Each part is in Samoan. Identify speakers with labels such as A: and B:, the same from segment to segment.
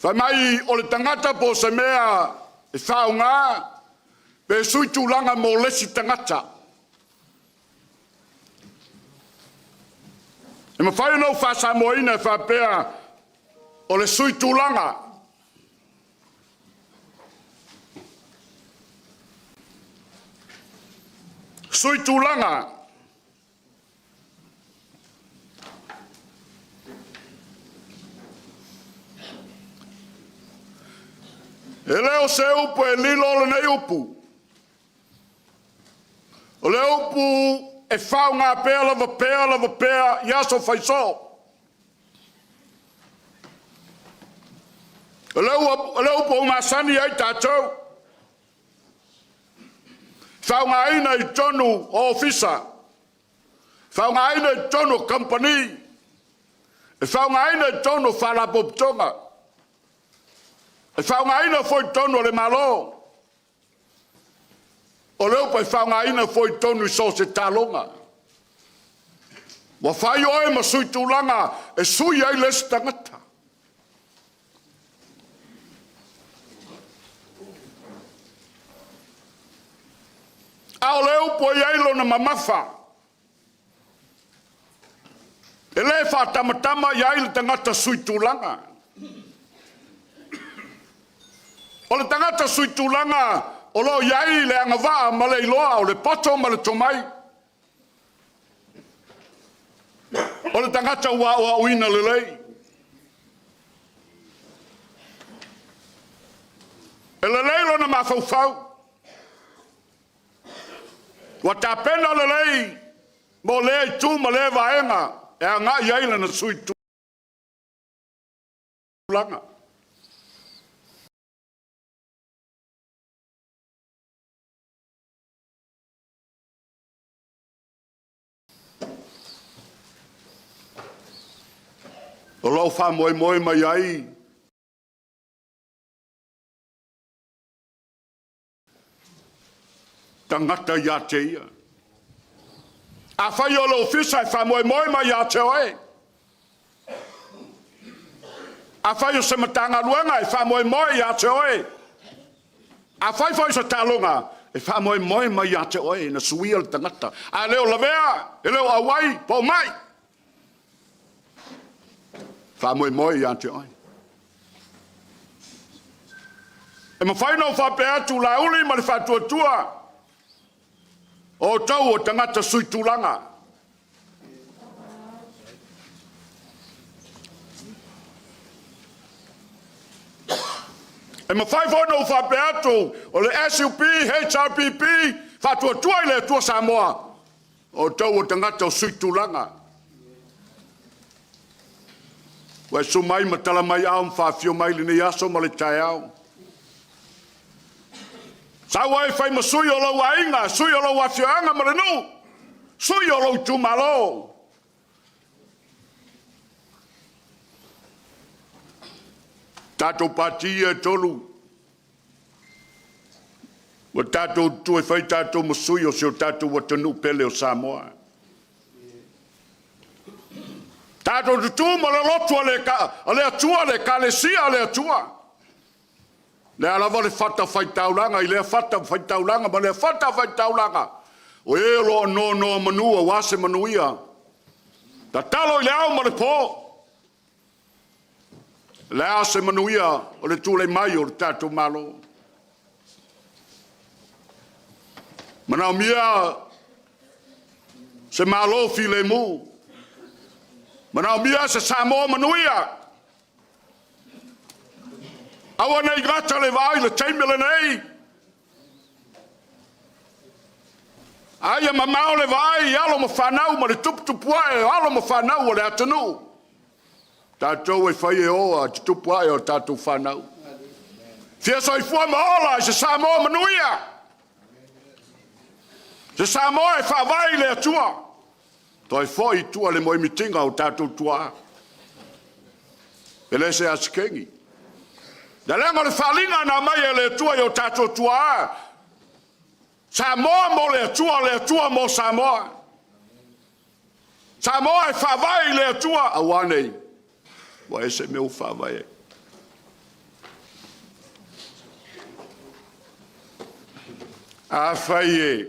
A: Fai mai o le tagata po o se mea e faaaoga pe sui tulaga mo le isi tagata. E mafai ona ou faasamoaina e faapea, o le sui tulaga. Sui tulaga. E le o se upu e lilo lenei upu, o le upu e faaaoga pea lava pea lava pea i aso faisoo. O le upu ua masani ai tatou, faaaogaina i totonu o ofisa, faaaogaina i totonu o kamupani, e faaaogaina i totonu o faalapotopotoga, e faaaogaina foi i totonu o le Malo. O le upu e faaaogaina foi i totonu i so o se taaloga. Ua fai oe ma sui tulaga e sui ai le isi tagata. A o le upu e i ai lona mamafa, e le faatamatama i ai le tagata suitulaga. O le tagata suitulaga o lo o i ai le agavaa ma le iloa o le poto ma le tomai. O le tagata ua aoaoina lelei. E lelei lona mafaufau, ua tapena lelei mo lea itu ma lea vaega e agai i ai lana suitulaga. O lo o faamoemoe mai ai tagata ia te ia. Afai o le ofisa e faamoemoe mai ia te oe, afai o se Matagaluega e faamoemoe ia te oe, afai foi o se taaloga, e faamoemoe mai ia te oe na suia le tagata. A le o lavea, e le o auai, po o mai, faamoemoe ia te oe. E mafai ona ou faapea atu, Laauli ma le Faatuatua, o outou o tagata suitulaga. E mafai foi ona ou faapea atu, o le SUP, HRPP, Faatuatua i le Atua Samoa, o outou o tagata o suitulaga. Ua e susu mai ma tala mai aao ma faafio mai i lenei aso ma le taeao. Sau ai fai ma sui o lou aiga, sui o lou afioaga ma le nuu, sui o lou itumalo. Tatou pati ia e tolu, ua tatou tutu e fai tatou ma sui o si o tatou atunuu pele o Samoa. Tatou tutu ma le lotu a le Atua, le Ekalesia a le Atua. O le a lava le fatafaitaulaga i lea fatafaitaulaga ma lea fatafaitaulaga, o e o lo o nonomanu aua se manuia, tatalo i le ao ma le po, o le a se manuia o le tulai mai o le tatou Malo? Manaomia se Malo filemu, manaomia se Samoa manuia. Aua ne i gata le vaai i le taimi lenei, a ia mamao le vaai i alo ma fanau ma le tuputupu ae o alo ma fanau o le atunuu. Tatou e fai e o a tutupu ae o tatou fanau. Fia soifua ma ola i se Samoa manuia, se Samoa e faavae i le Atua. Toe foi i tua le moemitiga o tatou tuaa. E le se asikeni. Leaga o le faaaliga na aumai e le Atua i o tatou tuaa, Samoa mo le Atua, le Atua mo Samoa. Samoa e faavae i le Atua, aua nei, ua ese mea ua faavae ai. Afai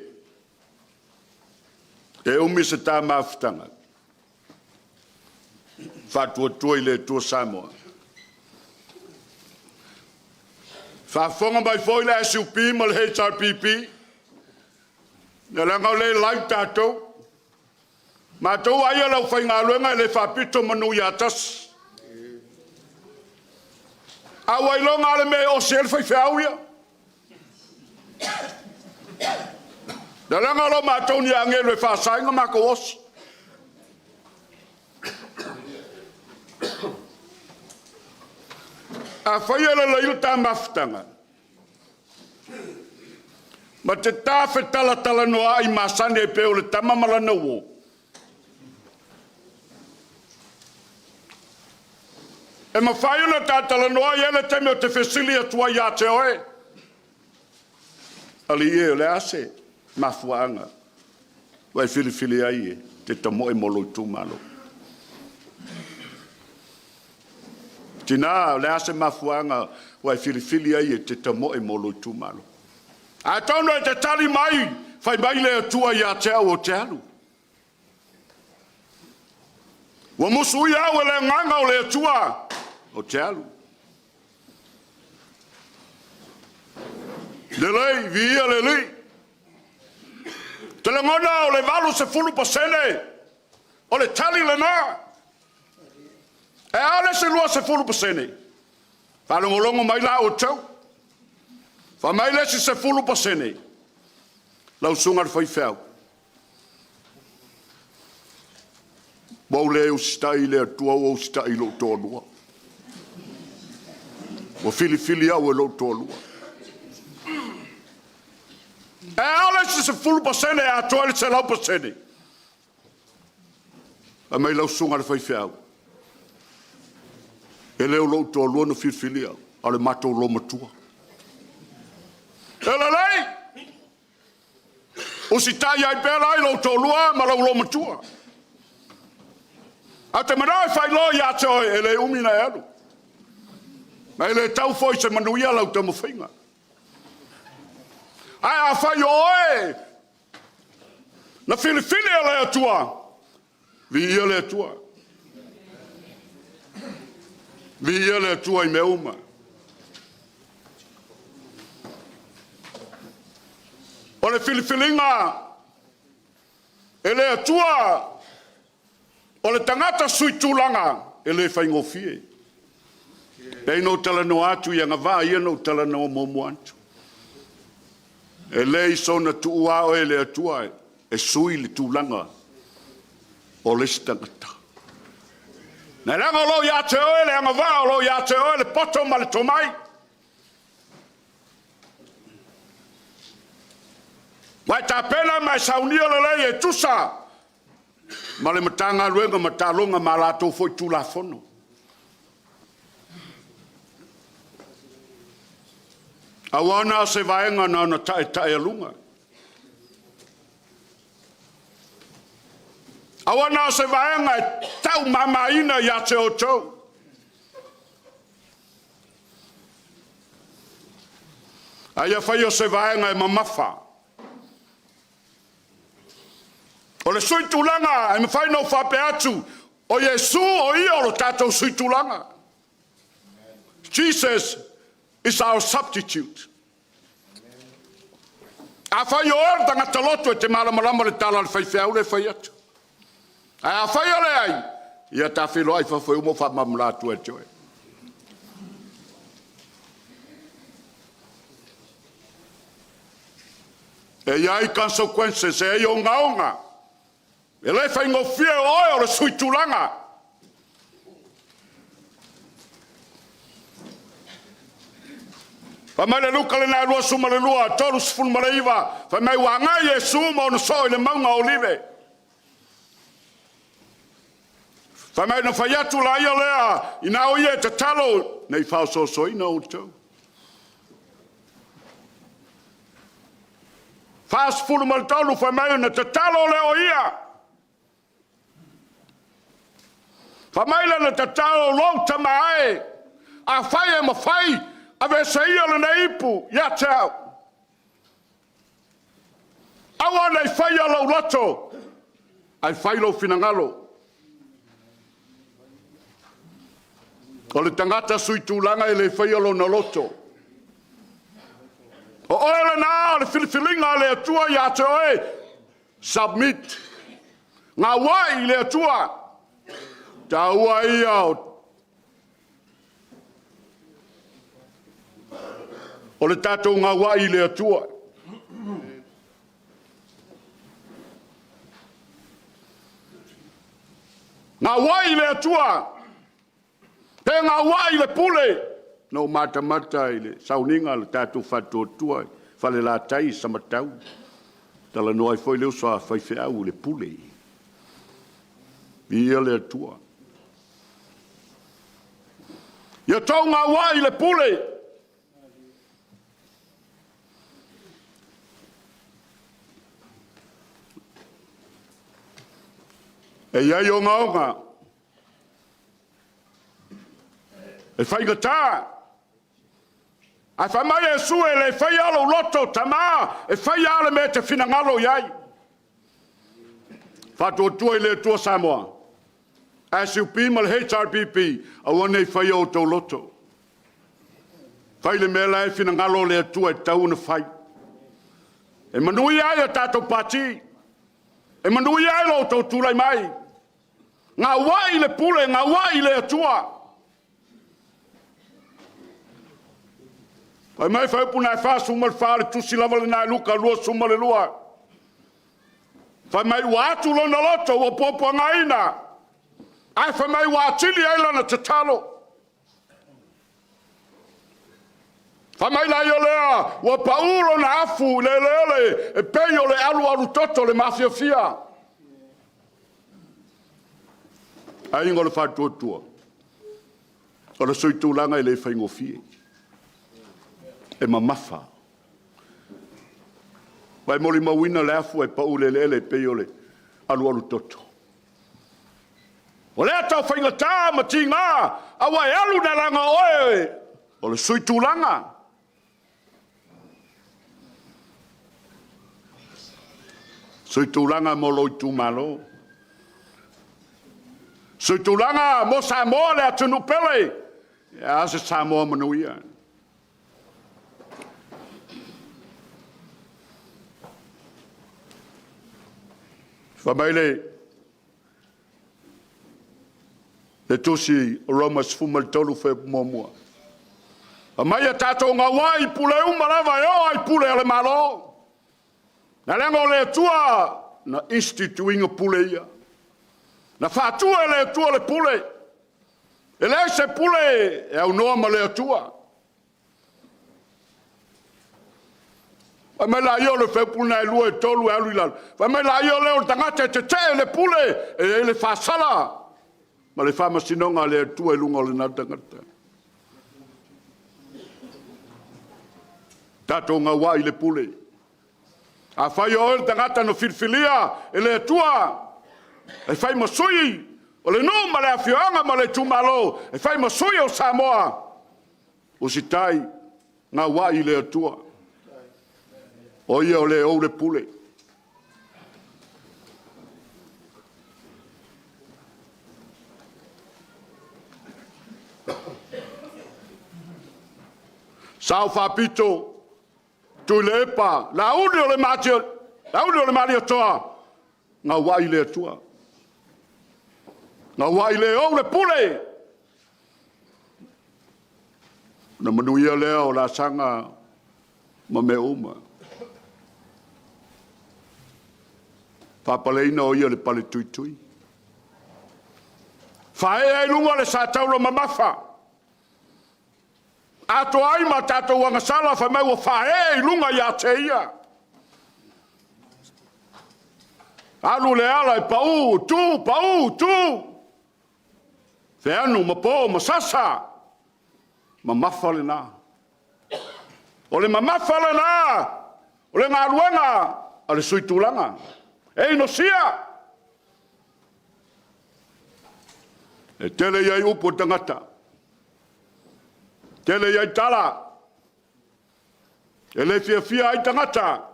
A: e umi se ta mafutaga, Faatuatua i le Atua Samoa. Faafofoga mai foi le SUP ma le HRPP, leaga o lea e live tatou. Matou lava ia o le aufaigaluega e le faapito manu ia tasi. A ua iloga lava le mea e osi ai le faifeau ia. Leaga o lo matou ni agelu e faasa ai ona matou osi. Afai e lelei le ta mafutaga, ma te ta fetalatalanoaai masani e pei o le tama ma lana uo, e mafai ona ta talanoa e i ai le taimi ou te fesili atu ai ia te oe, alii e, o le a se mafuaaga ua e filifili ai e te tamoe mo lou itumalo? Tina, o le a se mafuaaga ua e filifili ai e te tamoe mo lou itumalo? Atonu e te tali mai, fai mai le Atua ia te au ou te alu. Ua musuia au e le Agaga o le Atua ou te alu. Lelei, viia le Alii. Ou te lagona o le 80% o le tali lena. Ae a le isi 20%? Faalogologo mai la outou, fai mai le isi 10%, lau susuga i le faifeau, ua ou le usitai i le Atua ua ou usitai i lou toalua. Ua filifili au e lou toalua. Ae a le isi 10% e atoa ai le 100%? Fai mai lau susuga i le faifeau, e le o lou toalua na filifilia, a o le matou olomatua. E lelei, usitai ai pea la i lou toalua ma lou olomatua. Ae ou te manao e faailoa ia te oe, e le umi ona e alu, ma e le tau foi i se manuia lau taumafaiga. Ae afai o oe na filifili e le Atua, viia le Atua, viia le Atua i mea uma. O le filifiliga e le Atua o le tagata suitulaga, e le faigofie. E pei ona ou talanoa atu i agavaa ia na ou talanoa muamua atu. E le soona tuua oe e le Atua e sui le tulaga o le isi tagata. Leaga o lo o ia te oe le agavaa, o lo o ia te oe le poto ma le tomai. Ua e tapena ma e saunia lelei e tusa ma le Matagaluega ma taaloga ma a latou foi Tulafono. Aua na o se vaega na ona taetaealuga. Aua na o se vaega e taumamaina ia te outou. A ia faia o se vaega e mamafa. O le suitulaga e mafai ona ou faapea atu, o Iesu o Ia o lo tatou suitulaga. Jesus is our substitute. Afai o oe o le tagata loto e te malamalama i le tala a le faifeau lea e fai atu. Ae afai e leai, ia ta feiloai i fafo e uma ou faamalamalama atu ia te oe. E i ai consequences, e i ai ogaoga. E le faigofie o oe o le suitulaga. Fai mai le Luka lena 22, 39, fai mai ua agai Iesu ma ona soo i le mauga o Olive. Fai mai na fai atu laia lea, ina o ia e tatalo, ne i faaosoosoina outou. 43, fai mai ona tatalo lea o ia. Fai mai lana tatalo, lou tama e, afai e mafai, aveese ia lenei ipu ia te au. Aua ne i faia lou loto, ae fai lou finagalo. O le tagata suitulaga e le faia lona loto. O oe lena o le filifiliga a le Atua ia te oe, submit, gauai i le Atua. O le taua ia o le tatou gauai i le Atua. Gauai i le Atua pe gauai i le pule. Na ou matamata i le sauniga a le tatou faatuatua i Falelatai ma Samatau, talanoa ai foi le uso a faifeau i le pule. Viia le Atua. Ia outou gauai i le pule. E i ai ogaoga, e faigata, ae fai mai Iesu, e le faia lou loto, tama, e fai lava le mea e te finagalo i ai. Faatuatua i le Atua Samoa, SUP ma le HRPP, aua ne i faia outou loto, fai le mea la e finagalo le Atua e tatau ona fai, e manuia ai a tatou Pati, e manuia ai lo outou tulai mai. Gauai i le pule, gauai i le Atua. Fai mai le fuaiupu 44 o le tusi lava lena a Luka 22, fai mai ua atu lona loto ua puapuagaina, ae fai mai ua atili ai lana tatalo. Fai mai laia lea, ua pau lona afu i le eleele e pei o le alualu toto o le mafiafia. Aiga o le Faatuatua, o le suitulaga e le faigofie, e mamafa. Ua e molimauina le afu ae pau i le eleele e pei o le alualu toto? O lea tau faigata ma tiga, a ua e alu leaga o oe o le suitulaga. Suitulaga mo lou itumalo, suitulaga mo Samoa le atunuu pele. Ae a se Samoa manuia? Fai mai le tusi o Roma 13 fuaiupu 1, Aumai a tatou gauai i pule uma lava e oo lava i pule a le Malo, leaga o le Atua na institute ina pule ia. Na faatu e le Atua le pule. E leai se pule e aunoa ma le Atua. Fai mai laia o le fuaiupu lena e 2 e 3 e alu i lalo, fai mai laia o le tagata e tetee i le pule, e i ai le faasala ma le faamasinoga a le Atua i luga o lena tagata. Tatou gauai i le pule. Afai o oe le tagata na filifilia e le Atua e fai ma sui o le nuu ma le afioaga ma le itumalo, e fai ma sui o Samoa, usitai, gauai i le Atua, o Ia o Le ou le pule. Sao Faapito, Tuilaepa, Laauli o le Malietoa, gauai i le Atua, gauai i le ou le pule, ona manuia lea o laasaga ma mea uma. Faapaleina o ia o le paletuitui, faaee ai i luga le sa taula mamafa, atoa ai ma a tatou agasala fai mai ua faaee i luga ia te ia. Alu le ala e pau, tu, pau, tu, feanu ma po ma sasa, mamafa lena. O le mamafa lena o le galuega a le suitulaga, e inosia. E tele i ai upu a le tagata, tele i ai tala, e le fiafia ai tagata.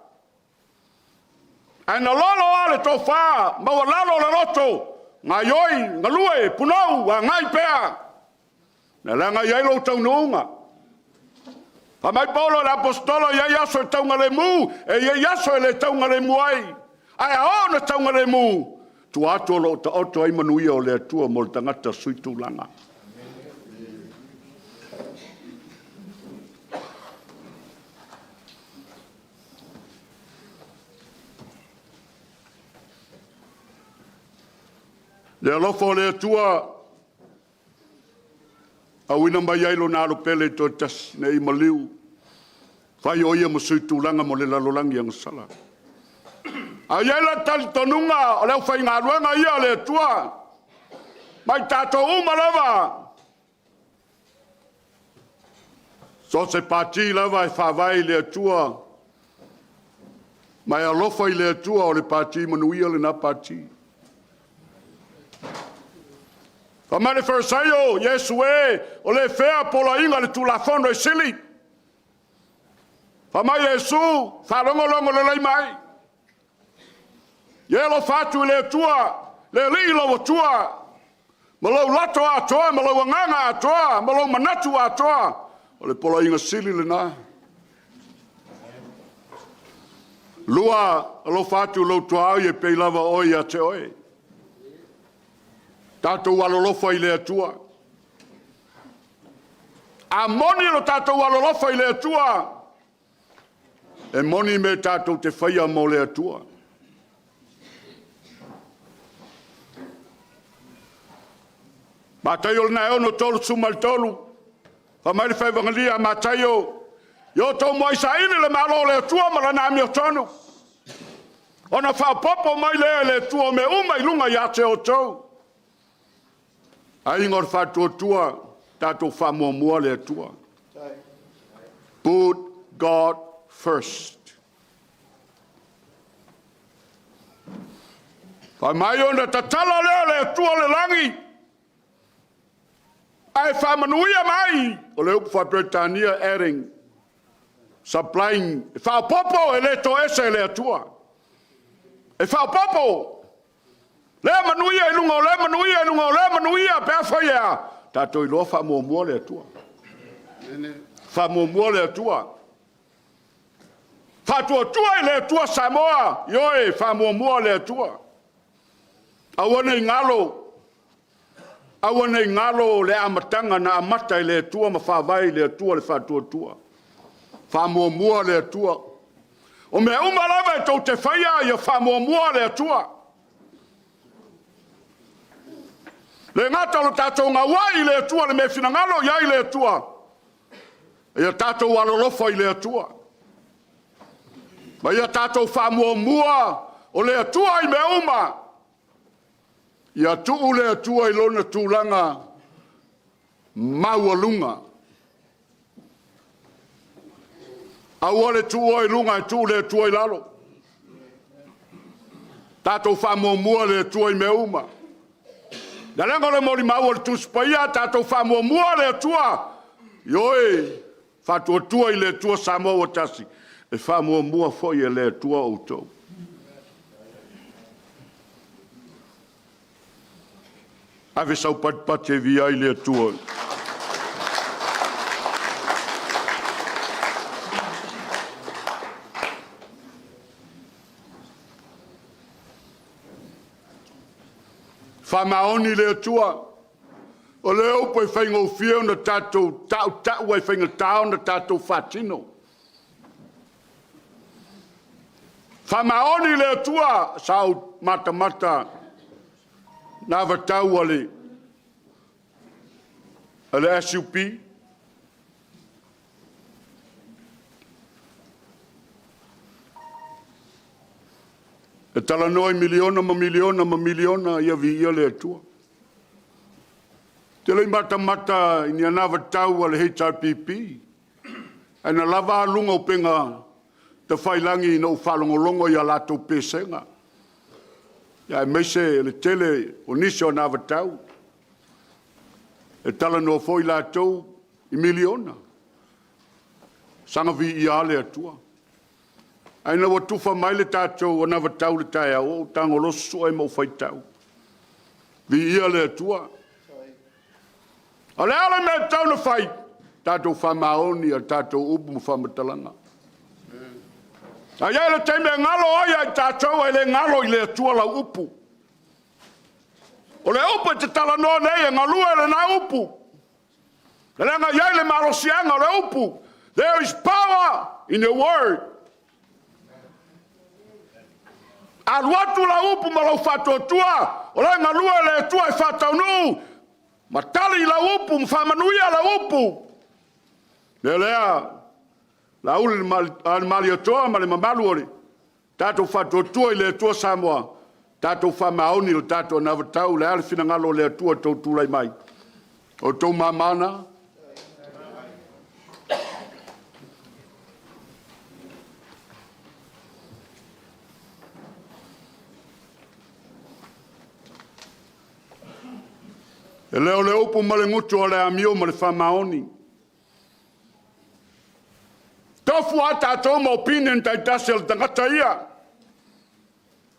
A: Ae na lolo lava le tofa maualalo le loto, gaoioi, galue, punou, agai pea, leaga e i ai lou taunuuga. Fai mai Paulo le Aposetolo, e i ai aso e taugalemu, e i ai aso e le taugalemu ai. Ae a oo ina taugalemu, tua atu o lo o taoto ai manuia o le Atua mo le tagata suitulaga. Le alofa o le Atua auina mai ai Lona Alo pele e toatasi ina ia maliu, fai o Ia ma suitulaga mo le lalolagi agasala. Ae i ai le talitonuga o le aufaigaluega ia a le Atua, ma i tatou uma lava, so o se pati lava e faavae i le Atua ma e alofa i le Atua, o le pati manuia lena pati. Fai mai le Farisai, Iesu e, o le fea poloaiga o le Tulafono e sili? Fai mai Iesu, faalogologo lelei mai, ia e alofa atu i le Atua, le Alii lou Atua, ma lou loto atoa ma lou agaga atoa ma lou manatu atoa, o le poloaiga sili lena. Lua, alofa atu i lou tuaoi e pei lava o oe ia te oe. Tatou alolofa i le Atua. A moni lo tatou alolofa i le Atua, e moni mea tatou te faia mo le Atua. Mataio 6:33, fai mai le Efagilia a Mataio, ia outou muai saili le Malo o le Atua ma Lana amiotonu, ona faaopoopo mai lea e le Atua o mea uma i luga ia te outou. Aiga o le Faatuatua, tatou faamuamua le Atua. Put God first. Fai mai ona tatala lea o le Atua o le lagi ae faamanuia mai, o le upu faa-Peretania adding, supplying, e faaopoopo, e le toese e le Atua. E faaopoopo lea manuia i luga o lea manuia i luga o lea manuia pe afai e a? Tatou iloa faamuamua le Atua. Faamuamua le Atua. Faatuatua i le Atua Samoa, ioe, faamuamua le Atua. Aua ne i galo, aua ne i galo le amataga na amata e le Atua ma faavae i le Atua le faatuatua. Faamuamua le Atua. O mea uma lava tou te faia, ia faamuamua le Atua. E le gata o le tatou gauai i le Atua i le mea e finagalo i ai le Atua, ia tatou alolofa i le Atua, ma ia tatou faamuamua o le Atua i mea uma. Ia tuu le Atua i lona tulaga maualuga. Aua le tuua oe i luga ae tuu le Atua i lalo. Tatou faamuamua le Atua i mea uma. O le ala o le molimau a le Tusi Paia, tatou faamuamua le Atua, ioe, faatuatua i le Atua Samoa ua tasi, e faamuamua foi e le Atua outou. Ave sau patipati e viia ai le Atua. Faamaoni le Atua. O le upu e faigofie ona tatou tautau ae faigata ona tatou faatino. Faamaoni le Atua, sa ou matamata i anavatau a le SUP, e talanoa i miliona ma miliona ma miliona, ia viia le Atua. Ou te le i matamata i ni anavatau a le HRPP, ae na lava a luga o upega tafailagi ina ua ou faalogologo i a latou pesega, aemaise le tele o nisi o anavatau. E talanoa foi latou i miliona. Saga viia lava le Atua. Ae ina ua tufa mai le tatou anavatau i le taeao, ua ou tago loa susue ma ou faitau. Viia le Atua. O le a le mea e tatau ona fai? Tatou faamaoni i a tatou upu ma faamatalaga. A i ai le taimi e galo ai ia i tatou, ae le galo i le Atua lau upu. O le upu e te talanoa nei, e galue lena upu, leaga e i ai le malosiaga o le upu. There is power in your word. A alu atu lau upu ma lou faatuatua, o la e galue le Atua e faataunuu ma tali lau upu ma faamanuia lau upu. O le mea lea, Laauli ma le Malietoa ma le mamalu o le tatou Faatuatua i le Atua Samoa, tatou faamaoni i le tatou anavatau, o le a le finagalo o le Atua i le tou tulai mai. O outou mama na. E le o le upu ma le gutu o le amio ma le faamaoni. Tofu lava tatou ma opinion taitasi a le tagata ia.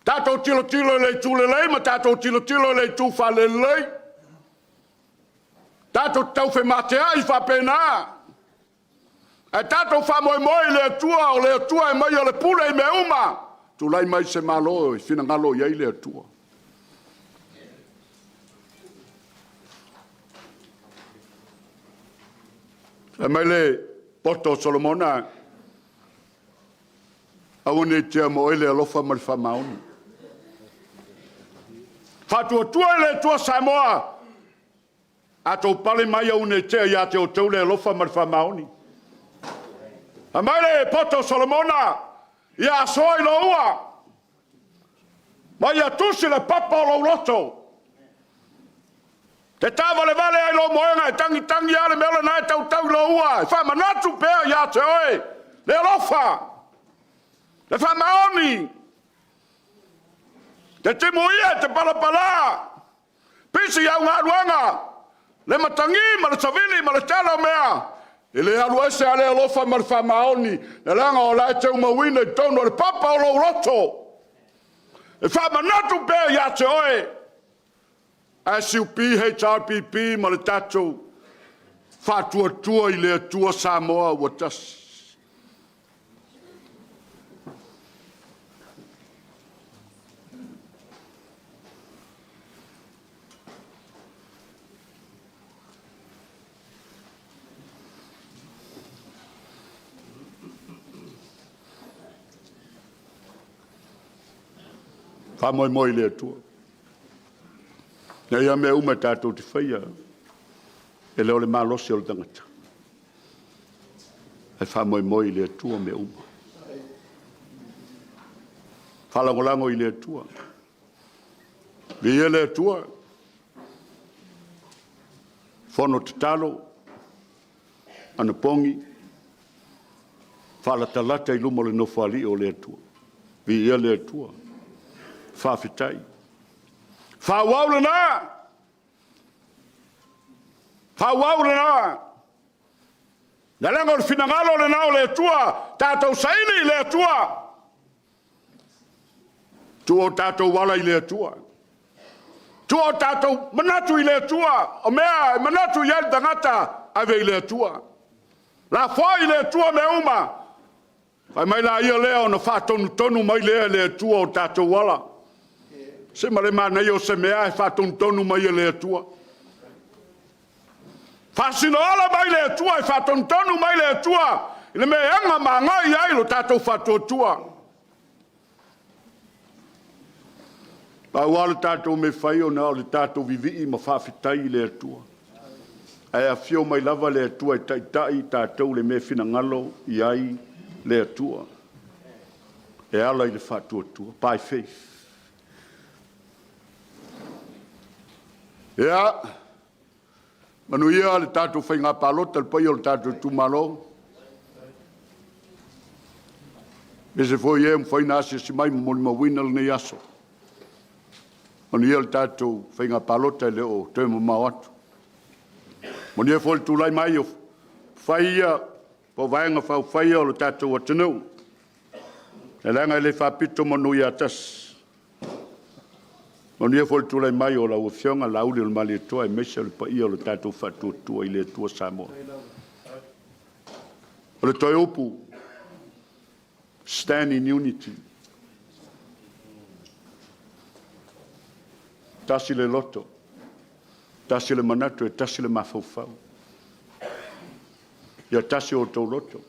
A: Tatou tilotilo i le itu lelei ma tatou tilotilo i le itu faalelelei. Tatou te taufemateai faapena, ae tatou faamoemoe i le Atua, o le Atua e aumaia le pule i mea uma. Tulai mai se Malo e finagalo i ai le Atua. Fai mai le poto a Solomona, aua ne i tea ma oe le alofa ma le faamaoni. Faatuatua i le Atua Samoa, a outou pale mai aua ne i tea ia te outou le alofa ma le faamaoni. Fai mai le poto a Solomona, ia asoa i lou ua, ma ia tusi i le papa o lou loto. E te taavalevale ai i lou moega, e tagitagi lava le mea lena e tautau i lou ua, e faamanatu pea ia te oe le alofa, le faamaoni. E te timuia, e te palapala, pisi au galuega, le matagi ma le savili ma le tele o mea, e le alu ese lava le alofa ma le faamaoni, leaga o la e teu mauina i totonu o le papa o lou loto, e faamanatu pea ia te oe. SUP, HRPP ma le tatou Faatuatua i le Atua Samoa ua tasi. Faamoemoe i le Atua. E leai lava mea uma tatou te faia, e le o le malosi o le tagata, ae faamoemoe i le Atua mea uma. Faalagolago i le Atua. Viia le Atua. Fono tatalo, anapogi, faalatalata i luma o le Nofoalii o le Atua. Viia le Atua. Faafetai. Faaauau lena, faaauau lena, leaga o le finagalo lena o le Atua, tatou saili i le Atua, tuu o tatou ala i le Atua, tuu o tatou manatu i le Atua. O mea e manatu i ai le tagata, ave i le Atua. Lafoai i le Atua mea uma, fai mai laia lea, ona faatonutonu mai lea e le Atua o tatou ala. Se ma le manaia o se mea ae faatonutonu mai e le Atua. Faasinoala mai le Atua e faatonutonu mai le Atua i le mea e aga ma agai i ai lo tatou faatuatua. Pau lava le tatou mea e fai na o le tatou vivii ma faafetai i le Atua. Ae afio mai lava le Atua e taitai i tatou i le mea e finagalo i ai le Atua e ala i le faatuatua, by faith. Ia, manuia le tatou faiga palota le paia o le tatou itumalo, aemaise foi e ua mafai ona asiasi mai ma molimauina lenei aso. Manuia le tatou faiga palota e le o toe mamao atu. Manuia foi le tulai mai o fai ia po o Vaega Faaupufai ia o le tatou atunuu. Leaga e le faapito manu ia tasi. Manuia foi le tulai mai o lau Afioga Laaulialemalietoa aemaise o le paia o le tatou Faatuatua i le Atua Samoa. O le toe upu, stand in unity, tasi le loto, tasi le manatu, e tasi le mafaufau. Ia tasi o outou loto.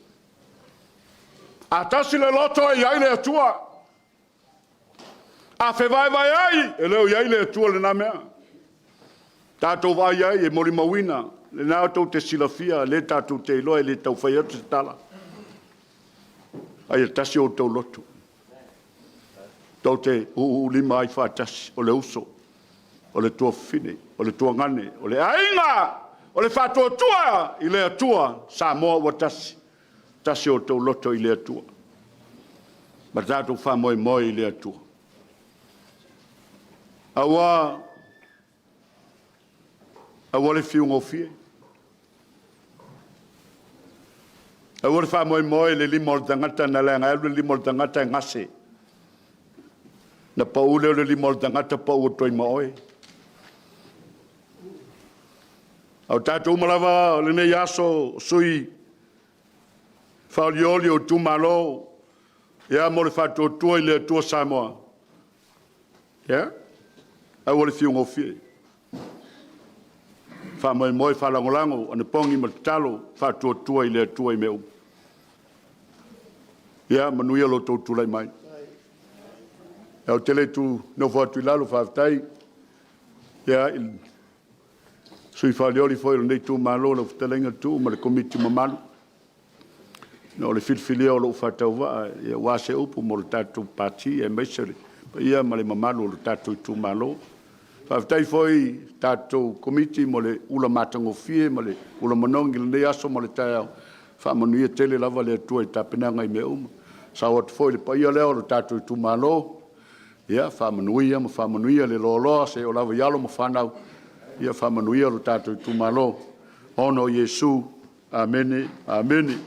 A: A tasi le loto e i ai le Atua. A fevaevaeai, e le o i ai le Atua i lena mea. Tatou vaai i ai e molimauina, lena tou te silafia, lea tatou te iloa e le tau fai atu se tala, a ia tasi o outou loto, tou te ūū ai faatasi, o le uso, o le tuafafine, o le tuagane, o le aiga, o le faatuatua i le Atua Samoa ua tasi, tasi o outou loto i le Atua ma tatou faamoemoe i le Atua. Aua, aua le fiu gofie, aua le faamoemoe i le lima o le tagata, leaga e alu le lima o le tagata e gase, ona pau lea o le lima o le tagata pau atu ai ma oe. A o tatou uma lava o lenei aso o sui usufono faaolioli o itumalo, ia mo le Faatuatua i le Atua Samoa, ia aua le fiu gofie, faamoemoe, faalagolago, anapogi ma tatalo, faatuatua i le Atua i mea uma. Ia manuia lo outou tulai mai. Ae ou te le i tu nofo atu i lalo, faafetai i le sui usufono faaolioli foi o lenei itumalo lau fetalaiga Tuuu ma le Komiti mamalu ona o le filifilia o lou faatauvaa aua se upu mo le tatou Pati aemaise le paia ma le mamalu o le tatou itumalo. Faafetai foi i le tatou Komiti mo le ula matagofie ma le ula manogi i lenei aso ma le taeao. Faamanuia tele lava le Atua i tapenaga i mea uma. Sao atu foi le paia lea o le tatou itumalo, ia faamanuia ma faamanuia le loaloa seia oo lava i alo ma fanau, ia faamanuia lo tatou itumalo ona o Iesu. Amene, amene.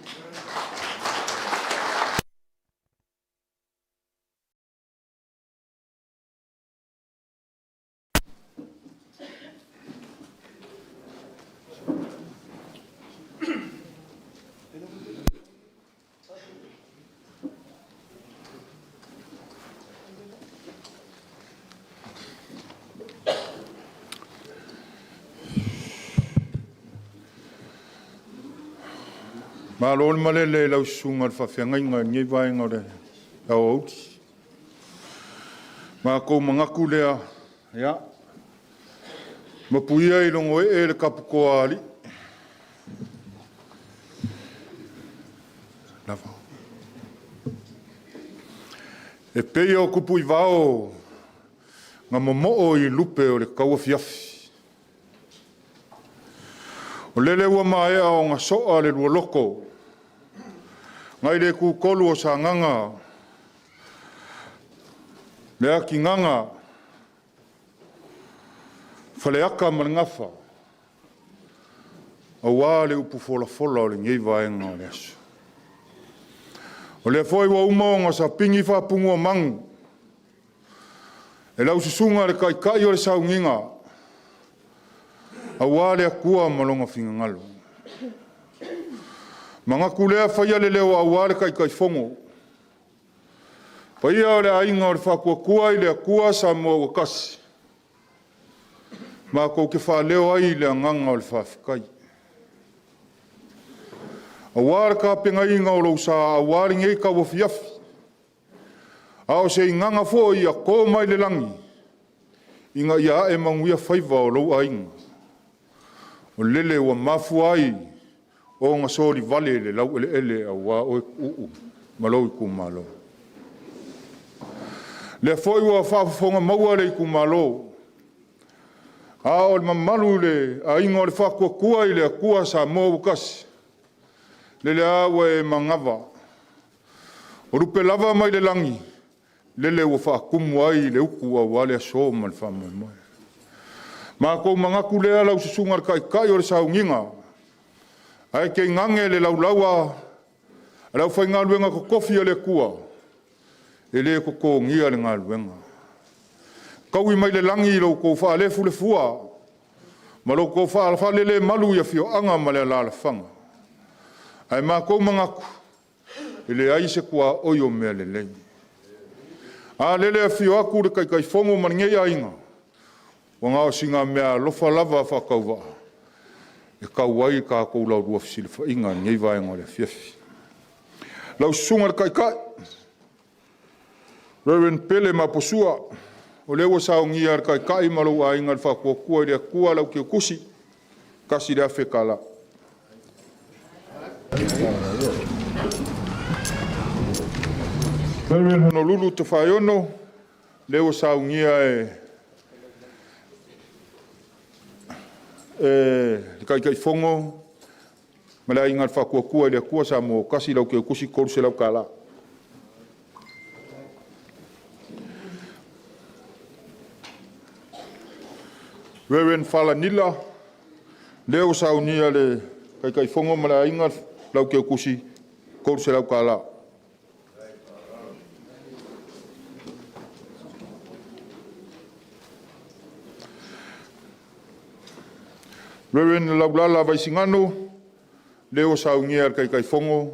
B: Malo le malele i lau susuga i le faafeagaiga i lenei vaega o le aoauli. Matou manatu lea, ia, mapu ia i logoee le taputoa a alii. E pei o tupuivao na momoo i lupe o le tauafiafi. O lele ua maea ona soa le lualoto nai le tutolu o Sagaga le atigaga Faleata ma le Gafa, aua le upu folafola o lenei vaega o le aso. O lea foi ua uma ona sapini faapunaomanu e lau susuga i le taitai o le sauniga, aua le Atua ma lona finagalo. Manatu lea faia le leo aua le Taitaifono, paia o le aiga o le Faatuatua i le Atua Samoa ua tasi, matou te faaleo ai le agaga o le faafetai. Aua le tapenaina o lou sa aua lenei tauafiafi, a o se igaga foi ia to mai le lagi ina ia ae manuia faiva o lou aiga, o lele ua mafua ai ona solivale le laueleele aua oe Tuuu ma lou itumalo. O lea foi ua faafofoga maua le itumalo, a o le mamalu i le aiga o le Faatuatua i le Atua Samoa ua tasi, lele lava ua e manava, o lupe lava mai le lagi, lele ua faatumu ai le utu aua le aso ma le faamoemoe. Matou manatu lea lau susuga i le taitai o le sauniga, ae tainane le laulaua a le aufaigaluega totofi a le Atua. E le totogia le galuega. Taui mai le lagi lo outou faalefulefua ma lo outou faalelemalu i afioaga ma le alaalafaga. Ae matou manatu, e leai se tuaoi o mea lelei. A lele afio atu le Taitaifono ma lenei aiga, ua na o sina mea alofa lava faatauvaa e tau ai tatou laulua fesilafaiga i lenei vaega o le afiafi. Lau Susuga i le Taitai, Reverend Pele Maposua, o lea ua saunia e le Taitai ma lou aiga le Faatuatua i le Atua le Auteutusi, $1,000. Reverend Honolulu Tofaeono, lea ua saunia e le Taitaifono ma le Aiga le Faatuatua i le Atua Samoa ua tasi le Auteutusi, $300. Reverend Falanila, lea ua saunia e le Taitaifono ma le aiga le Auteutusi, $300. Reverend Laulala Vaisigano, lea ua saunia e le Taitaifono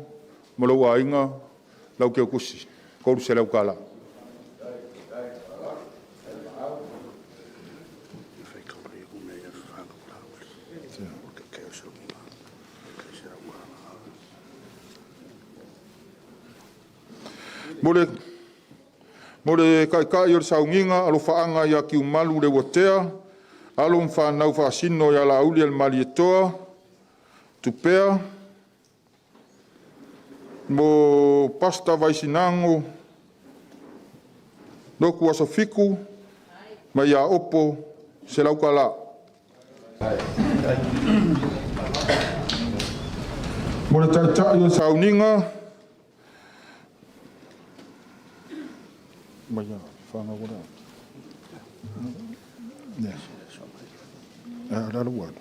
B: ma lou aiga le Auteutusi, $300. Mo le taitai o le sauniga, alofaaga ia Tiumalu Leuatea, alo ma fanau faasino ia Laaulialemalietoa Tupea, mo Pastor Vaisinago Lotu Aso Fitu mai ia Opo $100. Mo le taitai o le sauniga, mai ia whanau wala. Yes. Ah, la la wala.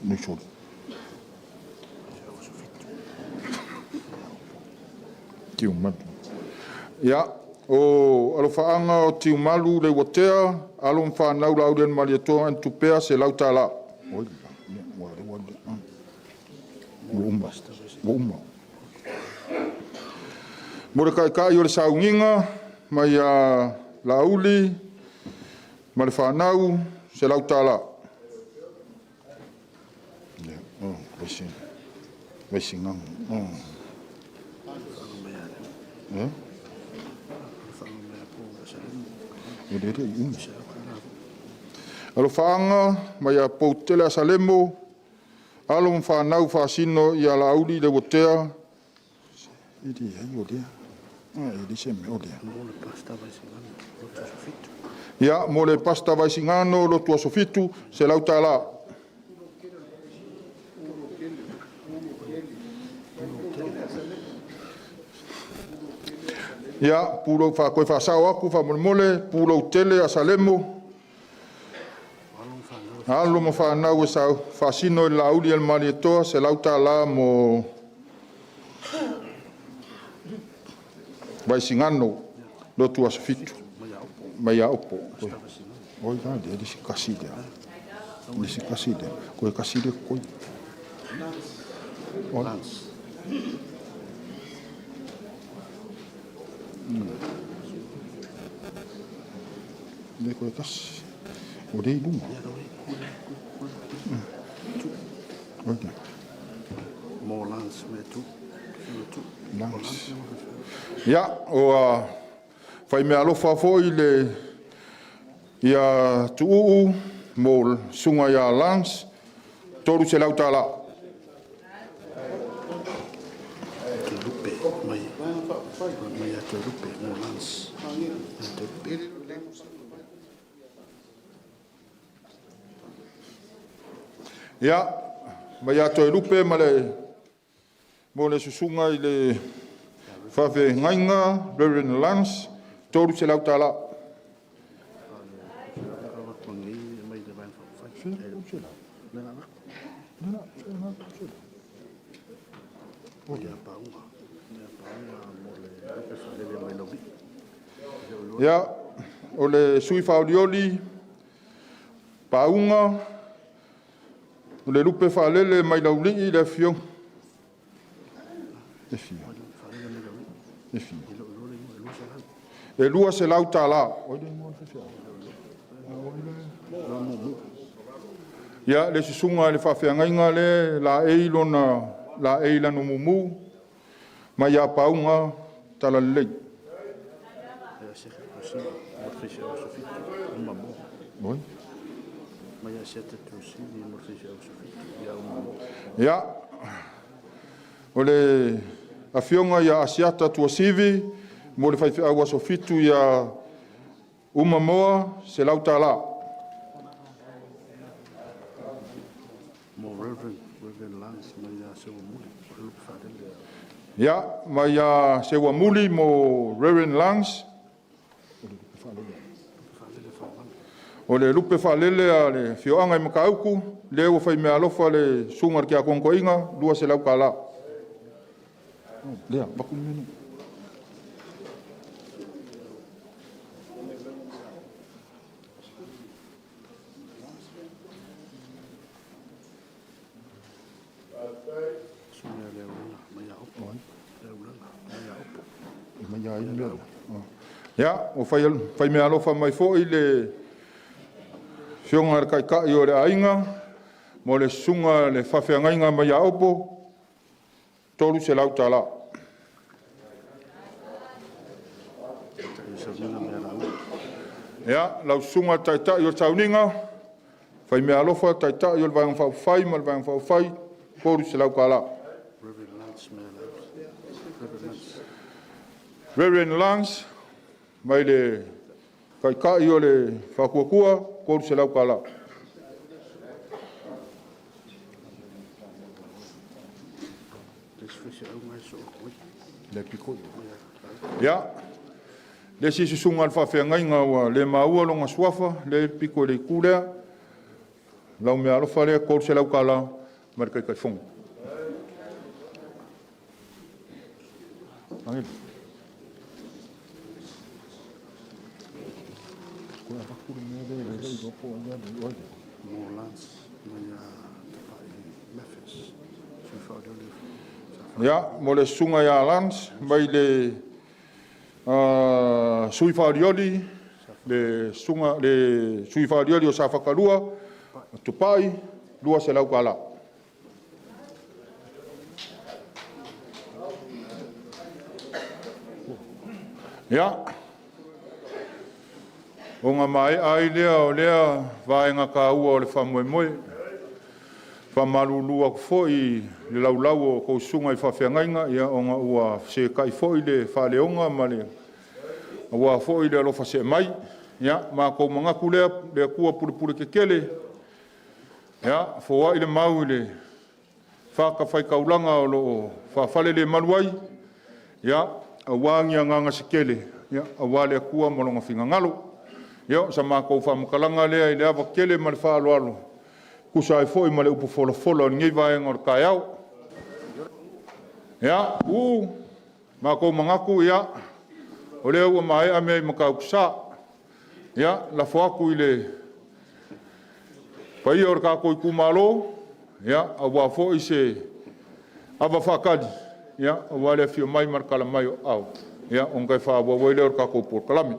B: Ni solo. Tiumalu. Ia, o alofaaga o Tiumalu Leuatea, alo ma fanau Laaulialemalietoa and Tupea, $100. Oi la, ia, ua le ua le. Ua uma. Ua uma. Mo le taitai o le sauniga, mai ia Laauli ma le fanau, $100. Ia, oh, vaisi. Vaisigaga. Oh. Eh? E le le i umi. Alofaaga mai ia Poutele Asalemo, alo ma fanau faasino ia Laauli Leuatea, e leai o lea. Ah, e le se mea o lea. Ia, mo le Pasta Vaisigano, lotu aso fitu, $100. Ia, pulou faatoe faasao atu faamolemole, pulou tele Asalemo, alo ma fanau e sau faasino i le Laauli a le Malietoa, $100 mo Vaisigano, lotu aso fitu, mai ia Opo. Oi la le, le si kasi lea. Le si kasi lea. Koe kasi le koi. Oi. Le koe kasi. O le i luma. Oi la. Lance. Ia, o a fai mea alofa foi le ia Tuuu mo susuga ia Lance, $300. Ia, mai ia Toelupe ma le mo le susuga i le faafeagaiga Reverend Lance, $300. Ia, o le sui faaolioli Pauga, o le lupe faalele mai Laulii le afioga e $200. Ia, le susuga i le faafeagaiga lea e laei lona laei lanuumumu mai ia Pauga Talalelei. Ia, o le afioga ia Asiata Tuasivi mo le faifeau Aso Fitu ia Umamoa, $100. Ia, mai ia Seuamuli mo Reverend Lance, o le lupe faalele a le afioaga i Matautu, lea ua faimeaalofa le susuga i le Tiakono Toeaina, $200. Lea, avatu le mea lea. Ia, ua faimeaalofa mai foi le afioga i le Taitai o le aiga mo le susuga i le faafeagaiga mai Aopo, $300. Ia, lau susuga i le Taitai o le Sauniga, faimeaalofa le Taitai o le Vaega Faaupufai ma le Vaega Faaupufai, $300. Reverend Lance mai le Taitai o le Faatuatua, $300. Ia, le isi susuga i le faafeagaiga ua le maua lona suafa, lea e pito i le itu lea, lau meaalofa lea $300 mai le Taitaifono. Ia, mo le susuga ia Lance mai le sui faaolioli, le susuga le sui faaolioli o Safata 2, Tupai, $200. Ia, ona maea ai lea o lea vaega taua o le faamoemoe. E faamalulu atu foi i le laulau o tou susuga i faafeagaiga, ia ona ua fesetai foi le faaleoga ma le aua foi le alofa see mai. Ia, matou manatu lea, le Atua pulepule tetele, ia, foai le mau i le fatafaitaulaga o lo o faafalelemalu ai, ia, aua ni agaga se tele, aua le Atua ma lona finagalo. Ia, o sa matou faamatalaga lea i le ava tele ma le faaaloalo, e tusa ai foi ma le upu folafola o lenei vaega o le taeao. Ia, uu, matou manatu, ia, o lea ua maea mea i Matautusa. Ia, lafo atu i le paia o le tatou itumalo, ia, aua foi se ava faatali, ia, aua le afio mai ma le tala mai o aao, ia, ona toe faaauau ai lea o le tatou polokalame.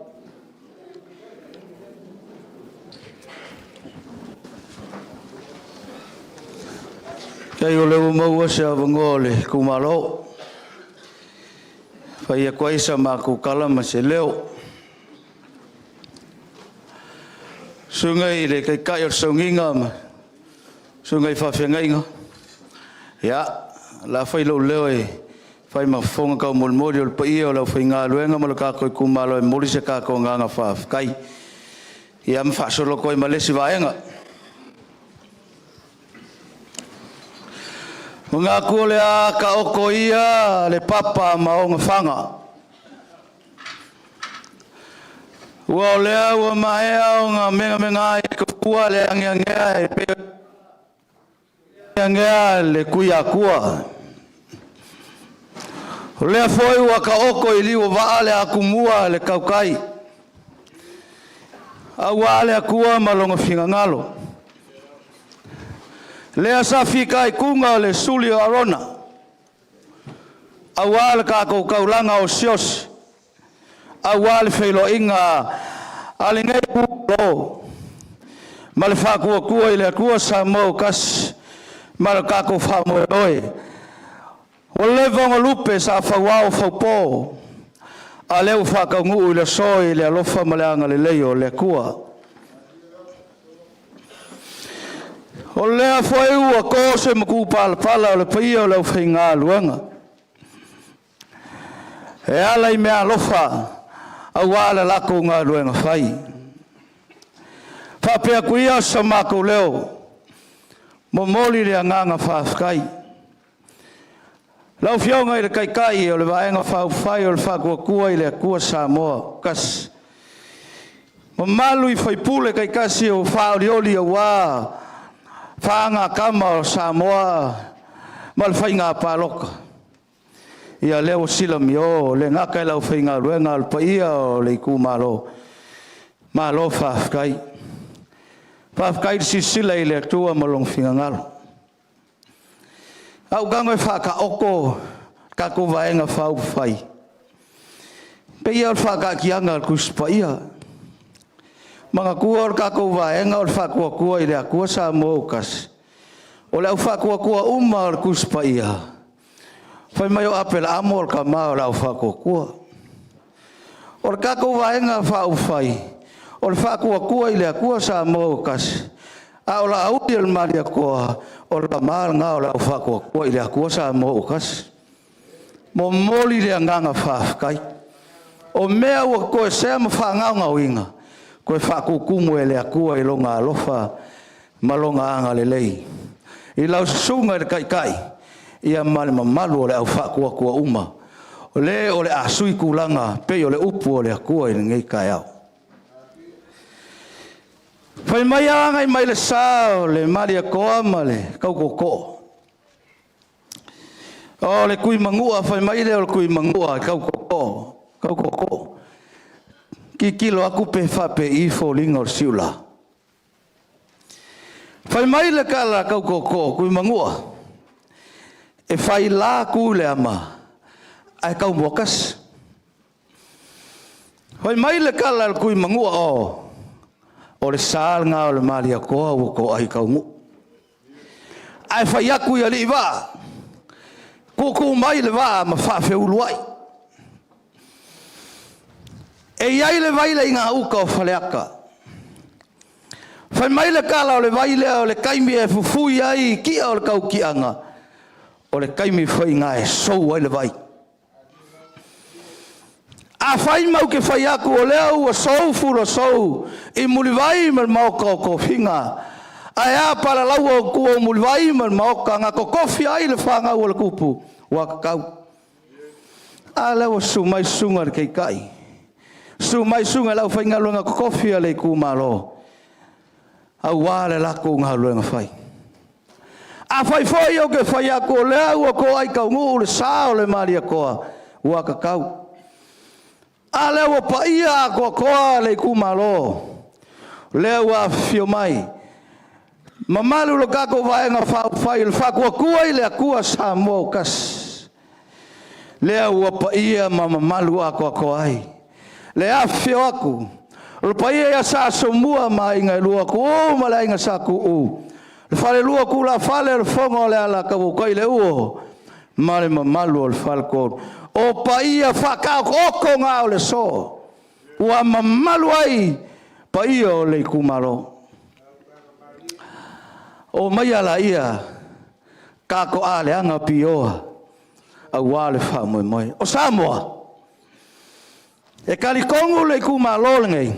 C: Faafetai o lea ua maua se avanoa o le itumalo e fai atu ai sa matou tala ma se leo. Susuga i le Taitai o le Sauniga ma susuga i faafeagaiga, ia, o le a fai lou leo e fai ma fofoga taumolimoli o le paia o le aufaigaluega ma le tatou itumalo e momoli se tatou agaga faafetai. Ia ma faasolo atu ai ma le isi vaega. E manatu o le a taoto ia le papa ma ona faga, ua o lea ua maea ona megamega ai tafua le ageagea e pei ageagea le Tuiatua. O lea foi ua taoto i liu o vaa le atumua a le tautai. Auā le Atua ma lona finagalo. Lea sa fitaituga le suli o Arona, auā le tatou taulaga osiosi, auā le feiloaiga a lenei itumalo ma le Faatuatua i le Atua Samoa ua Tasi ma le tatou faamoemoe. Ua leva ona lupe, sa fauao faupo, a o lea ua faataunuu i le aso i le alofa ma le agalelei o le Atua. O lea foi ua to se matupalapala o le paia o le aufaigaluega e ala i meaalofa aua le latou galuega fai. Faapea atu ia so matou leo, momoli le agaga faafetai. Lau Afioga i le Taitai o le Vaega Faaupufai o le Faatuatua i le Atua Samoa ua Tasi, mamalu i sui usufono taitasi ua faaolioli aua faagatama o Samoa ma le faiga palota, ia lea ua silamiò e le gata i le aufaigaluega a o le paia o le itumalo. Malo faafetai. Faafetai le silasila i le Atua ma Lona finagalo. A ou tago e faataoto le tatou Vaega Faaupufai, e pei lava o le faataatiaga a le Tusi Paia. Manatua o le tatou Vaega o le Faatuatua i le Atua Samoa ua Tasi, o le au faatuatua uma lava o le Tusi Paia, fai mai o Aperaamo o le tama o le aufaatuatua. O le tatou Vaega Faaupufai, o le Faatuatua i le Atua Samoa ua Tasi, a o Laauli o le Malietoa, o le tama lena o le au Faatuatua i le Atua Samoa ua Tasi. Momoli le agaga faafetai. O mea ua toesea ma faagaogaoina, toe faatutumu e le Atua i Lona alofa ma Lona agalelei i lau susuga i le Taitai ia ma le mamalu o le au faatuatua uma, o le o le a sui tulaga e pei o le upu a le Atua i lenei taeao. Fai mai agai mai le sa o le Malietoa ma le tau tootoo. O le Tuimanua, fai mai lea o le Tuimanua i tau tootoo, tau tootoo, tilotilo atu pe faapei foliga o le siula. Fai mai le tala a tau tootoo, Tuimanua, e faila tu i le ama ae tau moatasi. Fai mai le tala a le Tuimanua, o o le sa lena o le Malietoa ua toai Taunuu. Ae fai atu i alii vaa, tuutuu mai le vaa ma faafeuluai. E i ai le vai lea i gauta o Faleata. Fai mai le tala o le vai lea o le taimi e fufui ai tia o le tautiaga, o le taimi foi lena e sou ai le vai. Afai matou te fai atu o lea ua sou Fuluasou i Mulivai ma le maota o Tofiga, ae a palalaua o tua o Mulivai ma le maota na totofi ai le fanau a le Tupu, ua tatau. A lea ua susu mai susuga i le Taitai, susu mai susuga i le aufaigaluega totofi a le itumalo, aua le latou galuega fai. Afai foi ou te fai atu o lea ua toai taunuu le sa o le Malietoa, ua tatau. A lea ua paia atoatoa le itumalo, lea ua afifio mai, mamalu i le tatou Vaega Faaupufai o le Faatuatua i le Atua Samoa ua Tasi, lea ua paia ma mamalu atoatoa ai le afifio atu o le paia ia Sa Asomua ma Aiga e Lua, Tuuu ma le Aiga Sa Tuuu, le Falelua o Tulafale, o le Fofoga o le Alataua, Utaileuo ma le mamalu o le Faletolu. O paia faataotooto na o le aso ua mamalu ai paia o le itumalo. O maia laia tatoaleaga pioa aua le faamoemoe. O Samoa, e talitonu le itumalo lenei,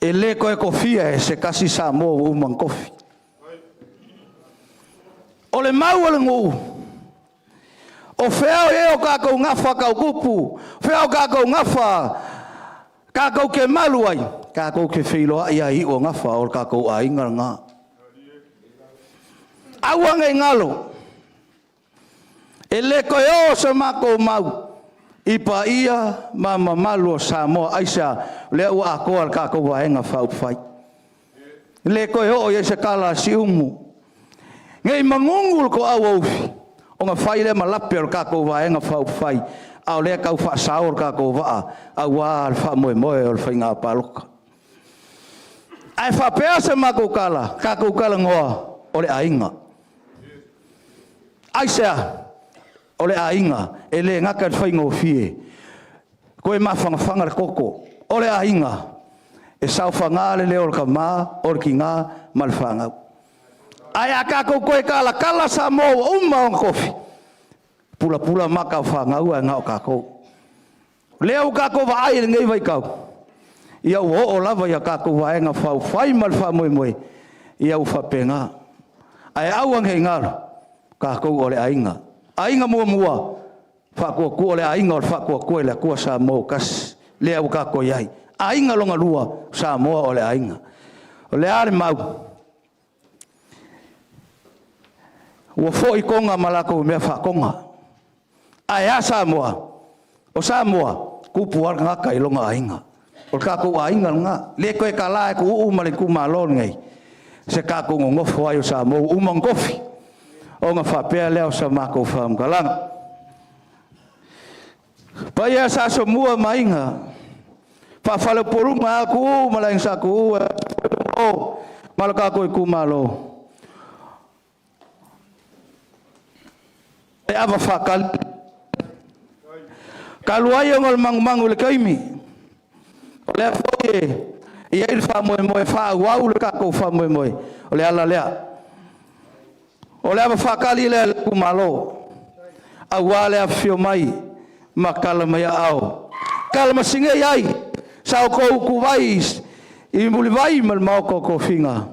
C: e le toe tofia e se tasi Samoa ua uma ona tofi. O le mau a le nuu, o fea o i ai o tatou gafa tau tupu, o fea o tatou gafa tatou te malu ai, tatou te feiloai lava i iu o gafa, o le tatou aiga lena. Aua ne i galo, e le toe oo se matou mau. I paia ma mamalu o Samoa, aisea? O lea ua atoa le tatou Vaega Faaupufai. E le toe oo i ai se tala a Siumu, ne i manunu le toauaufi, ona fai lea ma lape o le tatou Vaega Faaupufai, a o lea e tau faasao le tatou vaa aua le faamoemoe o le faiga palota. Ae faapea se matou tala, tatou talanoa, o le aiga. Aisea? O le aiga, e le gata i le faigofie, toe mafanafana le toto. O le aiga, e saofaga le leo o le tama, o le tina ma le fanau. Ae a tatou toe talatala Samoa ua uma ona tofi, pulapula mata o fanau ae na o tatou. O lea ua tatou vaai i lenei vaitau, ia ua oo lava i a tatou Vaega Faaupufai ma le faamoemoe, ia ua faapena. Ae aua ne i galo, o tatou o le aiga. Aiga muamua, o le aiga o le Faatuatua i le Atua Samoa ua Tasi, lea ua tatou i ai. Aiga lona lua, o Samoa o le aiga. O le a le mau? Ua foi Toga ma latou mea faatoga. Ae a Samoa? O Samoa, e tupu lava le tagata i lona aiga. O le tatou aiga lena. E le toe tala e tuuu ma le itumalo lenei se tatou nonofo ai o Samoa ua uma ona tofi, ona faapea lea o sa matou faamatalaga. Le paia ia Sa Asomua ma Aiga, Faa-faleupoluga lava Tuuu ma le Aiga Sa Tuuu, ma le tatou itumalo, le ava faatali. Talu ai ona o le manumanu i le taimi, o lea foi e i ai le faamoemoe e faaauau le tatou faamoemoe, o le ala lea. O le ava faatali lea a le itumalo, aua le afifio mai ma tala mai aao, talamasinei ai sa outou utuvai i Mulivai ma le maota o tofiga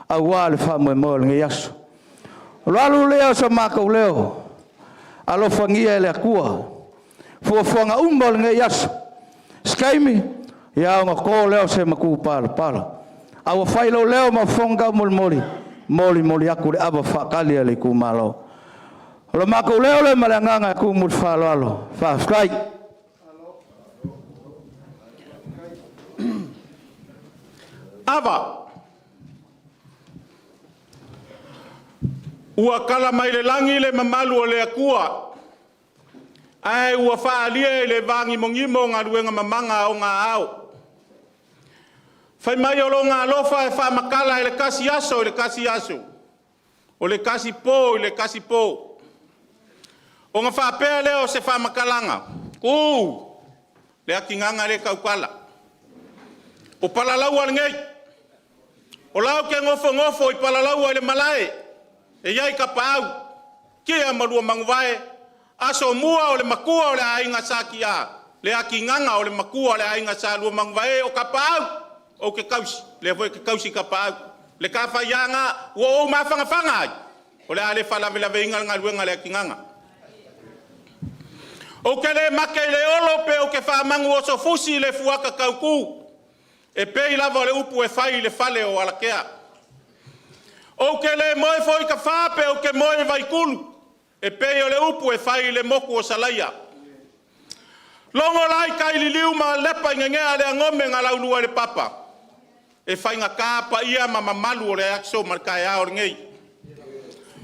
C: aua le faamoemoe o lenei aso. O le alu lea o so matou leo, alofagia e le Atua fuafuaga uma o lenei aso. Se taimi ona to lea o se matupalapala, ae ua fai lou leo ma fofoga taumolimoli, e molimoli atu le ava faatali a le itumalo. O le matou leo lea ma le agaga e tumu i le faaaloalo, faafetai.
D: Ava! Ua tala mai le lagi le mamalu o le Atua, ae ua faaalia i le vanimonimo galuega mamana a ona ao. Fai mai o Lona alofa e faamatala i le tasi aso i le tasi aso, o le tasi po i le tasi po. Ona faapea lea o se faamatalaga, Tuuu, le atigaga lea e tautala, o Palalaua lenei, o la ou te nofonofo i Palalaua i le malae e i ai tapaau, Tia ma Luamanuvae, Asomua o le matua o le aiga Sa Ti'a, le atigaga o le matua o le aiga Sa Luamanuvae, o tapaau, ou te tausi, o lea foi e te tausi tapaau. Le ta faia lena, ua ou mafanafana ai, o le a le faalavelaveina le galuega a le atigaga. Ou te le make i le olo pe ou te faamanu oso fusi i le fuata tautu, e pei lava o le upu e fai i le fale o Alakea. Ou te le moe foi i tafa pe ou te moe i Vaitulu, e pei o le upu e fai i le motu o Salaia. Logo la i tai liliu ma lepa i gegea le agome na laulua i le papa, e faigata paia ma mamalu o le aso ma le taeao lenei.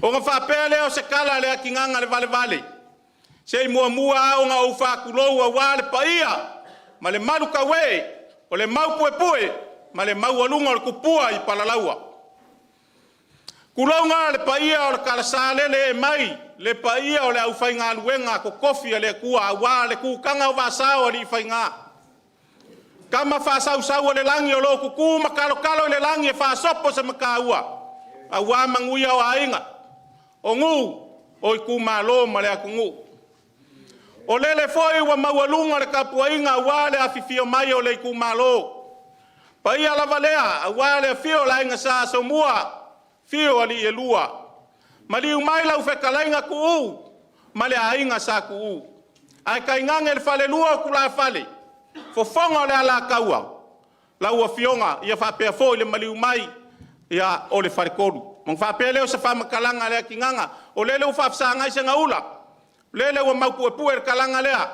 D: Ona faapea lea o se tala a le atigaga le valevale, se i muamua lava ona ou faatulou aua le paia ma le malutauee o le maupuepue ma le maualuga o le tupua i Palalaua. Tulouna le paia o le talasa lele ee mai le paia o le aufaigaluega totofi a le Atua aua le kutaga o vasa o alii faiga. Tama faasausau o le lagi o lo o tutu ma talotalo i le lagi e faasopo se mataua aua manuia o aiga, o nuu, o itumalo ma le atunuu. O lele foi ua maualuga le tapuaiga aua le afifio mai o le itumalo. Paia lava lea aua le afio o le Aiga Sa Asomua, afio alii e lua, maliu mai lau fetalaiga Tuuu ma le Aiga Sa Tuuu, ae tainane le falelua o tulafale, fofoga o le Alataua, lau Afioga ia faapea foi le maliu mai o le Faletolu. Ona faapea lea o se faamatalaga a le atigaga, o lele ua faafesagai segaula, o lele ua maupuepue le talaga lea.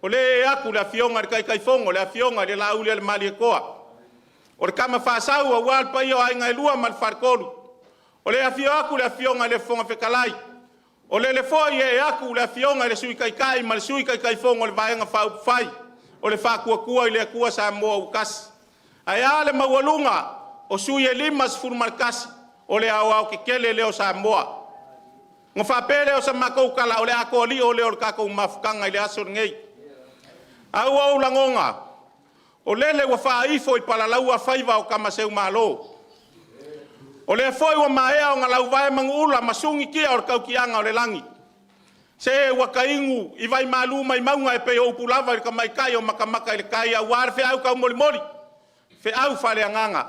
D: O lea e aku le afioga i le Taitaifono, le afioga i le Laaulialemalietoa, o le tama faasau aua le paia o aiga e lua ma le faletolu. O le afio atu le afioga i le Fofoga Fetalai, o lele foi e ee atu le afioga i le Sui Taitai ma le Sui Taitaifono o le Vaega Faaupufai o le Faatuatua i le Atua Samoa ua Tasi. Ae a le maualuga o sui usufono e 51 o le aoaotetele lea o Samoa. Ona faapea lea o sa matou tala, o le atoa lio lea o le tatou mafutaga i le aso lenei. Ae ua ou lagona, o lele ua faaifo i palalaua faiva o tama seumalo. O lea foi ua maea ona lauvae manuula ma suni tia o le tautiaga o le lagi. Se ua tainu i vaimalu mai mauga e pei o upu lava i le tamaitai o matamata i le tai aua le feau taumolimoli, feau faaleagaga,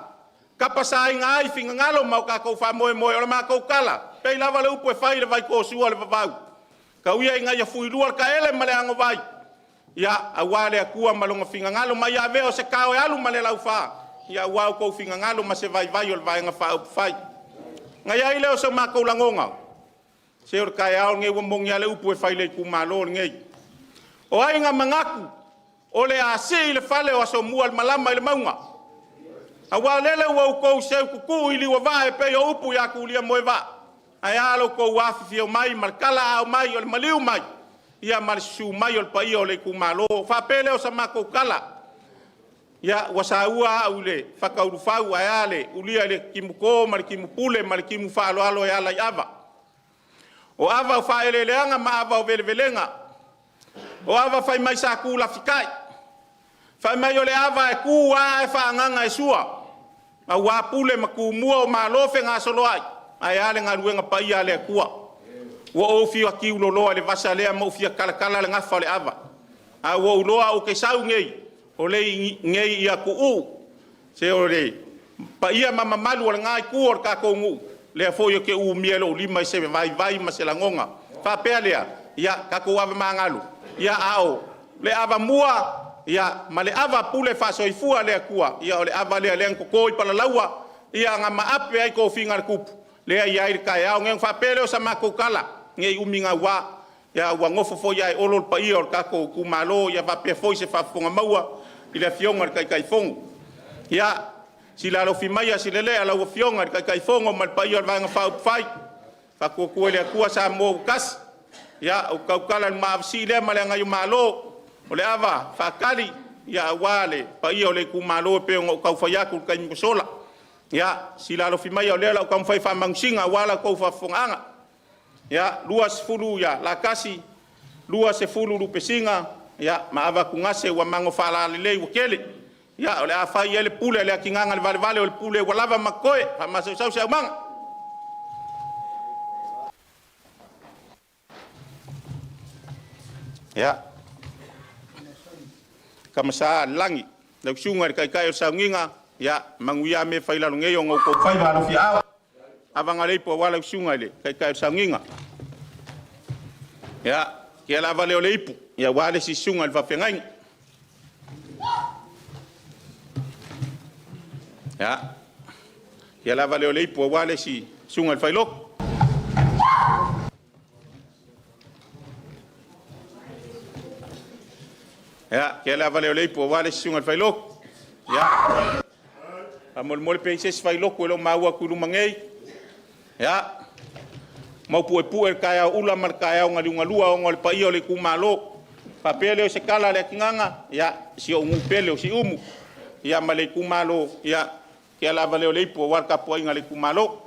D: tapasaina ai finagalo ma o tatou faamoemoe. O le matou tala, e pei lava le upu e fai i le vaitoesua o le vavau, tau ia ina ia fuilua le taele ma le agovai, ia, aua le Atua ma Lona finagalo, ma ia avea o se tao e alu ma le laufa, aua outou finagalo ma se vaivai o le Vaega Faaupufai. Ona i ai lea o so matou lagona, se o le taeao lenei ua moni lava le upu e fai i le itumalo lenei. O ai na manatu o le a sii le fale o Asomua i le malama i le mauga? Aua o lele ua outou seututu i liuavaa e pei o upu ia Tulia Moevaa, ae a lo outou afifio mai ma le talaaao mai o le maliu mai, ia ma le susu mai o le paia o le itumalo. Ona faapea lea o sa matou tala, ia ua saua au i le fataulufau ae a le ulia i le timuto ma le timupule ma le timufaaaloalo e ala i ava. O ava o faaeleeleaga ma ava o velevelega, o ava fai mai sa tu lafitai, fai mai o le ava e tu lava ae faaagaga e sua, aua Pule ma Tumua o Malo fegasoloai, ae a le galuega paia a le Atua. Ua ou fia tiuloloa i le vasa lea ma ou fia talatala le gafa o le ava, ae ua ou iloa ou te sau nei, o le i nei tuuu, se o le paia ma mamalu o lena itu o le tatou nuu, lea foi ou te umia e lou lima se vaivai ma se lagona. Faapea lea, ia tatou ava magalo, a o le avamua ma le ava pule faasoifua le Atua, ia o le ava lea na toto i palalaua, ia na maape ai tofiga a le Tupu, lea e i ai le taeao. Ona faapea lea o sa matou tala, ne i umi naua, ua nofo foi ae olo le paia o le tatou itumalo, ia faapea foi se faafofoga maua i le afioga i le Taitaifono. Ia, sila alofi maia silelea lau Afioga i le Taitaifono ma le paia o le Vaega Faaupufai, Faatuatua i le Atua Samoa ua Tasi. Ia, ou te tautala i le maavesi lea ma le Agaiomalu, o le ava faatali aua le paia o le itumalo e pei ona ou tau fai atu i le taimi ua sola. Ia, sila alofi maia o lea o le a ou taumafai e faamanusina aua la outou faafofogaaga. Ia, 20 latasi, 20 lupesina, ia, ma ava atugase ua mago faalalelei ua tele. Ia, o le a fai i ai le pule a le atigaga a le valevale o le pule ua lava ma totoe, faamasausau se aumaga. Ia, Tama Sa i le lagi, lau susuga i le Taitai o le Sauniga, ia manuia mea fai i lalo nei ona outou faiva alofiaao. Ava leipo aua lau susuga i le Taitai o le Sauniga. Ia, kia lava lea o le ipu, ia aua le isi susuga i le faafeagaiga. Ia, kia lava lea o le ipu aua le isi susuga i le failotu. Ia, kia lava lea o le ipu aua le isi susuga i le failotu. Ia, faamolemole pe i ai se isi failotu e le o maua atu i luma nei. Ia, maupuepue le taeao ula ma le taeao na liugalua ona o le paia o le itumalo. Faapea lea o se tala a le atigaga, ia, si ou nuu pele o Siumu, ia ma le itumalo, ia, kia lava lea o le ipu aua le tapuaiga a le itumalo.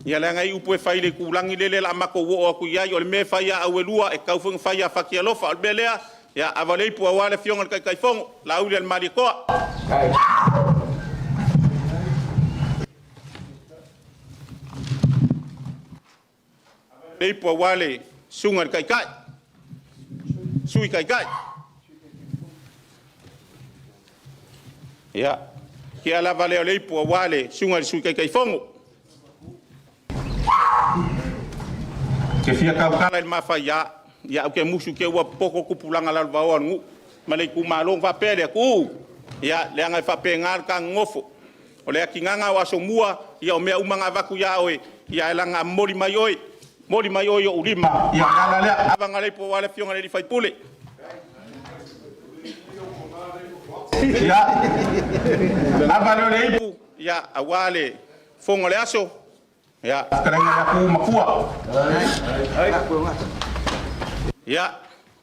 D: Ia leaga e i ai upu e fai i le itulagi lele o le a matou oo atu i ai, o le mea e fai ia Auelua, e tatau foi ona fai ia Fatialofa. O le mea lea, ia ava le ipu aua le afioga i le Taitaifono, Laaulialemalietoa. Le ipu aua le susuga i le Taitai, Sui Taitai. Ia, kia lava lea o le ipu aua le susuga i le Sui Taitaifono. Te fia tautala i le mafaia, ia ou te musu te i ua popoto tupulaga lalovaoa o le nuu ma le itumalo. Ona faapea lea, Tuuu, ia leaga e faapena le ta nonofo. O le atigaga o Asomua, ia o mea uma na avatu ia oe, ia ae laga momoli mai oe. Moli mai oe i ou lima, ia o le ala lea, ava galei po o le afioga i le sui usufono. Ia, ava lea o le ipu, ia, aua le fofoga o le aso, ia, fetalaiga ia Tuuu Matua. Ia,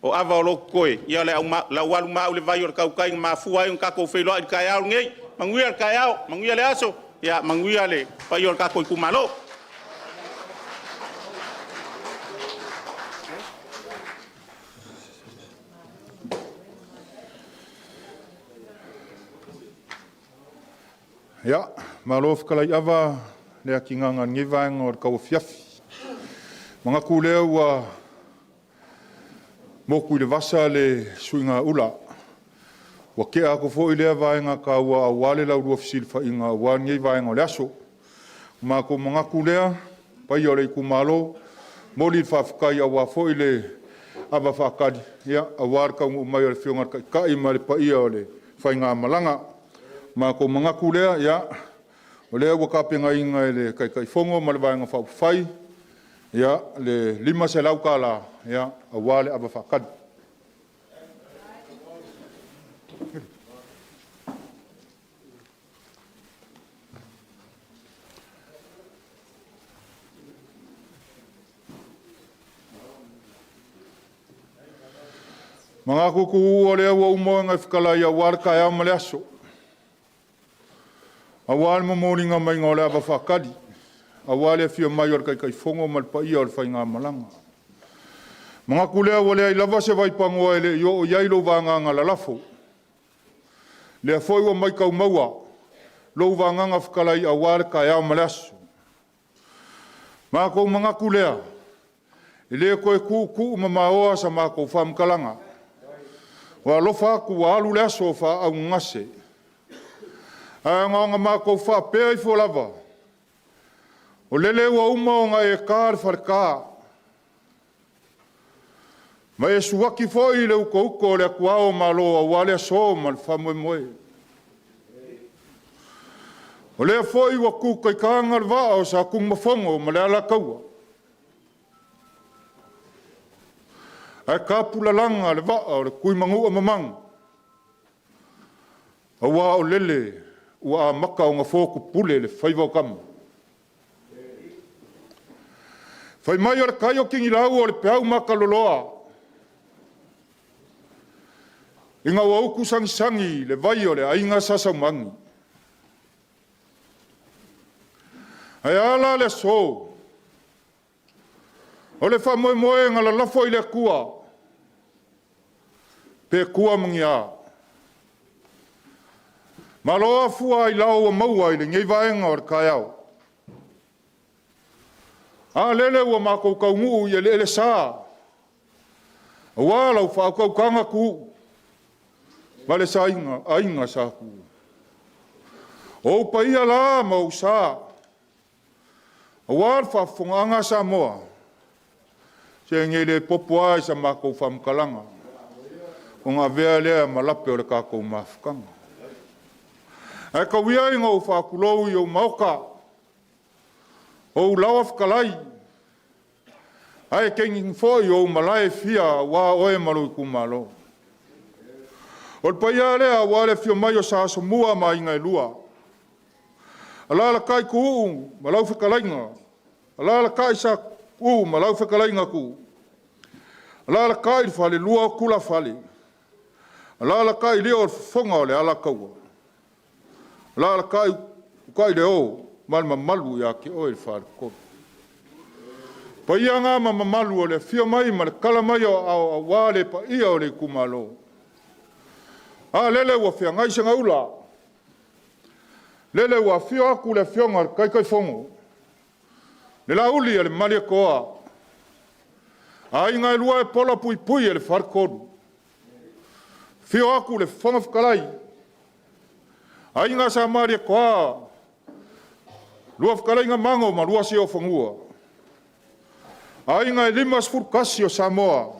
D: o ava o lo o totoe, ia o le aualuma i le vai o le tautai na mafua ai ona tatou feiloai i le taeao lenei. Manuia le taeao, manuia le aso, ia manuia le paia o le tatou itumalo.
B: Ia, malo fetalai Ava le atigaga o lenei vaega o le tauafiafi. Manatu lea ua motu i le vasa le suigaula, ua tea atu foi lea vaega taua aua le laulua fesilafaiga aua lenei vaega o le aso. Ua matou manatu lea, paia o le itumalo, momoli le faafetai aua foi le ava faatali aua le taunuu mai o le Afioga i le Taitai ma le paia o le faigamalaga. Matou manatu lea, ia, o lea ua tapenaina e le Taitaifono ma le Vaega Faaupufai le $500 aua le ava faatali. Manatu Tuuu o lea ua uma ona e fetalai aua le taeao ma le aso, aua le momoliga mai o le ava faatali, aua le afio mai o le Taitaifono ma le paia o le faigamalaga. Manatu lea ua leai lava se vaipanoa e le i oo i ai lou vagaga lalafo. Lea foi ua matau maua lou vagaga fetalai aua le taeao ma le aso. Matou manatu lea, e le toe tuutuu mamaoa sa matou faamatalaga. Ua alofa atu ua alu le aso o faaaaogagase. Ae na ona matou faapea ifo lava, o lele ua uma ona e ta le faleta, ma e suaki foi le utouto o le atuao o Malo aua le aso ma le faamoemoe. O lea foi ua tu taitaga le vaa o Satunumafono ma le Alataua, ae tapulalaga le vaa o le Tuimanua mamalu, aua o lele ua amata ona fotupule le faiva o tama. Fai mai o le tai o Tigilau o le peau mataloloa, ina ua utu sagisagi le vai o le aiga Sa Saumani. Ae a la le aso? O le faamoemoe na lalafo i le Atua, pe tua ma ni a? Malo afua ailao ua maua i lenei vaega o le taeao. A lele ua matou taunuu i eleelesa, aua lau faautautaga Tuuu ma le aiga Sa Tuuu. O ou paia la ma ou sa, aua le faafofogaaga a Samoa, se nei le popo lava i sa matou faamatalaga, ona avea lea ma lape o le tatou mafutaga. Ae tau ia ina ou faatulou i ou maota, ou laoa fetalai, ae tainane foi ou malae e fia aua oe ma lou itumalo. O le paia lea aua le afio mai o Sa Asomua ma Aiga e Lua, alaalatai Tuuu ma lau fetalaiga, alaalatai Sauu ma lau fetalaiga Tuuu, alaalatai le falelua o Tulafale, alaalatai Lio o le Fofoga o le Alataua, alaalatai Utaileuo ma le mamalu ia te oe le Faletolu. Paia na ma mamalu o le afio mai ma le tala mai o aao aua le paia o le itumalo. A lele ua feagai segaula, lele ua afio atu le Afioga i le Taitaifono, le Lauli a le Malietoa, aiga e lua e pola puipui e le Faletolu. Afio atu le Fofoga Fetalai, Aiga Sa Malietoa, lua fetalaiga Mago ma lua Siuofanua, aiga e 51 o Samoa,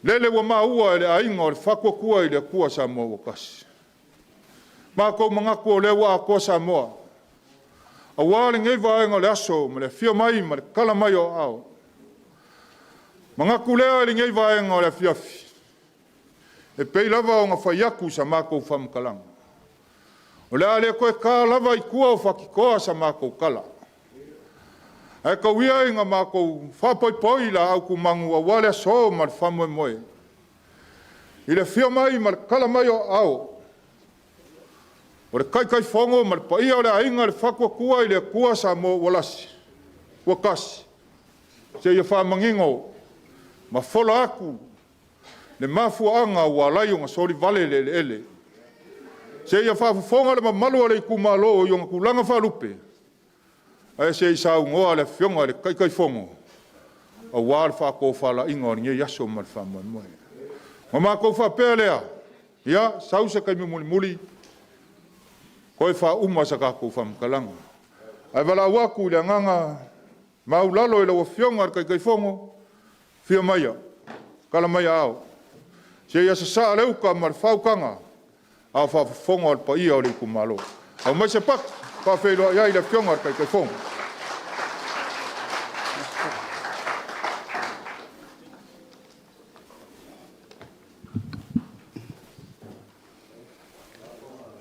B: lele ua maua e le aiga o le Faatuatua i le Atua Samoa ua tasi. Matou manatu o lea ua atoa Samoa. Auā lenei vaega o le aso ma le afio mai ma le tala mai o aao. Manatu lea i lenei vaega o le afiafi, e pei lava ona fai atu i sa matou faamatalaga, o le a le toe ta lava i tua o Fatitoa sa matou tala, ae tau ia ina matou faapoipoi laau tumanu aua le aso ma le faamoemoe, i le afio mai ma le tala mai o aao o le Taitaifono ma le paia o le Aiga o le Faatuatua i le Atua Samoa ua Tasi, seia faamanino ma fola atu le mafuaaga ua ala ai ona solivale le eleele, seia faafofoga le mamalu o le itumalo i ona tulaga faalupe, ae se i saunoa le Afioga i le Taitaifono aua le faatofalaiga o lenei aso ma le faamoemoe. Ona matou faapea lea, ia, sau se taimi mulimuli toe faauma sa tatou faamatalaga. Ae valaau atu i le agaga maualalo i lau Afioga i le Taitaifono, afio maia, tala mai aao, se i sasaa le uta ma le faautaga a o faafofoga le paia o le itumalo. Aumai se pati e faafeiloai ai le Afioga i le Taitaifono.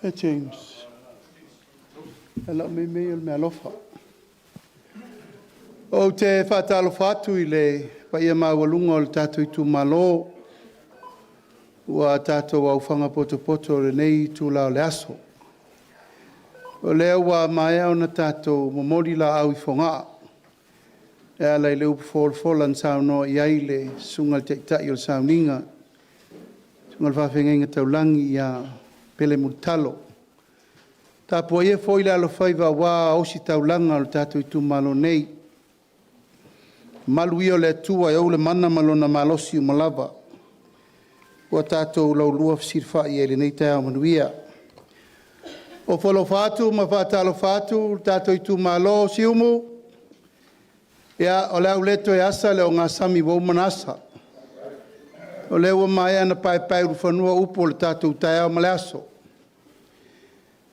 E: E James, o lau mea o le meaalofa. Ou te faatalofa atu i le paia maualuga o le tatou itumalo ua tatou aofaga potopoto i lenei itula o le aso. O lea ua maea ona tatou momoli laau i Fogaa e ala i le upu folafola na saunoa i ai le susuga i le Taitai o le Sauniga, le susuga i le Faafeagaiga Taulagi ia Pele Mulitalo. Tapuaia foi le alofaiva aua ositaulaga a le tatou itumalo nei. O malu ia o le Atua e ou le mana ma lona malosi uma lava ua tatou laulua fesilafai ai i lenei taeao manuia. E ofo alofa atu ma faatalofa atu le tatou itumalo o Siumu, ia, o le a ou le toe asa le ogasami ua uma ona asa. O lea ua maea ona paepaeulufanua upu o le tatou taeao ma le aso.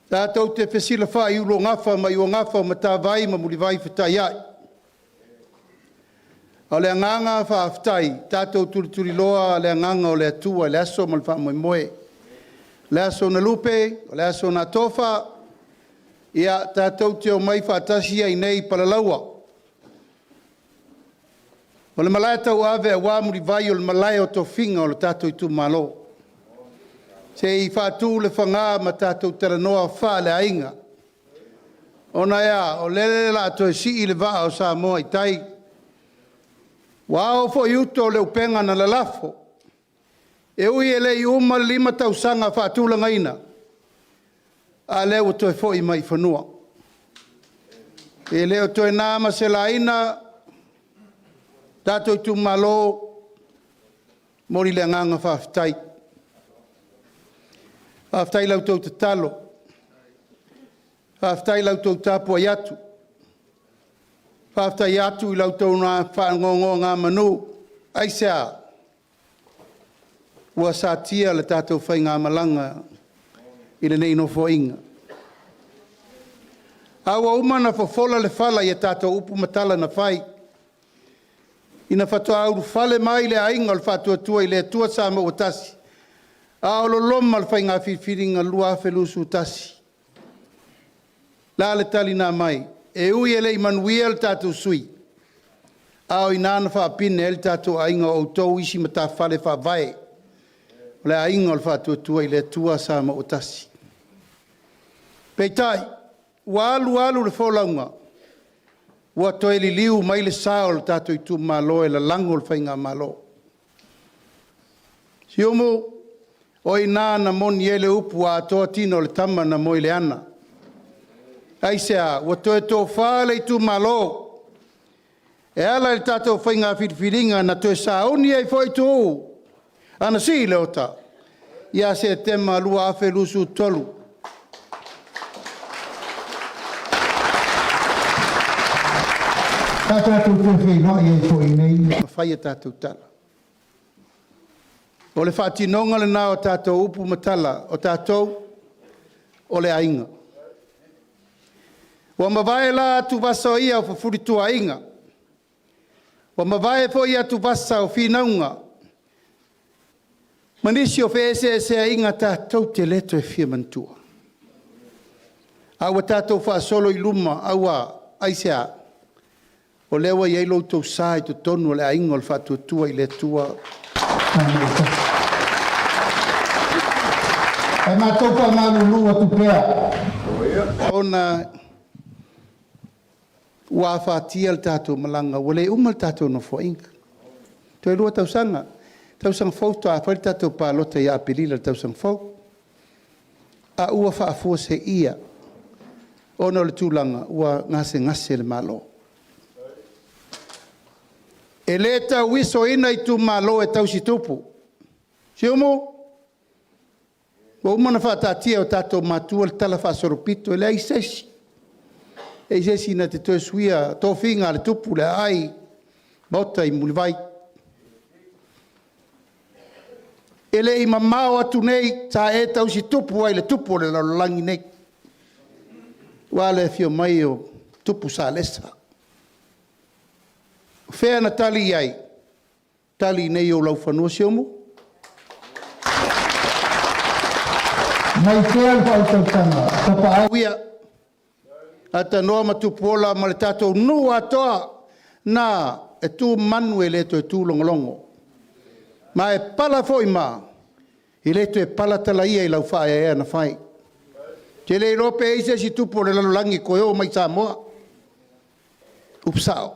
E: Tatou te fesilafai i ulugafa ma iugafa o matavai ma mulivai fetaiai. A o le agaga faafetai, tatou tulituliloa le agaga o le Atua i le aso ma le faamoemoe. O le aso na lupe, o le aso na tofa, ia tatou te omai faatasi ai nei i Palalaua. O le malae tauave aua Mulivai o le malae o tofiga o le tatou itumalo. Se i faatu le faga ma tatou talanoa faaleaiga. Ona e a? O lele o le a toe sii le vaa o Samoa i tai. Ua ao foi i uta o le upega na lalafo, e ui e le i uma le 5 tausaga faatulagaina, a o lea ua toe foi mai i fanua. E le o toe na ma se laina tatou itumalo, e momoli le agaga faafetai. Faafetai i la outou tatalo, faafetai i la outou tapuai atu, faafetai atu i la outou faanonogamanu. Aisea? Ua satia le tatou faigamalaga i lenei Nofoaiga. A ua uma ona fofola le fala i a tatou upu ma tala na fai, ina faatoa ulufale mai le Aiga o le Faatuatua i le Atua Samoa ua Tasi, a o loloma le faiga filifiliga 2021. O le a le tali na aumai? E ui e le i manuia le tatou sui usufono, a o i ina na faapine ai le tatou aiga, o outou o isi matafale faavae, o le Aiga o le Faatuatua i le Atua Samoa ua Tasi. Peitai, ua alu alu le folauga, ua toe liliu mai le sa o le tatou itumalo e lalago le faigamalo. Siumu, o i ina na moni ai le upu a atoa tino o le tama na moe i le ana. Aisea? Ua toe tofa le itumalo e ala i le tatou faiga filifiliga na toe sauni ai foi Tuuu anasii Leota ia Setema 2023. Sa tatou toe feiloai ai foi i inei ma fai a tatou tala. O le faatinoga lena o tatou upu ma tala, o tatou o le aiga. Ua mavae la atuvasa ia o fefulituaaiga, ua mavae foi atuvasa o finauga ma nisi o feeseeseaiga tatou te le toe fia manatua, a ua tatou faasolo i luma. Aisea? O lea ua i ai lo outou sa i totonu o le Aiga o le Faatuatua i le Atua. Ae matou faamalulu atu pea, ona ua afatia le tatou malaga, ua le uma le tatou Nofoaiga, toe 2 tausaga. Tausaga fou faatoa fai le tatou palota ia Aperila i le tausaga fou. A ua faafuaseia ona o le tulaga ua gasegase le Malo. E le tauisoina itumalo e tausi tupu. Siumu, ua uma ona faataatia e o tatou matua le talafaasolopito, e leai se isi, e leai se isi na te toe suia tofiga a le tupu i le aai, Maota i Mulivai. E le i mamao atu nei sa e tausi tupu ai i le tupu o le lalolagi nei, aua le afio mai o Tupu Salesa. O fea na tali i ai? Tali i inei i ou laufanua Siumu. Mai fea le faautautaga? Tapaau ia, Atanua ma Tupuola ma le tatou nuu atoa na e tu manu e le toe tu logologo, ma e pala foi ma e le toe pala talaia i lau faaeaea na fai. Ou te le iloa pe i ai se isi tupu o le lalolagi e toe oo mai i Samoa. Upu sao,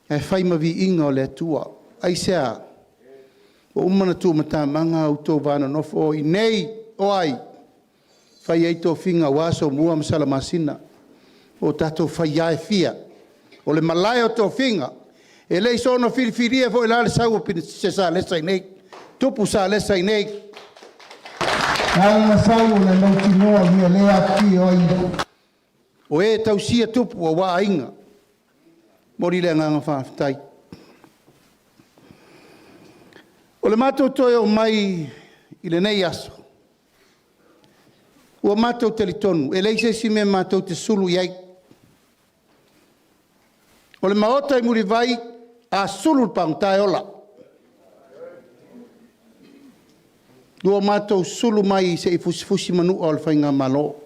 E: ae fai ma viiga o le Atua. Aisea? Ua uma ona tuumatamaga outou va nonofo o i inei o ai? Fai ai tofiga aua Somua ma Salamasina o tatou faia e fia. O le malae o tofiga, e le i soona filifilia foi la le sau o Pinesese Salesa i inei, Tupu Salesa i inei. Na ona sau o le mautinoa o le mea lea e afifio ai. O e tausia tupu aua aiga. Momoli le agaga faafetai. O le matou toe oo mai i lenei aso, ua matou talitonu e leai se isi mea matou te sulu i ai. O le Maota i Mulivai, a sulu le pagota e ola. Ua matou sulu mai se i fusifusi manua o le faigamalo.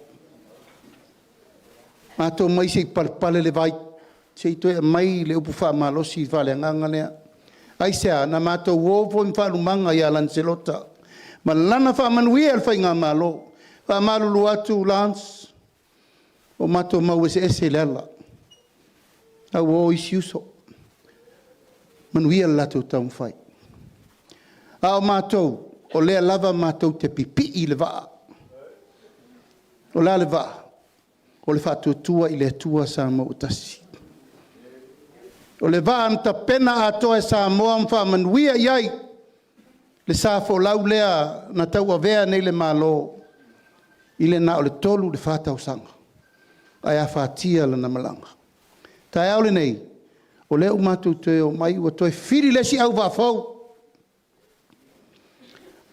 E: Matou omai se i palepale le vai, se i toe aumai le upu faamalosi faaleagaga lea. Aisea? Na matou o foi ma faalumaga ia Laniselota ma lana faamanuia i le faigamalo. Faamalulu atu Lance, ua matou mau eseese i le ala, a ua o isi uso, manuia le latou taumafai. A o matou, o lea lava matou te pipii i le vaa. O le a le vaa? O le Faatuatua i le Atua Samoa ua Tasi. O le vaa na tapena atoa e Samoa ma faamanuia i ai le sa folau lea na tauavea nei le Malo i le na o le 3 i le 4 tausaga, ae afatia lana malaga. O le taeao lenei, o lea ua matou toe omai ua toe fili le isi auvaa fou.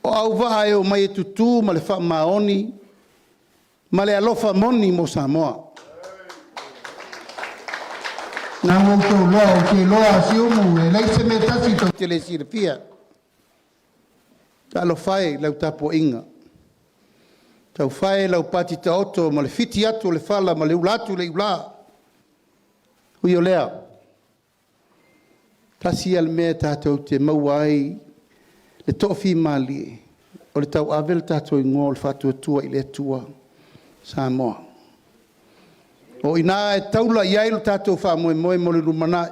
E: O auvaa e omai e tutu ma le faamaoni ma le alofa moni mo Samoa. Na ua outou iloa, ou te iloa Siumu, e leai se mea e tasi tou te le silafia. Talofa e i lau tapuaiga, taufa e lau pati taoto ma le fiti atu o le fala ma le ula atu o le iula. Ui o lea, tasi ia le mea tatou te maua ai le toafimalie, o le tauave le tatou igoa o le Faatuatua i le Atua Samoa. O i ina e taula i ai lo tatou faamoemoe mo le lumanai.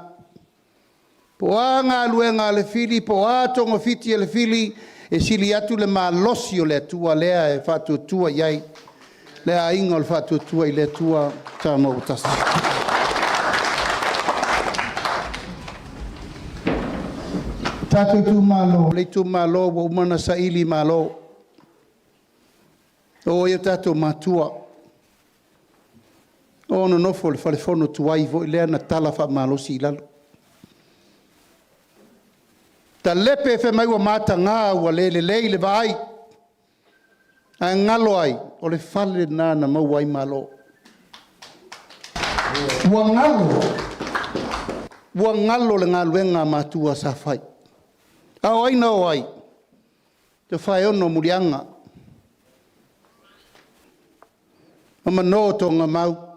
E: Po o a galuega a le fili po o a togafiti a le fili, e sili atu le malosi o le Atua lea e faatuatua i ai le aiga o le Faatuatua i le Atua Samoa ua tasi. Tatou itumalo, o le itumalo ua uma ona saili malo. O i o tatou matua, o nonofo i le falefono tuai foi lea na tala faamalosi i lalo. Talepe fai mai ua mataga ua le lelei le vaai, ae galo ai, o le fale lena na maua ai malo. Ua galo, ua galo le galuega a matua sa fai. A o ai na o ai? Tofaeono Muliaga ma Manotogamau.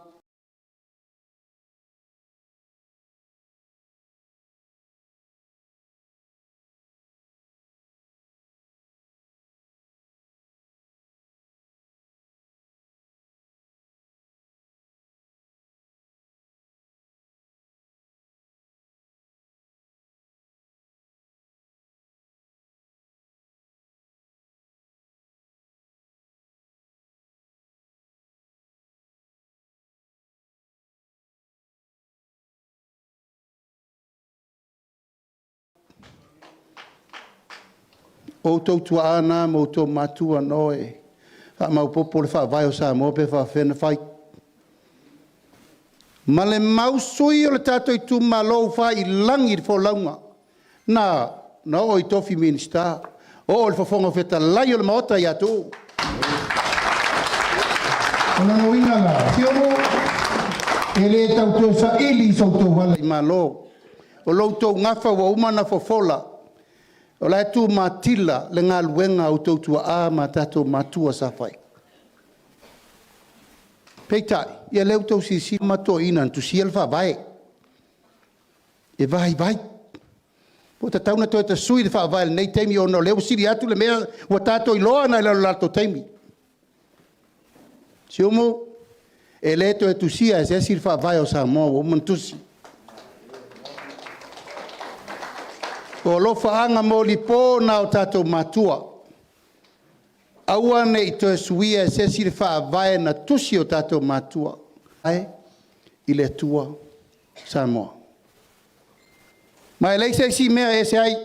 E: O outou tuaa na ma outou matua na o e faamaopoopo le faavae o Samoa pe faapefea ona fai. Ma le mau sui o le tatou itumalo ua faiilagi le folauga, na oo i tofi Minisita, oo i le Fofoga Fetalai o le Maota ia Tuuu. O lona uiga la, Siumu, e le tau toe saili so outou ala i malo. O lo outou gafa ua uma ona fofola, o la e tumatila le galuega a outou tuaa ma tatou matua sa fai. Peitai, ia lea ua outou silasila ma toeaiina na tusia le faavae, e vaivai. Ua tatau ona toe tasui le faavae i lenei taimi ona o lea ua sili atu le mea ua tatou iloa nai lo le latou taimi. Siumu, e le toe tusia e se isi le faavae o Samoa ua uma ona tusi. O alofaaga molipo na o tatou matua, aua ne i toe suia e se isi le faavae na tusi e o tatou matua i le Atua Samoa. Ma e leai se isi mea e ese ai.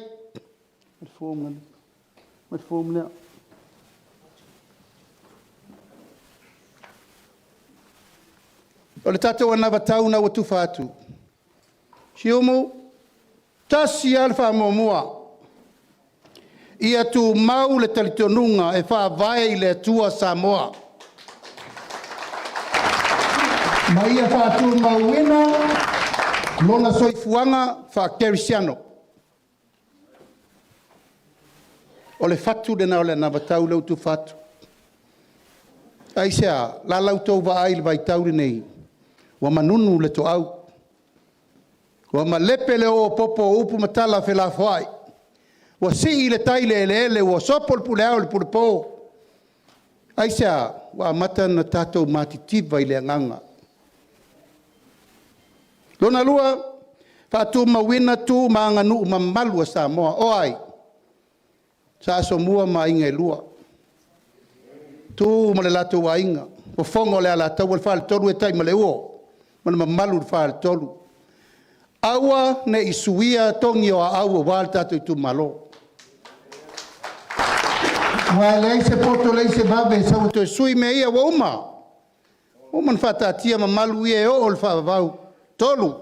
E: O le tatou anavatau lena ua tufa atu, Siumu, tasi lava le faamuamua, ia tumau le talitonuga e faavae i le Atua Samoa. Ma ia faatumauina lona soifuaga faakerisiano. O le fatu lena o le anavatau lea ua tufa atu. Aisea? O le a la outou vaai i le vaitau lenei? Ua manunu le toau, ua malepe le oo popo o upu ma tala felafoai, ua sii le tai i le eleele ua sopo le pule ao i le pule po. Aisea? Ua amata ona tatou matitiva i le agaga. Lona lua, faatumauina tu ma aganuu mamalu a Samoa. O ai? Sa Asomua ma Aiga e Lua, Tu ma le latou Aiga, Fofoga o le Alataua, le Faletolu e tai ma le Uo ma le mamalu i le Faletolu. Aua ne i suia togi o aau aua le tatou itumalo. Aua e leai se poto leai se vave e sau e toe sui mea ia ua uma. Ua uma ona faataatia mamalu ia e oo i le faavavau. 3,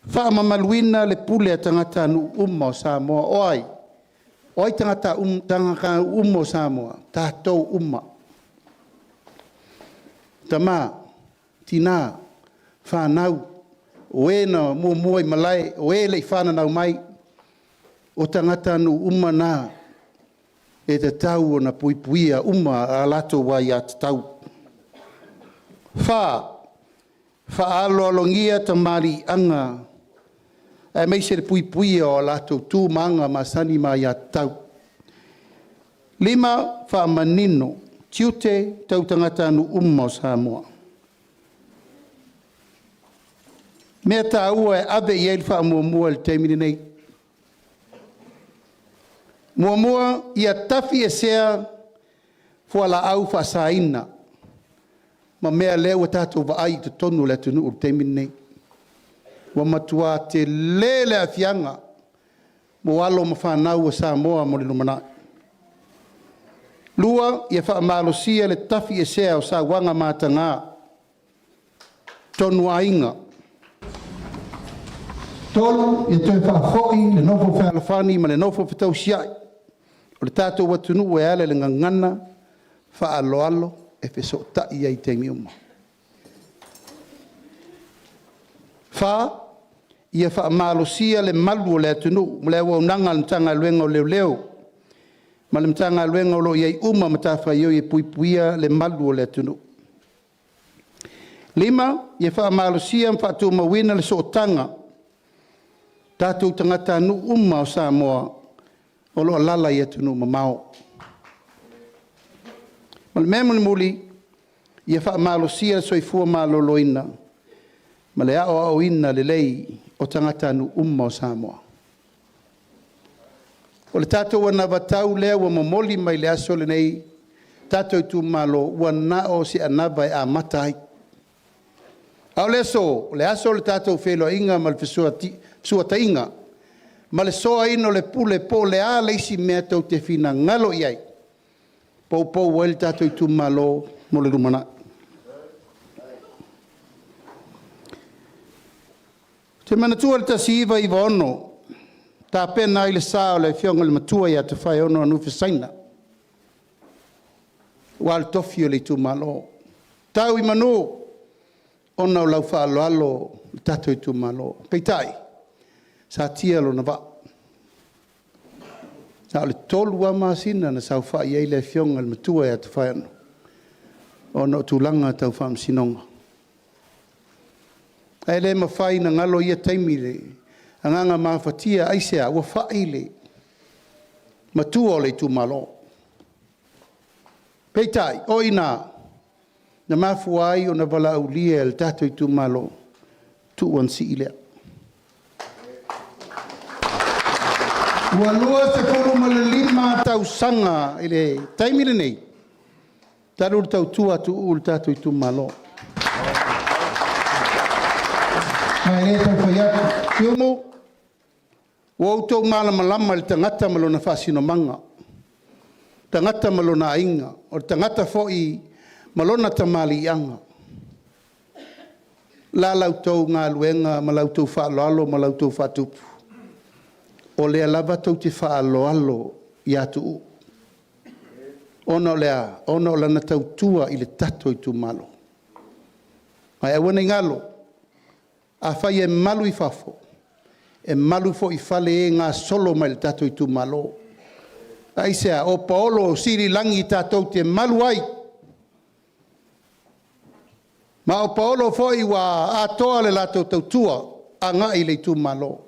E: faamamaluina le pule a tagatanuu uma o Samoa. O ai? O ai tagatanuu uma o Samoa? Tatou uma. Tama, tina, fanau, o e na muamua i malae, o e le i fananau mai, o tagatanuu uma na e tatau ona puipuia uma a latou aiatatau. 4, faaaloalogia tamaliiaga aemaise le puipuia o latou tu ma aga masani ma aiatatau. 5, faamanino tiute tau tagatanuu uma o Samoa. Mea taua e ave i ai le faamuamua i le taimi lenei. Muamua, ia tafiesea fualaau faasaina ma mea lea ua tatou vaai i totonu o le atunuu i le taimi lenei. Ua matua tele le aafiaga mo alo ma fanau a Samoa mo le lumanai. 2, ia faamalosia le tafiesea o sauaga mataga tonu aiga. 3, ia toe faafoi le nofo fealofani ma le nofo fetausiai o le tatou atunuu e ala i le gagana faaaloalo e fesootai ai i taimi uma. 4. Ia faamalosia le malu o le atunuu ma le auaunaga a le Matagaluega o Leoleo ma le Matagaluega o lo o i ai uma matafaioi e puipuia le malu o le atunuu. 5. Ia faamalosia ma faatumauina le sootaga tatou tagatanuu uma o Samoa o lo o alaala i atunuu mamao. O le mea mulimuli, ia faamalosia le soifua maloloina ma le aoaoina lelei o tagatanuu uma o Samoa. O le tatou anavatau lea ua momoli mai le aso lenei, tatou itumalo, ua na o se anava e amata ai. A o le aso, o le aso o le tatou feiloaiga ma le fesuataiga ma le soaina o le pule po o le a le isi mea tou te finagalo i ai, e poupou ai le tatou itumalo mo le lumanai. Ou te manatua le 1996, tapena ai le sa o le Afioga i le Matua ia Tofaeono Anufe Saina, aua le tofi o le itumalo. Tau i manu ona o lau faaaloalo i le tatou itumalo. Peitai, sa tia lona vaa. Na o le 3 lava masina na saofai ai le Afioga i le Matua ia Tofaeono ona o tulaga tau faamasinoga. Ae le mafai ona galo ia taimi i le agaga mafatia. Aisea? Ua fai le matua o le itumalo. Peitai, o i ina na mafua ai ona valaaulia e le tatou itumalo, tuu Anasie lea. Ua 25 tausaga i le taimi lenei talu ona tautua Tuuu i le tatou itumalo. Ma e le tau fai atu, Siumu, ua outou malamalama i le tagata ma lona faasinomaga, tagata ma lona aiga, o le tagata foi ma lona tamaliiaga. O le a la outou galuega ma la outou faaaloalo ma la outou faatupu? O lea lava tou te faaaloalo ia Tuuu. Ona o le a? Ona o lana tautua i le tatou itumalo. Ae aua ne i galo, afai e malu i fafo, e malu foi i fale e gasolo mai i le tatou itumalo. Aisea? O paolo sililagi tatou te malu ai, ma o paolo foi ua atoa le latou tautua agai i le itumalo.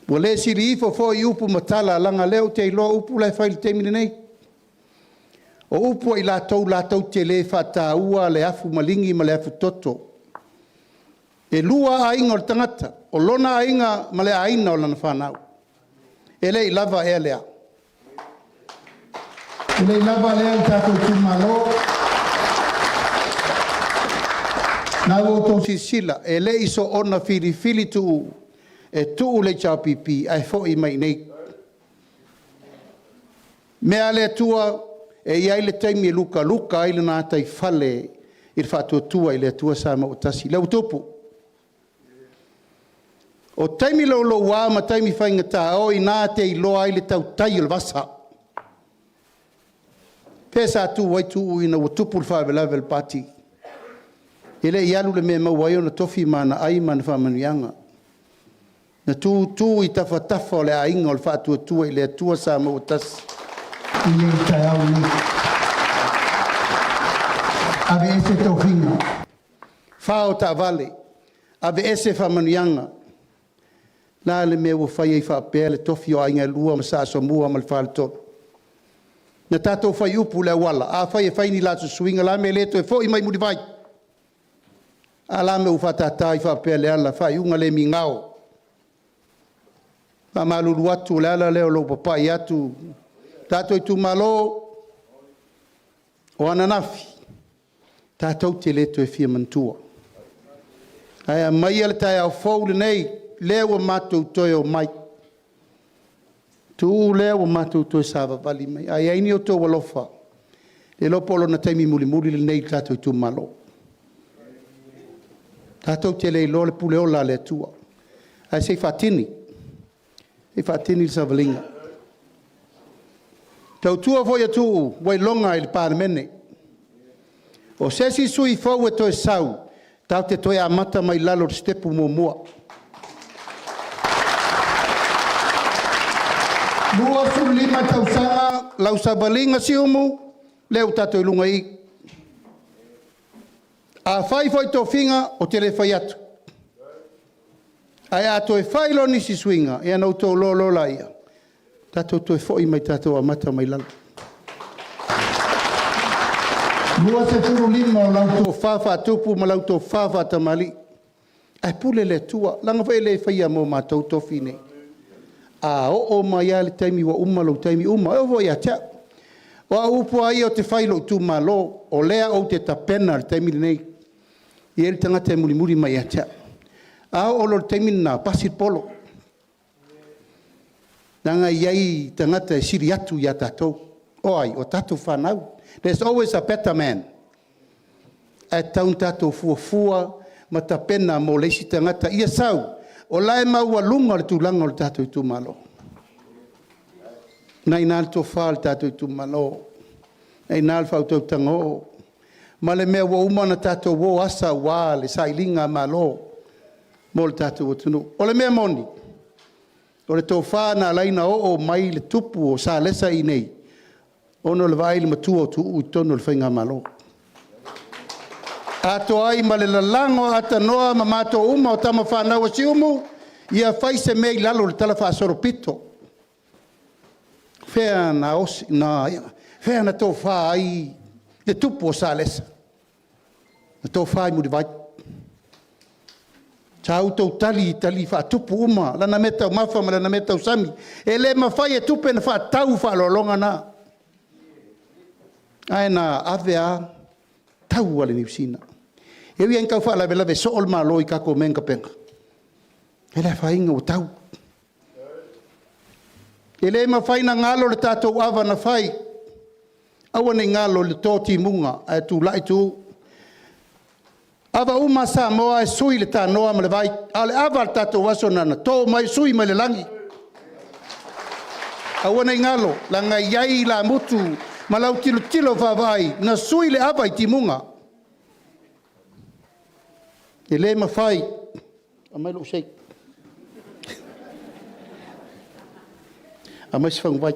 E: Ua le sili ifo foi upu ma tala, leaga o lea ou te iloa upu la e fai i le taimi lenei. O upu a i latou latou te le faataua le afu maligi ma le afutoto. E 2 aiga o le tagata, o lona aiga ma le aiga o lana fanau. E le i lava ea lea? E le i lava lea le tatou itumalo? Na ua outou silasila, e le i soona filifili Tuuu e tuu le HRPP ae foi mai i inei. O mea a le Atua, e i ai le taimi e lukaluka ai le gataifale i le Faatuatua i le Atua Samoa ua Tasi. O lea ua tupu. O taimi louloua ma taimi faigata, o i ina e te iloa ai le tautai o le vasa. O fea sa tu ai Tuuu ina ua tupu le faalavelave o le Pati? E le i alu i le mea e maua ai ona tofi ma ana ai ma ana faamanuiaga. Na tutu i tafatafa o le aiga o le Faatuatua i le Atua Samoa ua Tasi i le taeao lenei. Aveese tofiga, fao taavale, aveese faamanuiaga. O le a le mea ua fai ai faapea le tofi o Aiga e Lua ma Sa Asomua ma le Faletolu? Na tatou fai upu i le auala, afai e fai ni la suisuiga, o le a le mea e le toe foi mai Mulivai? A o le a le mea ua faatata ai faapea Leala? Faaiuga le migao. E faamalulu atu, o le ala lea o lou papai atu. Tatou itumalo, o ananafi tatou te le toe fia manatua, ae aumaia le taeao fou lenei lea ua matou toe omai. Tuuu lea ua matou toe savavali mai. A i ai ni outou alofa, le iloa po o lona taimi mulimuli lenei i le tatou itumalo. Tatou te le iloa le pule ola a le Atua, ae se i faatini, se i faatini le savaliga. E tautua foi a Tuuu ua iloga i le Palemene. O se isi sui usufono fou e toe sau, Tatou te toe amata mai lalo i le sitepu muamua. 25 tausaga lau savaliga Siumu, lea ua tatou i luga i i. A fai foi tofiga, ou te le fai atu, ae a toe fai loa nisi suiga, ia ona outou iloa loa lea, tatou toe foi mai tatou amata mai lalo. 25 o lau tofa faatupu ma lau tofa faatamalii, ae pule le Atua, leaga foi e le faia mo matou tofi nei. A oo mai lava i le taimi ua uma lou taimi uma, e oo foi ia te au. O au upu lava ia ou te fai i lou itumalo, o lea ou te tapena i le taimi lenei, e i ai le tagata e mulimuli mai ia te au. A oo loa i le taimi lena, pasi le polo, leaga e i ai tagata e sili atu ia tatou. O ai? O tatou fanau. There's always a better man. Ae tatau ona tatou fuafua ma tapena mo le isi tagata ia sau, o la e maualuga le tulaga o le tatou itumalo. O lena e i ina le tofa a le tatou itumalo, o lena e i ina le faautautaga oo, ma le mea ua uma ona tatou o asa aua le sailigamalo mo le tatou atunuu. O le mea moni, o le tofa na ala ai ona oo mai le tupu o Salesa i inei, ona o le vaai i le matua o Tuuu i totonu o le faigamalo. Atoa ai ma le lalago aatanoa ma matou uma o tama fanau a Siumu, ia fai se mea i lalo o le talafaasolopito. O fea na tofa ai le tupu o Salesa? Na tofa i Mulivai. Sa outou tali i tali faatupu uma, lana meataumafa ma lana meatausami. E le mafai e tupe ona faatau faaaloaloga na. Ae na ave lava tau a le Niu Sila. E ui lava ina tau faalavelave soo le Malo i tatou mea na tapena, ae le afaina ua tau. E le mafai ona galo le tatou ava na fai, aua ne i galo i le to timuga ae tulai Tuuu. O ava uma a Samoa e sui le tanoa ma le vai, a o le ava a le tatou aso na ona to mai sui mai le lagi. Aua ne i galo, leaga e i ai ilamutu ma lau tilotilo vaavaai na sui le ava i timuga. E le mafai... Aumai lou shake, aumai se faguvai.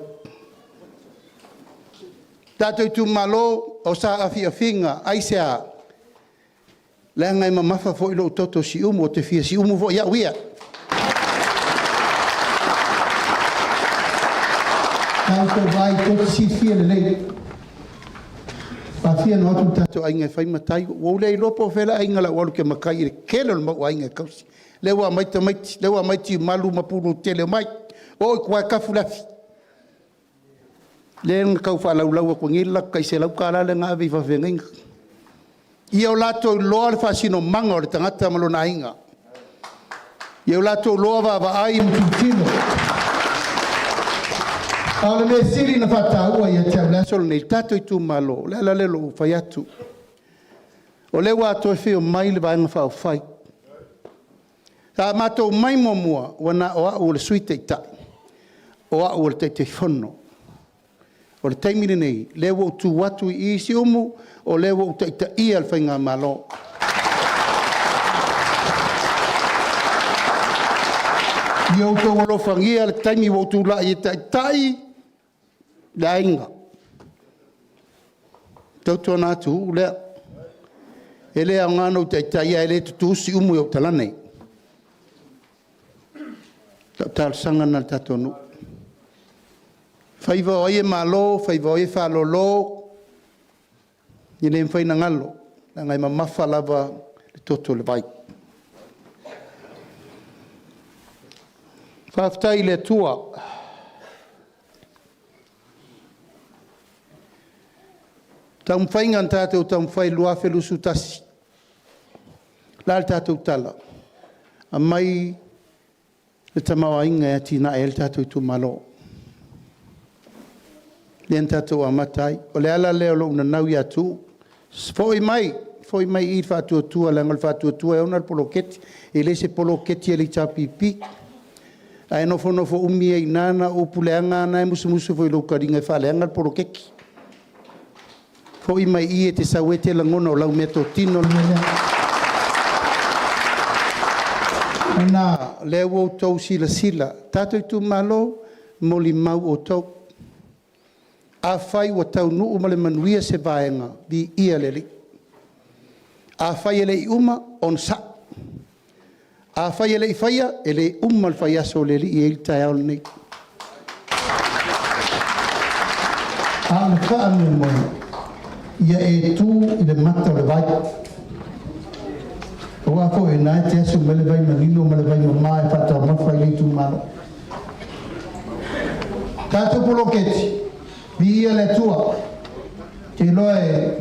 E: Tatou itumalo, o saafiafiga, aisea? Leaga e mamafa foi lou toto Siumu, ou te fia siumu foi au ia. A outou vaai tou te silafia lelei, e faafia ona o atu le tatou aiga e fai matai, ua ou le iloa po o fea le aiga o le a ou alu ou te matai i le tele o le mau aiga e tausi. Lea ua aumai tamaiti, lea ua aumai Tiumalu ma Pulu e tele, omai, o i tua e tafu le afi. Lea na tau faalaulau atu nei le latou tai $100 lea na ave i faafeagaiga. Ia o latou iloa le faasinomaga o le tagata ma lona aiga. Ia o latou iloa vaavaai ma tilotilo. A o le mea sili ona faataua ia te au i le aso lenei, le tatou itumalo, o le ala lea o lou fai atu. O lea ua toe afio mai le Vaega Faaupufai. Sa matou omai muamua, ua na o au o le Sui Taitai, o au o le Taitaifono. O le taimi lenei, o lea ua ou tu atu i i Siumu, o lea ua ou taitaia le faigamalo. Ia outou alofagia le taimi ua ou tulai e taitai le aiga. Tautuana Tuuu lea, e le aoga ona ou taitai ae le tutu Siumu i ou talane. O lau talosaga lena i le tatou nuu. Faiva o ai e malo, faiva o ai e faalolo, e le mafai ona galo, leaga e mamafa lava le toto i le vai. Faafetai i le Atua i taumafaiga na tatou taumafai i le 2021, o le a le tatou tala? Aumai le tamaoaiga e atiae ai le tatou itumalo. Lea na tatou amata ai. O le ala lea o lou nanau ia Tuuu, foi mai, foi mai i i le faatuatua leaga o le faatuatua e ona le poloketi. E le se poloketi a le HRPP. A e nofonofo umi ai i ina, na o upu leaga lava na e musumusu foi i lou taliga e faaleaga le poloketi. Foi mai i i e te sau ai e te lagona o lau meatotino le mea lea. Ona lea ua outou silasila, tatou itumalo, molimau outou. Afai ua taunuu ma le manuia se vaega, viia le Alii. Afai e le i uma, onosai. Afai e le i faia, e le uma le faiaso o le Alii e i ai le taeao lenei. A o le faamoemoe, ia e tu i le mata o le vai. Aua foi o lena e te asu mai le vai manino ma le vai mama e faataumafa i le itumalo. Tatou poloketi, viia le Atua. Te iloa e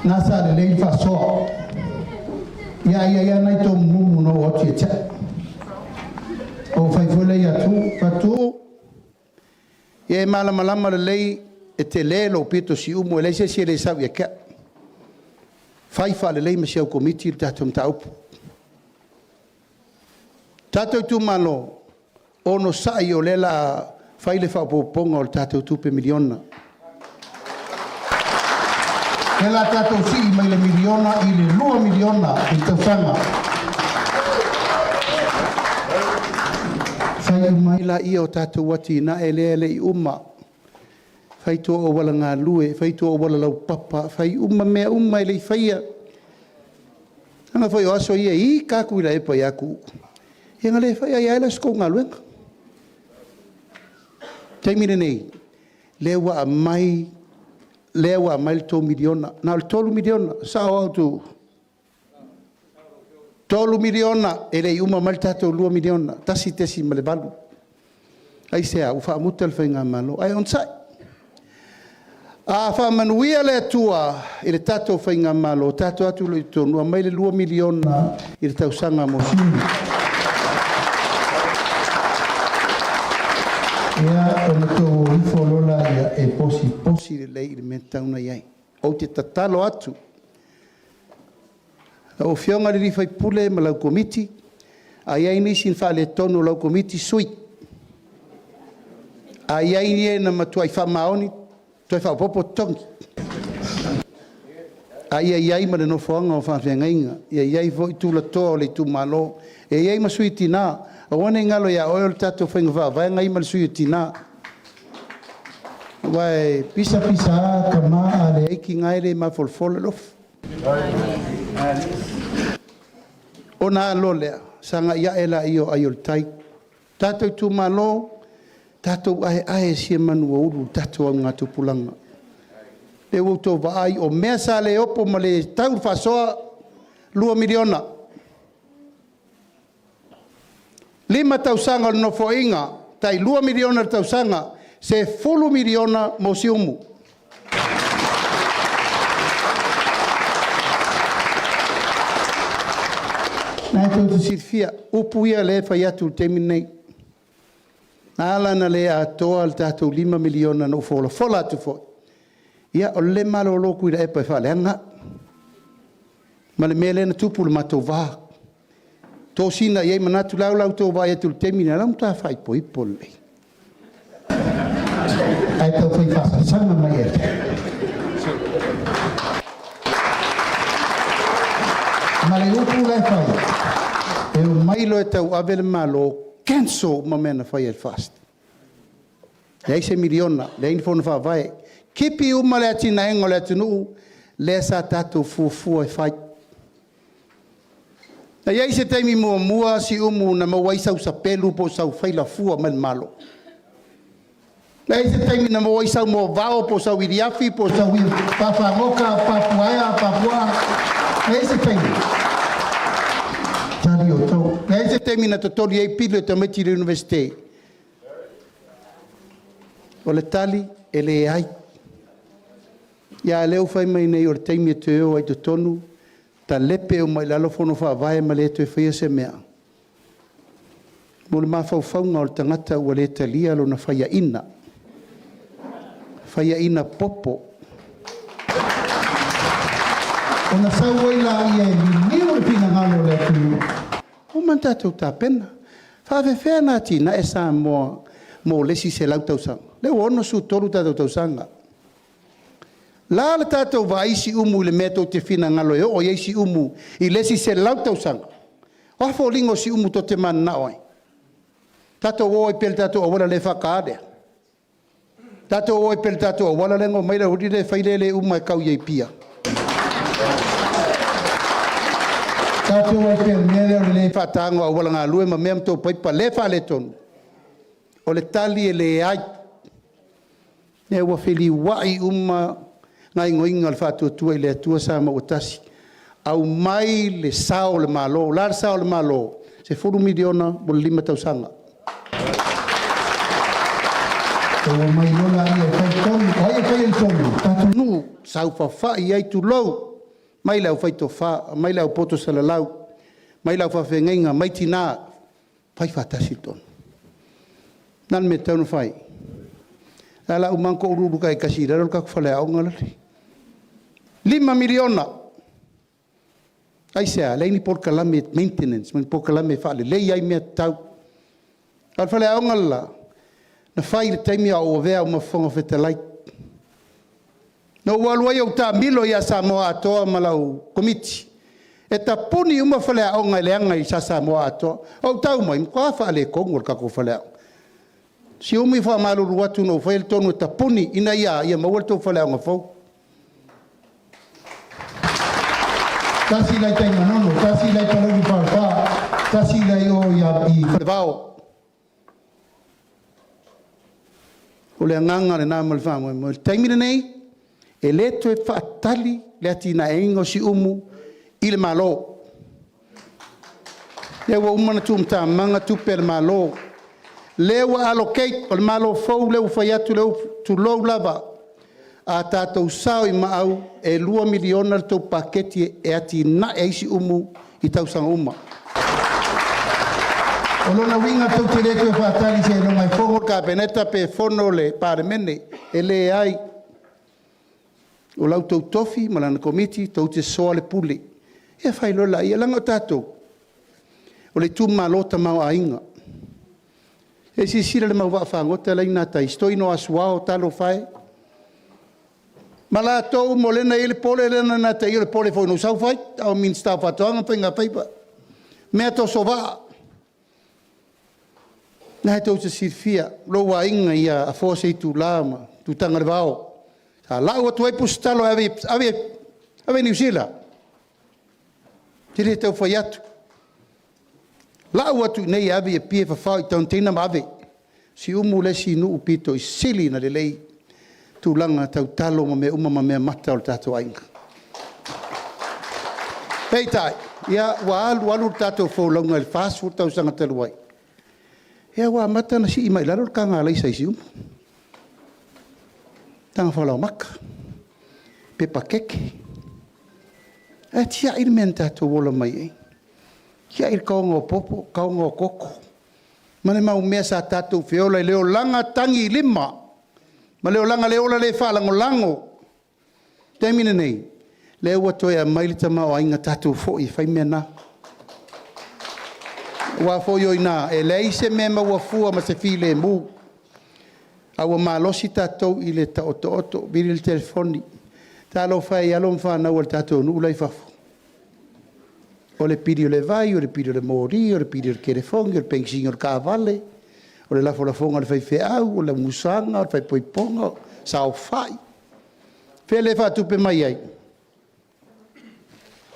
E: gasa lelei le faasoa. Ia ia ia nai tō mumu no o atu ia tia. O fai foi le ia tu, fatu. Ia e malamalama lelei e tele lou pito Siumu e leai se isi e le sau ia te au. Fai faalelei ma si au komiti le tatou mataupu. Tatou itumalo, onosai o lea o le a fai le faaopoopoga o le tatou tupe miliona. O lea o le a tatou sii mai le miliona i le $2 miliona i le tausaga. Fai uma ai lea o tatou atinae lea e le i uma. Fai tua o auala galue, fai tua o auala laupapa, fai uma mea uma e le i faia. Leaga foi o aso ia e ita lava Tuilaepa ia Tuuu, ia na le faia ai lava lea o se tou galuega. O le taimi lenei, lea ua aumai le $3 miliona, na o le $3 miliona, e sao au Tuuu? $3 miliona, e le i uma mai le tatou $2 miliona, 1.8. Aisea? Ua faamuta le faigamalo, ae onosai. A faamanuia le Atua i le tatou faigamalo, tatou o atu loa i totonu aumai le $2 miliona i le tausaga mo Siumu. Ia, ona outou o ifo loa lea e posiposi lelei i le mea e tatau ona i ai. Ou te tatalo atu, lau Afioga i le sui usufono ma lau Komiti, a i ai nisi na faaletonu o lau Komiti, sui. A i ai ni e na matuai faamaoni, toe faaopoopo totogi. A ia i ai ma le nofoaga o faafeagaiga, ia i ai foi tulatoa o le itumalo, ia i ai ma sui o tina. Aua ne i galo ia oe o le tatou faiga faavae na i ai ma le sui o tina. Aua e pisa pisa lava tama a leai tina e le mafolafola le ofi. Ona a loa lea, sagai ae lea o ai o le tai. Tatou itumalo, tatou aeae e sia manu ua ulu i le tatou augatupulaga. Lea ua outou vaai o mea sa le opo ma le tau le faasoa, $2 miliona. 5 tausaga o le Nofoaiga, tai $2 miliona i le tausaga, $10 miliona mo Siumu. O lena tou te silafia, upu ia o lea e fai atu i le taimi lenei. Na ala ona le atoa le tatou $5 miliona na ou folafola atu foi, ia o le le malolo o Tuilaepa e faaleaga au, ma le mea lea na tupu i le matou va. Tosina i ai manatu, o la ua outou vaai atu i le taimi lenei, o la e matua faaipoipo lelei. Ae tau fai faasasaga mai ia te au. Ma le upu la e fai, e omai loa e tauave le Malo, cancel uma mea na faia e le FAST. Leai se miliona, leai ni fono faavae, tipi uma le atinaega o le atunuu lea sa tatou fuafua e fai. Na i ai se taimi muamua Siumu na maua ai sau sapelu po o sau faila fua mai le Malo? Na i ai se taimi na maua ai sau moavao po o sau iliafi po o sau pafagota, papuaea, papuaa? Na i ai se taimi? Tali outou. Na i ai se taimi na totoli ai pili o tamaiti i le Iunivesite? O le tali, e leai. Ia a o lea ua fai mai nei o le taimi e toe o ai i totonu, talepe uma i lalo fono faavae ma le toe faia se mea. Mo le mafaufauga o le tagata ua le talia lona faiaina, faiaina popo. Ona sau ai lea e liliu le finagalo o le atunuu, ua uma ona tatou tapena. E faapefea ona atinae Samoa mo le isi 100 tausaga? O lea ua 63 tatou tausaga. O le a le tatou vaai Siumu i le mea tou te finagalo e oo i ai Siumu i le isi 100 tausaga? O a foliga o Siumu tou te mananao ai? Tatou o ai pea i le tatou auala le faataa lea? Tatou o ai pea i le tatou auala lea na omai le aualii lea e fai lea e le uma e tau i Apia? Tatou o ai pea i le mea lea o le le faataina o auala galue ma mea ma tou paipa lea e faaletonu? O le tali e leai. O lea ua feliuai uma gaoioiga a le Faatuatua i le Atua Samoa ua Tasi, aumai le sao o le Malo. O le a le sao o le Malo? $10 miliona mo le 5 tausaga. Outou omai loa laia e fai tonu. O ai e faia le tonu? O tatou nuu, saofafai ai, tulou, mai le aufai tofa, mai le au poto salalau, mai le au faafeagaiga, mai tina, fai faatasi le tonu. O le a le mea e tatau ona fai? O le ala uma lava ona touluulu taitasi i lalo le tatou faleaoga lale. $5 miliona. Aisea? Leai ni polokalame maintenance ma ni polokalame e faaleleia ai mea tatau. A o le faleaoga le la, na fai i le taimi a o ou avea au ma Fofoga Fetalai. Na ou alu ai ou taamilo ia Samoa atoa ma lau Komiti e tapuni uma faleaoga e leaga i Samoa atoa. Ou tau mai, matua faaletonu o le tatou faleaoga. Siumu e faamalulu atu na ou faia le tonu e tapuni, ina ia a? Ia maua le tou faleaoga fou. Tasi la i tai i Manono, tasi la i Palauli le Falefa, tasi la i o i Falevao. O le agaga lena ma le faamoemoe. O le taimi lenei, e le toe faatali le atinaeina o Siumu i le Malo. O lea ua uma ona tuumatamaga tupe a le Malo, o lea ua allocate, o le Malo fou lea ua fai atu, tulou lava, a tatou sao i maau, e $2 miliona le tou paketi e atinae ai Siumu i tausaga uma. O lona uiga tou te le toe faatali seiloga e fono le Kapeneta pe fono le Palemene, e leai. O la outou tofi ma lana Komiti tou te soalepule. Ia fai loa laia, leaga o tatou, o le itumalo tamaoaiga. Se i silasila i le mau vaafagota la e i gatai, si toeaina o Asuao, talofa e, ma latou uma lea na i ai le pole lea na ia te ia o le pole foi na ou sau fai a o Minisita o Faatoaga ma Faiga Faiva, meatoso vaa. O lena tou te silafia lou aiga ia Afoa Seitula ma Tutagalevao, sa lau atu ai pusatalo e ave i Niu Sila. Ou te le tau fai atu, lau atu i inei e ave i Apia e fafao i container ma ave. Siumu le isi nuu pito sili ona lelei i tulaga tau talo ma mea uma ma meamata o le tatou aiga. Peitai, ua alu alu le tatou folauga i le 40 tausaga talu ai, ia ua amata ona sii mai i lalo le taga alaisa i Siumu, taga falaoamata, pepa keke. Ae tiai le mea na tatou ola mai ai, tiai le taoga o popo, taoga o koko ma le mau mea sa tatou feola i le olaga tagilima ma le olaga le ola le faalagolago. O le taimi lenei, o lea ua toe aumai le tamaoaiga, tatou foi e fai mea na. Aua foi o i ina e leai se mea e maua fua ma se filemu, a ua malosi tatou i le taotooto, vili le telefoni. Talofa e i alo ma fanau a le tatou nuu la e i fafo, o le pili o le vai, o le pili o le moli, o le pili o le telefoni, o le penisini o le taavale, o le lafolafoga a le faifeau, o le amusaga, o le faaipoipoga, saofai. O fea lea e faatupe mai ai?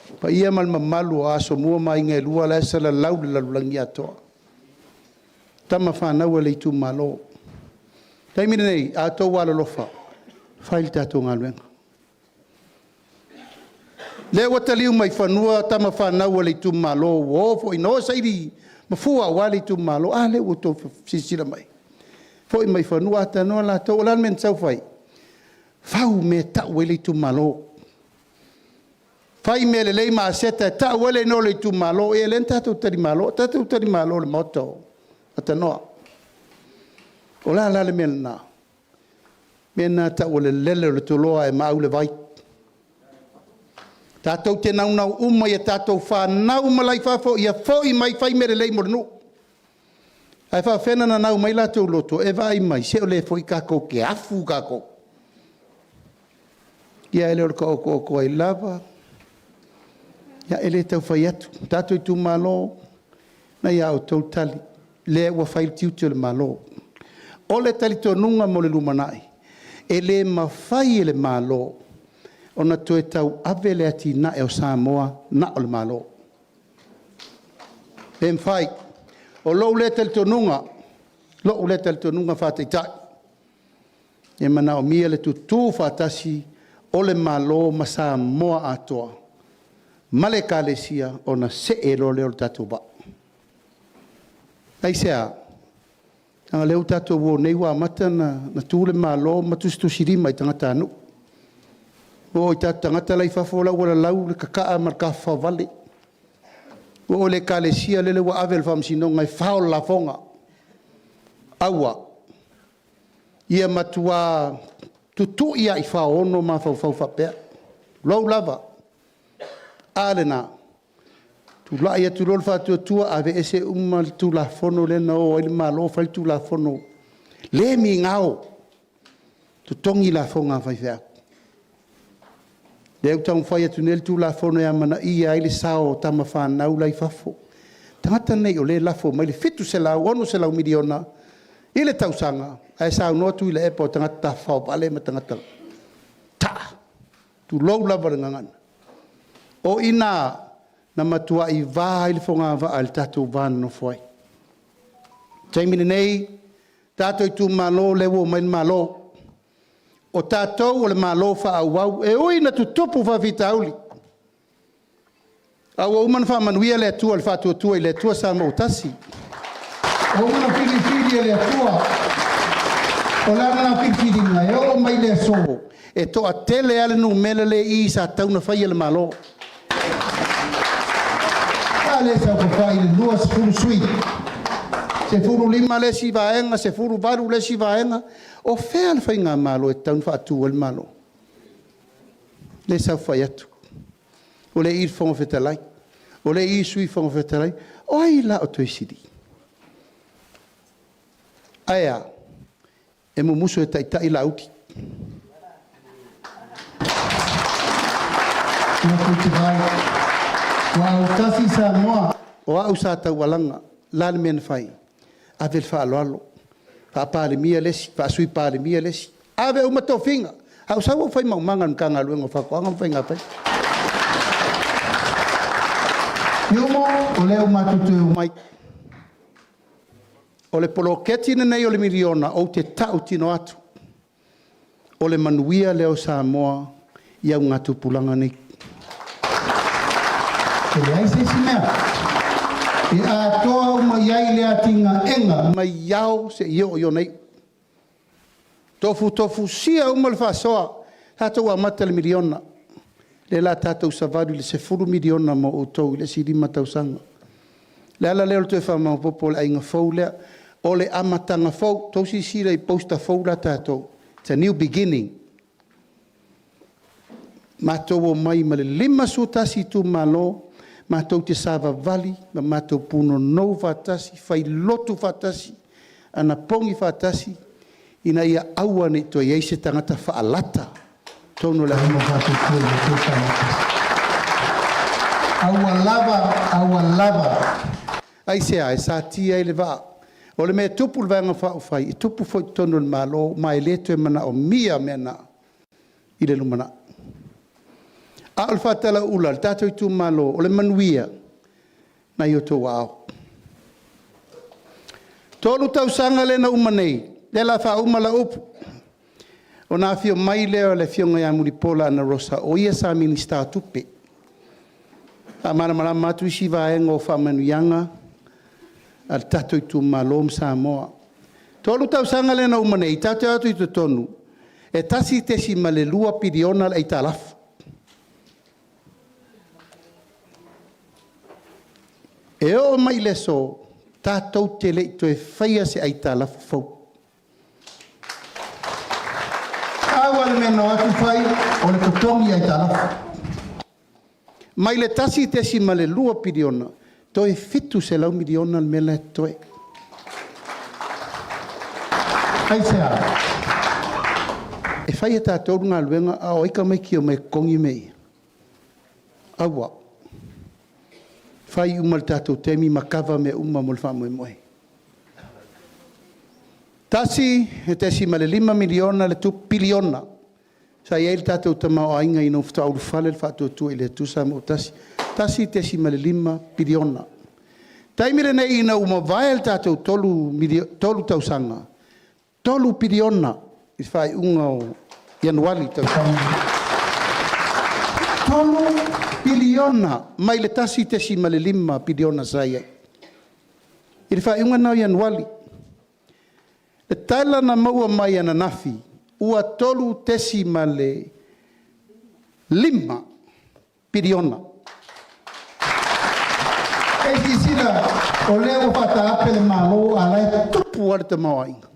E: Le paia ma le mamalu o Asomua ma Aiga e Lua la e salalau i le lalolagi atoa, tama fanau a le itumalo. O le taimi lenei, a outou alolofa, fai le tatou galuega. O lea ua taliu mai fanua tama fanau a le itumalo ua o foi na o e saili mafua aua le itumalo. A lea ua outou silasila mai? Foi mai fanua, atalanoa latou. O le a le mea na tatau ona fai? Fau mea e tau ai le itumalo. Fai mea lelei ma aseta e tau ai le igoa o le itumalo. Ia lea na tatou talimalo, tatou talimalo i le maota o Atanoa. O le a la le mea lena? O le mea lena e tau o le lele o le toloa ae maau le vai. Tatou te naunau uma i a tatou fanau uma la e i fafo ia foi mai fai mea lelei mo le nuu. Ae faapefea ona nanau mai latou loto? E vaai mai, se o lea foi tatou te afu tatou. Ia e le o le taotooto ai lava. Ia e le tau fai atu. Le tatou itumalo, Na ia outou le tali, lea ua fai le tiute o le Malo. O le talitonuga mo le lumanai, e le mafai e le Malo ona toe tauave le atinae o Samoa na o le Malo. E le mafai. O lou lea talitonuga, lou lea talitonuga faa-Taitai, e manaomia le tutu faatasi o le Malo ma Samoa atoa ma le Ekalesia ona see loa lea o le tatou vaa. Aisea? Leaga o lea ua tatou o nei ua amata ona tu le Malo ma tusitusilima i tagatanuu. Ua oo i tatou tagata la e i fafo la ua lalau le tataa ma le tafafaovale. Ua oo i le Ekalesia lele ua ave e le Faamasinoga e fao le lafoga. Aua! Ia matua tutui lava i faono mafaufau faapea, tulou lava. A lena, tulai atu loa le faatuatua aveese uma le Tulafono lea na o ai le Malo fai le Tulafono le migao, totogi lafoga a faifeau. Lea ua taumafai atu nei le Tulafono e amanaia ai le sao o tama fanau la e i fafo. Tagata nei o lea e lafo mai le $700, $600 miliona i le tausaga, ae saunoa Tuilaepa o tagata tafafao vale ma tagata taa, tulou lava le gagana. O i ina na matuai va ai le fogavaa i le tatou va nonofo ai. O le taimi lenei, tatou itumalo lea ua omai le Malo. O tatou o le Malo faaauau, e ui ina tutupu faafitauli, ae ua uma ona faamanuia le Atua i le Faatuatua i le Atua Samoa ua Tasi. Ua uma ona filifili e le Atua. O lana filifiliga e oo mai le aso, e toatele lava le numera lea e i i sa tatau ona faia le Malo. A lea e saofafai le 20 sui usufono, 15 le isi vaega, 18 le isi vaega. O fea le faigamalo e tatau ona faatu ai le Malo? Lea e saofafai atu, o lea e i i le Fofoga Fetalai, o lea e i i le Sui Fofoga Fetalai. O ai la a outou sili? Ae a? E mumusu e taitai Laauli. Ua autasi Samoa, o au sa taualaga. O le a le mea na fai? Ave le faaaloalo, faa-Palemia le isi, faa-Sui Palemia le isi, ave uma tofiga. A ou sau o fai maumaga i le Matagaluega o Faatoaga ma Faiga Faiva. Piumo, o lea ua matou toe omai. O le poloketi lenei o le miliona, ou te tautino atu, o le manuia lea o Samoa i augatupulaga nei. E leai se isi mea e atoa uma i ai le atinaeina mai ao seia oo i ona iu. Tofutofusia uma le faasoa, tatou amata i le miliona, lea o le a tatou savali i le $10 miliona mo outou i le isi 5 tausaga. O le ala lea o le toe faamaopoopo o le aiga fou lea. O le amataga fou. Tou silasila i poster fou la a tatou, it's a new beginning. Matou omai ma le 51 itumalo, matou te savavali ma matou punonou faatasi, failotu faatasi, anapogi faatasi, ina ia aua ne i toe i ai se tagata faalata i totonu o le Aiga Faatuatua i le Atua Samoa ua Tasi. Aua lava, aua lava. Aisea? E satia ai le vaa. O le mea e tupu i le Vaega Faaupufai, e tupu foi i totonu o le Malo, ma e le toe manaomia mea na i le lumanai. A o le faatalauula a le tatou itumalo, o le manuia e i outou aao. 3 tausaga lea na uma nei, lea o le a faauma lau upu, ona afio mai lea o le Afioga ia Mulipola Anarosa, o ia sa Minisita o Tupe, faamalamalama atu isi vaega o faamanuiaga a le tatou itumalo ma Samoa. 3 tausaga lea na uma nei, tatou te o atu i totonu, e $1.2 piliona le aitalafu. E oo mai i le aso, tatou te le i toe faia se aitalafu fou. Pau lava le mea na o atu fai, o le totogi aitalafu. Mai le $1.2 piliona, toe $700 miliona le mea la e totoe. Aisea? E fai e tatou le galuega a o ai tamaiti e omai e totogi mea ia? Aua. Fai uma le tatou taimi ma kava mea uma mo le faamoemoe. $1.5 miliona le tupe piliona sa i ai le tatou tamaoaiga ina ua faatoa ulufale le Faatuatua i le Atua Samoa ua tasi, $1.5 piliona. Taimi lenei ina ua mavae le tatou 3 tausaga, $3 piliona i le faaiuga o Ianuari i le tausaga lenei. $3 piliona mai le $1.5 piliona sa i ai i le faaiuga lena o Ianuari. Le tala na maua mai ananafi ua $3.5 piliona. Se i silasila, o lea ua faataape le Malo a o la e tupu lava le tamaoaiga.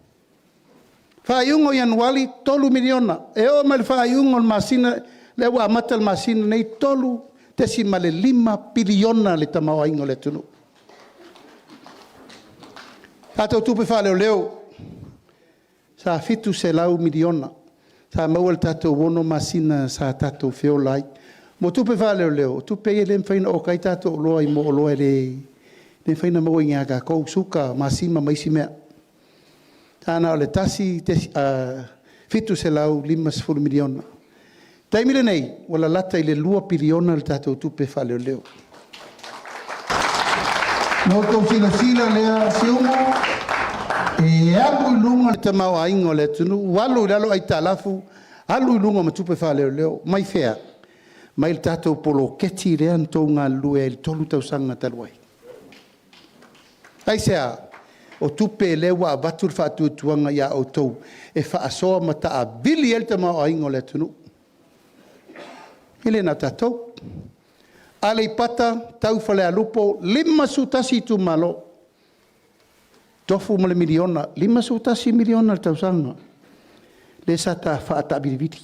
E: Faaiuga o Ianuari, $3 miliona. E oo mai i le faaiuga o le masina lea ua amata le masina lenei, $3.5 piliona le tamaoaiga o le atunuu. Tatou tupe faaleoleo, sa $700 miliona sa maua i le tatou 6 masina sa tatou feola ai. Mo tupe faaleoleo, o tupe ia e le mafai ona oka ai tatou oloa i oloa e le mafai ona maua i inei ia tatou, suka, masima ma isi mea. Sa na o le $750 miliona. O le taimi lenei, ua lalata i le $2 piliona le tatou tupe faaleoleo. Ona outou silasila lea Siumu, e alu i luga le tamaoaiga o le atunuu, alu i lalo aitalafu, alu i luga ma tupe faaleoleo. Mai fea? Mai le tatou poloketi lea na outou galulue ai i le 3 tausaga talu ai. Aisea? O tupe lea ua avatu le faatuatuaga ia outou e faasoa ma taavili ai le tamaoaiga o le atunuu. E le na o tatou. Aleipata tau i Falealupo, 51 itumalo, tofu ma le miliona, $51 miliona i le tausaga lea sa faataavilivili.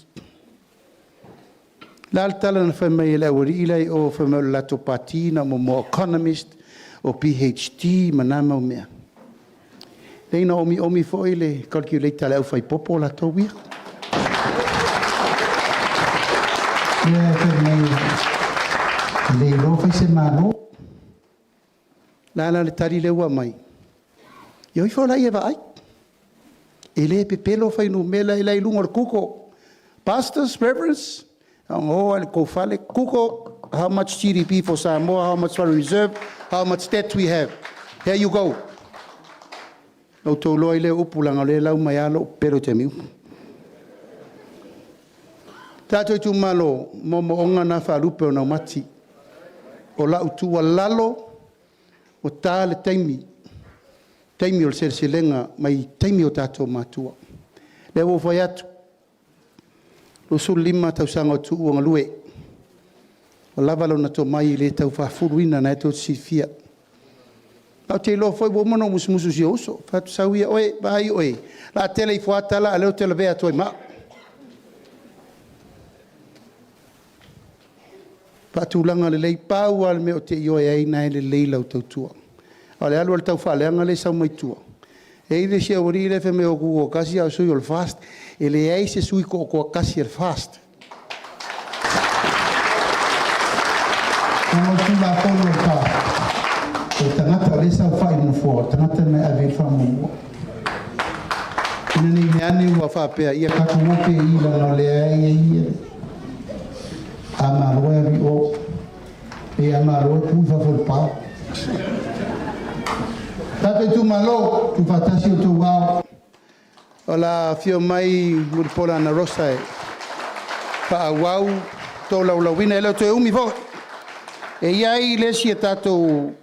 E: O le a le tala na fai mai e le aualii la e i o fai mai o le latou pati na o economist, o PhD ma na mau mea? Leai na omiomi foi le calculator a le aufaipopo latou ia. Lea fai mai e le iloa fai se Malo. O le a la le tali lea ua aumai? Ia o ifo laia e vaai. E le pepelo fuainumera la e i luga o le Google. Pastors, reverends, na ona o lava i le tou fale google how much GDP for Samoa, how much foreign reserve, how much debt we have. There you go. Na outou iloa ai lea o upu leaga o lea e lau mai lava lou pepelo i taimi uma. Tatou itumalo, o moomooga na faalupe o naumati. O lau tuualalo, ua ta le taimi, taimi o le seleselega mai taimi o tatou matua. O lea ua ou fai atu, 25 tausaga o Tuuu o galue, ua lava lona tomai e le tau faafuluina o lena tou te silafia. Ae ou te iloa foi ua uma ona ou musumusu i si ou uso. Ou fai atu, sau ia oe, vaai oe, o le a tele ifo lava tala a o lea ou te lavea atu ai ma au. Faatulaga lelei, pau lava le mea ou te ioe ai o lena e lelei lau tautua. A o le alu o le taufaaleaga lea e sau mai tua, e i ai le isi aualii lea e fai mai e o atu toatasi a o sui o le FAST. E leai se sui toatasi o le FAST. Leaga o le Tulafono a le FAST, o le tagata o lea e saofai i le nofoa, o le tagata lena e ave i ai le faamuamua. Ina ne i meaane ua faapea, ia tatou o pea i i leaga o lea e i ai ia… A malo e alu i o, a malo e tu i fafo o le pa. Tatou itumalo, tuufaatasi outou aao, o le a afio mai Mulipola Anarosa e faaauau le tolaulauina. E le o toe umi foi. E i ai le isi a tatou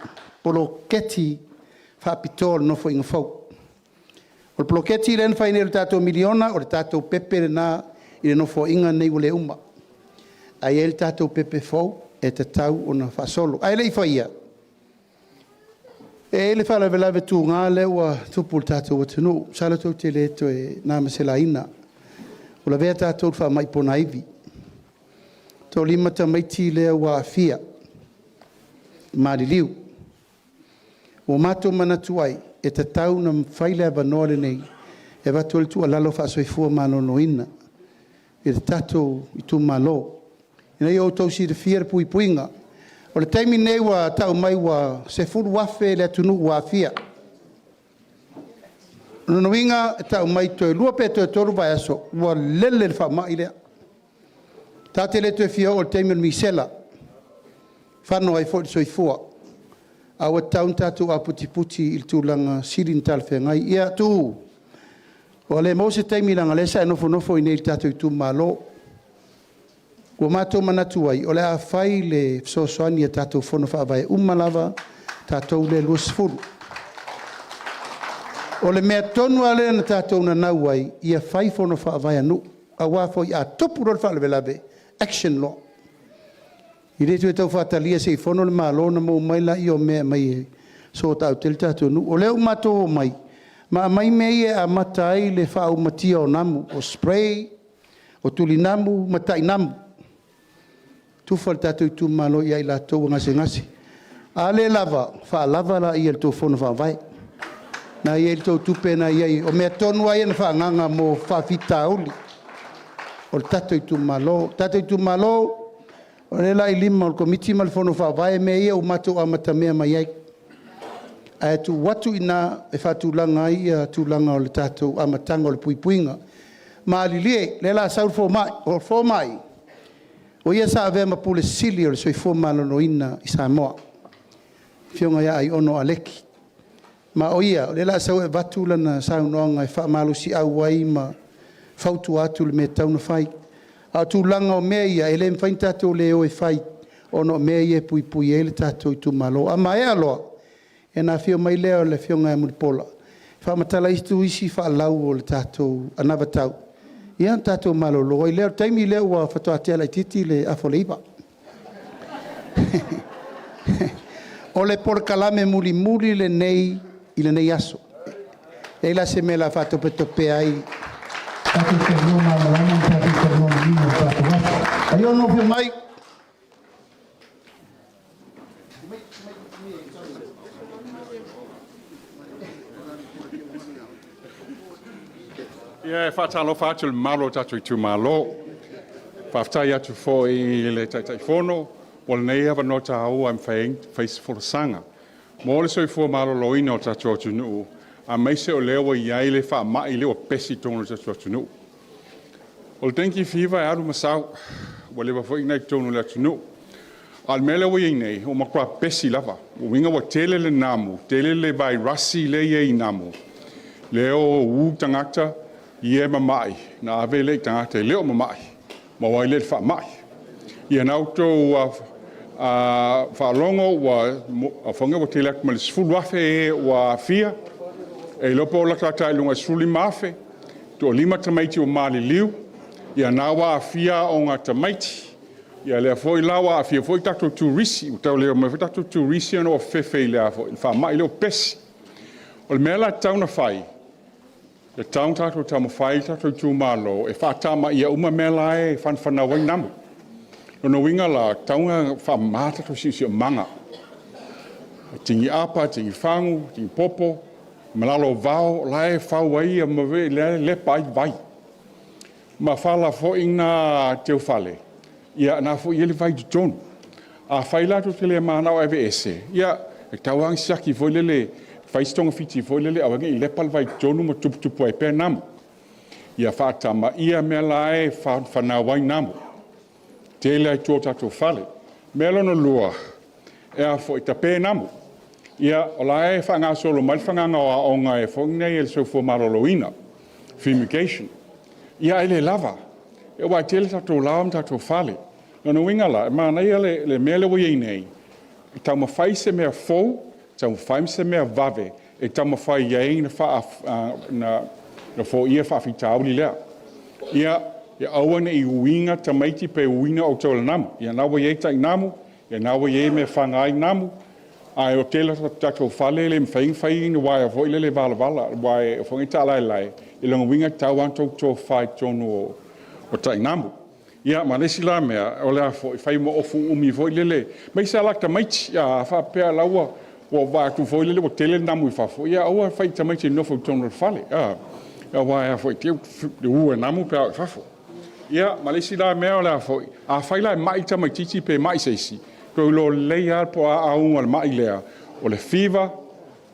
E: poloketi faapitoa o le Nofoaiga fou. O le poloketi lea na fai nei o le tatou $1 miliona, o le tatou pepe lena i le Nofoaiga lenei ua le uma. Ae i ai le tatou pepe fou e tatau ona faasolo. Ae le i faia, e i ai le faalavelave tuga lea ua tupu i le tatou atunuu, masalo tou te le toe na ma se laina, ua lavea tatou i le faamai ponaivi. E toalima tamaiti lea ua aafia, maliliu. Ua matou manatu ai, e tatau ona fai le avanoa lenei e avatu ai le tuualalo faale-Soifua Maloloina i le tatou itumalo, ina ia outou silafia le puipuiga. O le taimi lenei ua tau mai ua 10,000 le atunuu ua aafia. O lona uiga e tau mai toe 2 pe toe 3 vaiaso ua lele le faamai lea. Tatou te le toe fia oo i le taimi o le misela, fano ai foi le soifua. Ae ua tatau ona tatou aputiputi i le tulaga sili ona talafeagai. Ia Tuuu, ua le maua se taimi leaga o lea sa e nofonofo i inei i le tatou itumalo. Ua matou manatu ai, o le a fai le fesoasoani a tatou Fono Faavae uma lava tatou lea e 20. O le mea tonu lava lea na tatou nanau ai, ia fai Fono Faavae a nuu, aua foi a tupu loa le faalavelave, action loa. E le toe tau faatalia se i fono le Malo ona maua mai lea o mea e aumai e sort out ai le tatou nuu. O lea ua matou omai ma aumai mea ia e amata ai le faaumatia o namu, o spray, o tulinamu ma tainamu, tufa le tatou itumalo ia i latou ua gasegase. A le lava, faalava laia i le tou fono faavae. O lena e i ai le tou tupe lena e i ai. O mea tonu lava ia na faaagaaga mo faafitauli o le tatou itumalo. Le tatou itumalo, o lea o le a i lima o le Komiti ma le Fono Faavae mea ia ua matou amatamea mai ai, ae tuu atu i ina e faatulaga ai tulaga o le tatou amataga o le puipuiga. Malilie, o lea o le a sau le fomai. O le fomai, o ia sa avea ma Pule Sili o le Soifua Maloloina i Samoa, le Afioga ia Aiono Aleki. Ma o ia lea o le a sau e avatu lana saunoaga e faamalosiau ai ma fautua atu i le mea e tatau ona fai. A o tulaga o mea ia, e le mafai ona tatou le o e fai, ona o mea ia e puipui ai le tatou itumalo. A maea loa, ona afio mai lea o le Afioga ia Mulipola e faamatala atu isi faalau o le tatou anavatau, ia ona tatou malolo ai lea. O le taimi lea faatoa tea laitiiti le afa o le 9. O le polokalame mulimuli lenei i lenei aso. E leai la se mea o le a faatopetopea ai. Aiono, afio mai.
B: Ia, e faatalofa atu i le mamalu o le tatou itumalo. Faafetai atu foi i le Taitaifono mo lenei avanoa taua e mafai ai ona fai se folasaga mo le soifua maloloina o le tatou atunuu, aemaise o lea ua i ai le faamai lea ua pepesi i totonu o le tatou atunuu. O le dengue fever e alu ma sau, ua leva foi ona i totonu o le atunuu. A o le mea lea ua i ai nei, ua matua pepesi lava. Lona uiga ua tele le namu, tele le vairasi lea e i ai i namu, lea e uu tagata ia e mamai ona ave lea i tagata e le o mamai, maua ai lea i le faamai. Ia na outou faalogo ua tele atu ma le 10,000 e ua aafia, e le iloa po o latalata i luga i le 15,000, e toalima tamaiti ua maliliu, ia na ua aafia aoga a tamaiti, ia lea foi la ua aafia foi tatou turisi, ua tau le omai foi tatou turisi ona ua fefefe i le faamai lea ua pepesi. O le mea la e tatau ona fai, e tatau ona tatou taumafai tatou itumalo e faatamaia uma mea la e fanafanau ai namu. O lona uiga la, e tatau ona faamama le tatou siosiomaga, tini apa, tini fagu, tini popo, ma lalo o vao, o la e fau ai ma la e lepa ai vai. Ma fala foi na teufale, ia o lena foi e i ai le vai i totonu. Afai la tou te le mananao e aveese, ia, e tatau lava ona siaki foi lele, fai si togafiti foi lele aua ne i lepa le vai i totonu ma tuputupu ai pea namu. Ia faatamaia mea la e fanau ai namu, tele lava i tua o tatou fale. O le mea lona lua, tape namu. Ia, o la e faagasolo mai le fagaga o aoga foi nei a le Soifua Maloloina, fumigation. Ia ae le lava, aua e tele tatou laoa ma tatou fale. O lona uiga la, e manaia le mea lea ua i ai nei, e taumafai se mea fou, taumafai ma se mea vave e taumafai ai ona foia le faafitauli lea. Ia aua ne i uina tamaiti pe uina outou i le namu. Ia o lena ua i ai tai namu, o lena ua i ai mea e faga ai namu, ae o le tele o tatou fale e le mafai ona fai ni uaea foi lele valavala, uaea foi nei taalaelae. O lona uiga e tatau lava ona outou tofafa i totonu o tai namu. Ia ma le isi la mea, o le a foi, fai ma ofu uumi foi lele, aemaise lava la tamaiti, a faapea la ua vaai atu foi lele ua tele namu i fafo, ia aua le fai i tamaiti e nonofo i totonu o le fale, aua foi te i ua uu e namu pe a oo i fafo. Ia ma le isi la mea o le a foi, afai la e mai le tamaitiiti pe mai se isi,
F: Toe iloa lelei lava po o a auga o le mai lea, o le fiva,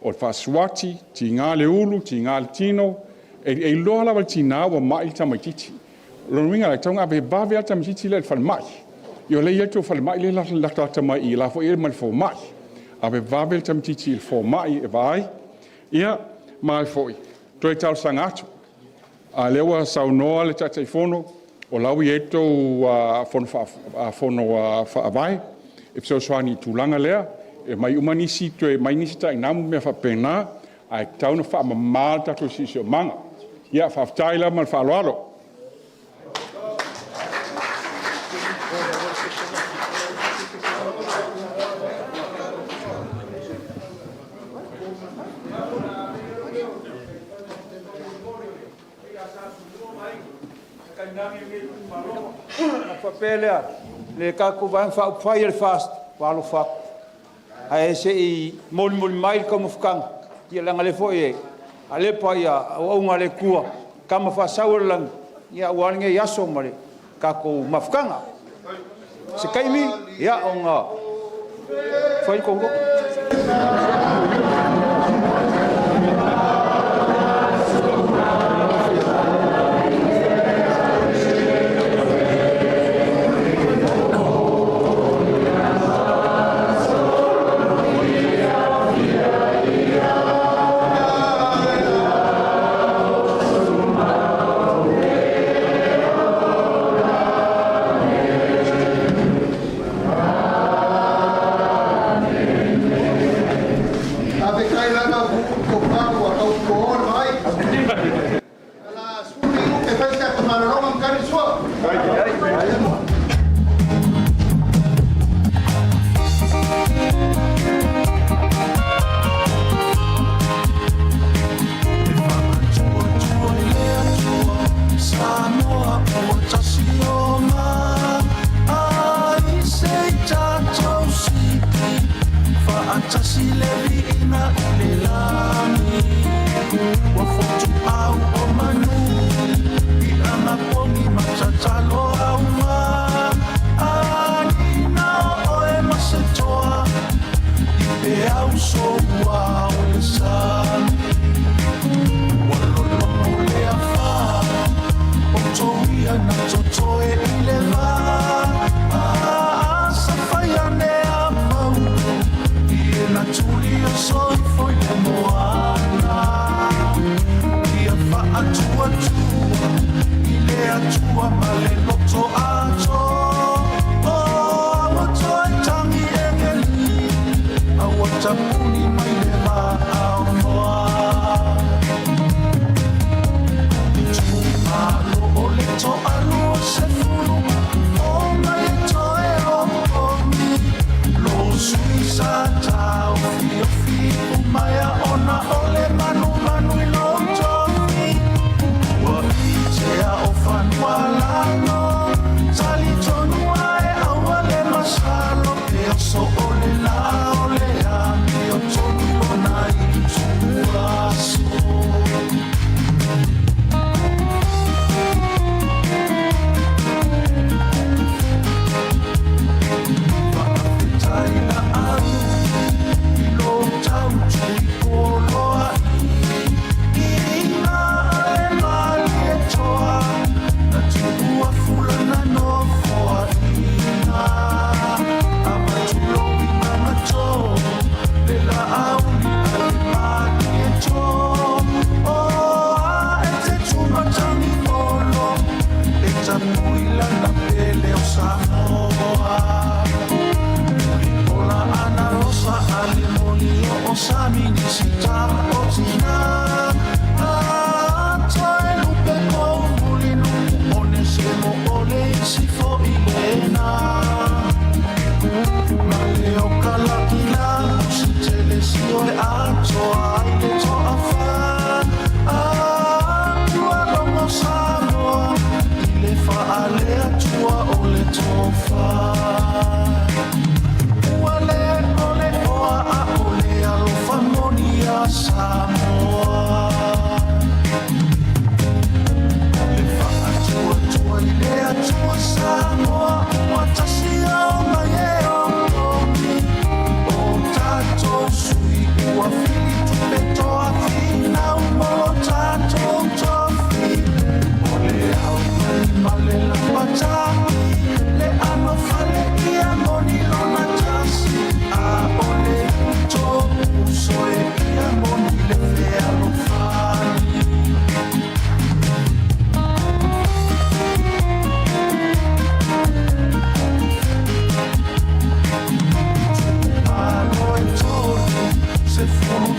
F: o le faasuati, tiga le ulu, tiga le tino, e iloa lava e le tina ua mai le tamaitiiti. O lona uiga la, e tatau ona ave vave lava le tamaitiiti lea i le falemai. Ia o lea e i ai le tou falemai lea e latalata mai i i, o la e foi e i ai ma le fomai. Ave vave le tamaitiiti i le fomai e vaai. Ia, ma e toe talosaga atu, a o lea ua saunoa le Taitaifono o la e ua i ai le tou Fono Faavae e fesoasoani i le tulaga lea, e aumai uma nisi, toe aumai nisi tainamu ma mea faapena, ae tatau ona faamama le tatou siosiomaga. Ia, faafetai lava ma le faaaloalo.
G: Ona faapea lea, le tatou Vaega Faaupufai a le FAST, ua alofa atu, ae se i molimoli mai le taumafataga, ia leaga o lea foi e alepa auauna a le Atua, tama faasau o le lagi aua lenei aso ma le tatou mafutaga. Se taimi ona fai lea o le tou loto.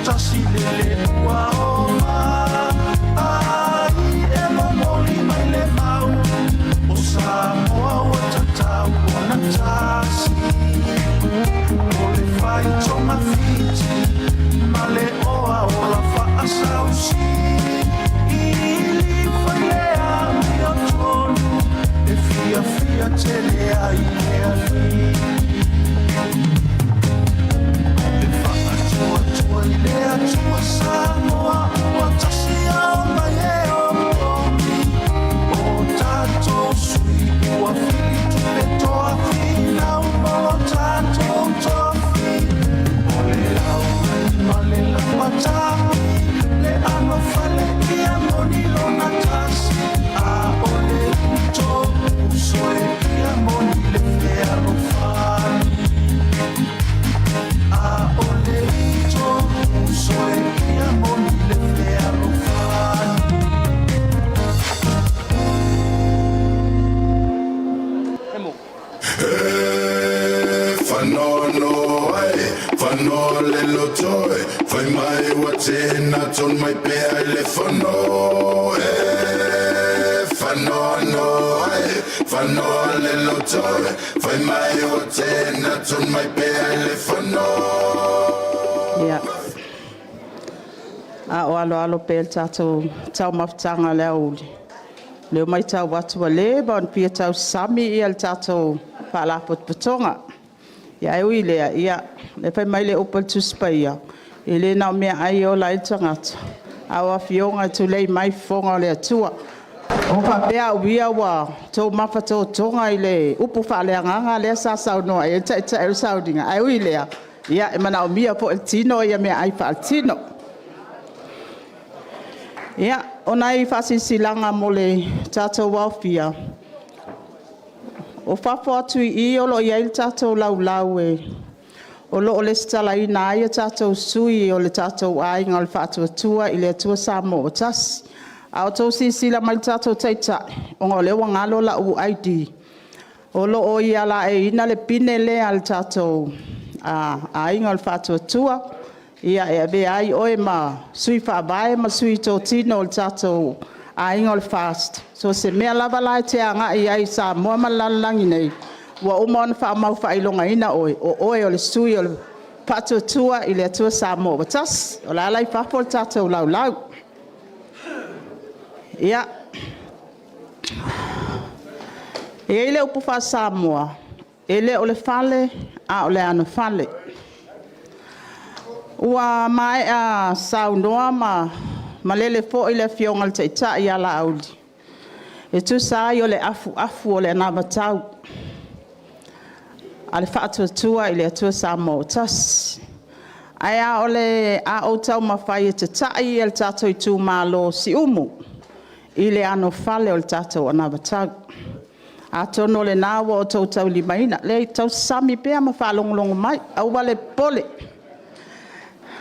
H: tasi lele ua o mai e momoli mai le mau o Samoa ua tatau ona tasi. O le faitoga fiti ma le oa ola faasausi ili fai le amio tonu e fiafia tele ai le alii. Le faatuatua i le Atua Samoa ua tasi ao mai e opogi o tatou sui ua filitupe toa finau mo lo tatou tofi. O le augani ma le lapatapi le anofale ia moni lona tasi a o le uto uso e ia moni le fealofani. A o le uto uso e ia moni le fealofani. Whanono ai, whano le lotoi, whai mai wa tēnā ton mai pea i le whano e. Whanono ai, whano le lotoi, whai mai wa tēnā ton mai pea i le whano.
I: Ia. A o aloalo pea le tatou taumafataga o le aoauli, o lea ua matau atu ua leva ona fia tausami le tatou Faalapotopotoga. Ae ui i lea, ia, o lea e fai mai le upu a le Tusi Paia, “E le na o meaai e ola ai le tagata, a o afioga e tulei mai i fofoga o le Atua.” Ua faapea au ia ua outou mafatotoga i le upu faaleagaga lea sa saunoa i ai le Taitai o le sauniga, ae ui i lea, e manaomia foi e le tino meaai faaletino. Ia, o nai faasilasilaga mo le tatou aofia, o fafo atu i i o lo o i ai le tatou laulau o lo o resitalaina ai a tatou sui o le tatou Aiga o le Faatuatua i le Atua Samoa ua Tasi. A outou silasila mai i le tatou Taitai, ona o lea ua galo lau ID, o lo o ia laeiina le pine lea a le tatou Aiga o le Faatuatua, e avea ai oe ma sui faavae ma sui totino o le tatou Aiga o le FAST. So o se mea lava la e te agai ai i Samoa ma le lalolagi nei, ua uma ona faamau faailogaina oe, o oe o le sui o le Faatuatua i le Atua Samoa ua Tasi. O la e la i fafo le tatou laulau. Ia, e i ai le upu faa-Samoa, “E le o le fale a o le anofale.” Ua maea saunoa ma malele foi le Afioga i le Taitai ia Laauli e tusa ai o le afuafu o le anavatau a le Faatuatua i le Atua Samoa ua Tasi. Ae o le a ou taumafai e tatai le tatou itumalo o Siumu i le anofale o le tatou anavatau. Atonu o lena ua outou taulimaina. Leai, tausasami pea ma faalogologo mai, aua le popole.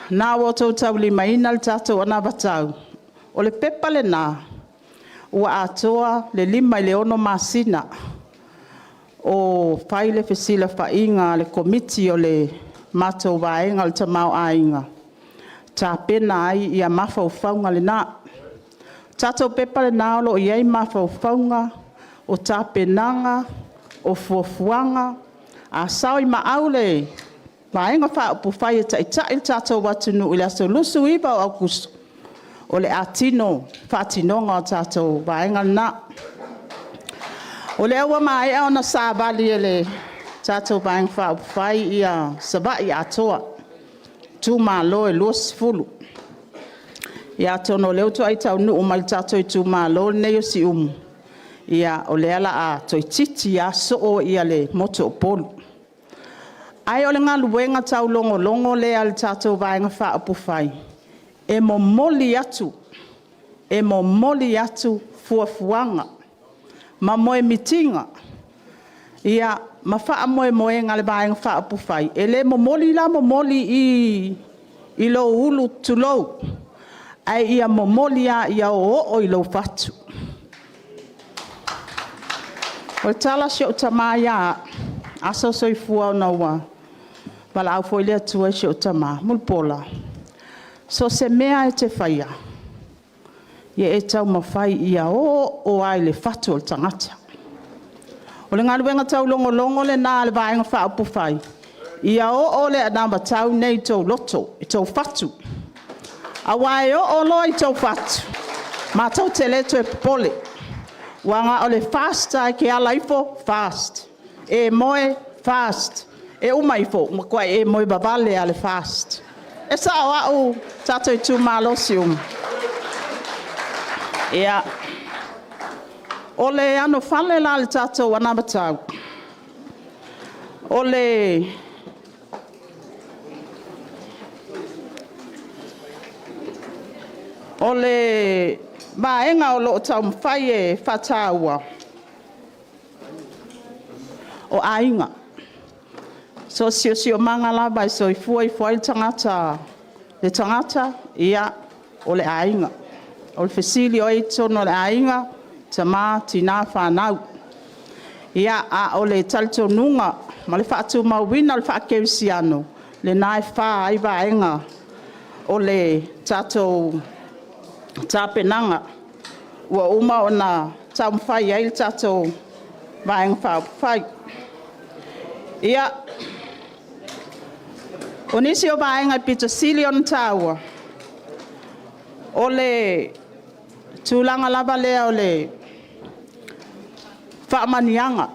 I: O lena ua outou taulimaina le tatou anavatau. O le pepa lena ua atoa le 5 i le 6 masina o fai le fesilafaiga a le Komiti o le matou Vaega o le Tamaoaiga, e tapena ai mafaufauga na. O le tatou pepa lena o lo o i ai mafaufauga, o tapenaga, o fuafuaga. A sao i maau le Vaega Faaupufai e Taitai le tatou atunuu i le aso 29 o Aokuso, o le a tino le faatinoga o tatou vaega na. O lea ua maea ona savali e le tatou Vaega Faaupufai Savaii atoa, itumalo e 20. Ia atonu o lea ua taunuu mai i le tatou itumalo lenei o Siumu, ia o lea o le a toeitiiti lava soo le motu o Upolu. Ae o le galuega taulogologo lea a le tatou Vaega Faaupufai, e momoli atu fuafuaga ma moemitiga ma faamoemoega a le Vaega Faaupufai. E le momoli la momoli i i i lou ulu tulou, ae ia momoli lava ia oooo i lou fatu. O le tala a si ou tama ia au, aso o soifua ona ua valaau foi le Atua i si ou tama, “Mulipola, So o se mea lava e te faia, ia e taumafai ia oo lava i le fatu o le tagata. O le galuega taulogologo lena a le Vaega Faaupufai, ia oo le anavatau lenei i tou loto, i tou fatu. Aua e oo loa i tou fatu, matou te le toe popole. Aua na o le FAST lava e te ala ifo FAST, e moe, FAST, e uma ifo, ua matua e moe vavale lava i le FAST. E sao au le tatou itumalo o Siumu? Ia, o le anofale la a le tatou anavatau, o le vaega o lo o taumafai e faataua, o aiga. So o se siosiomaga lava e soifua ifo ai le tagata, ia, o le aiga. O le fesili o ai i totonu o le aiga? Tama, tina, fanau. Ia, a o le talitonuga ma le faatumauina o le faakerisiano, lena e fa ai vaega o le tatou tapenaga ua uma ona taumafai i ai le tatou Vaega Faaupufai. Ia, o nisi o vaega e aupito sili ona taua, o le tulaga lava lea o le faamanuiaga.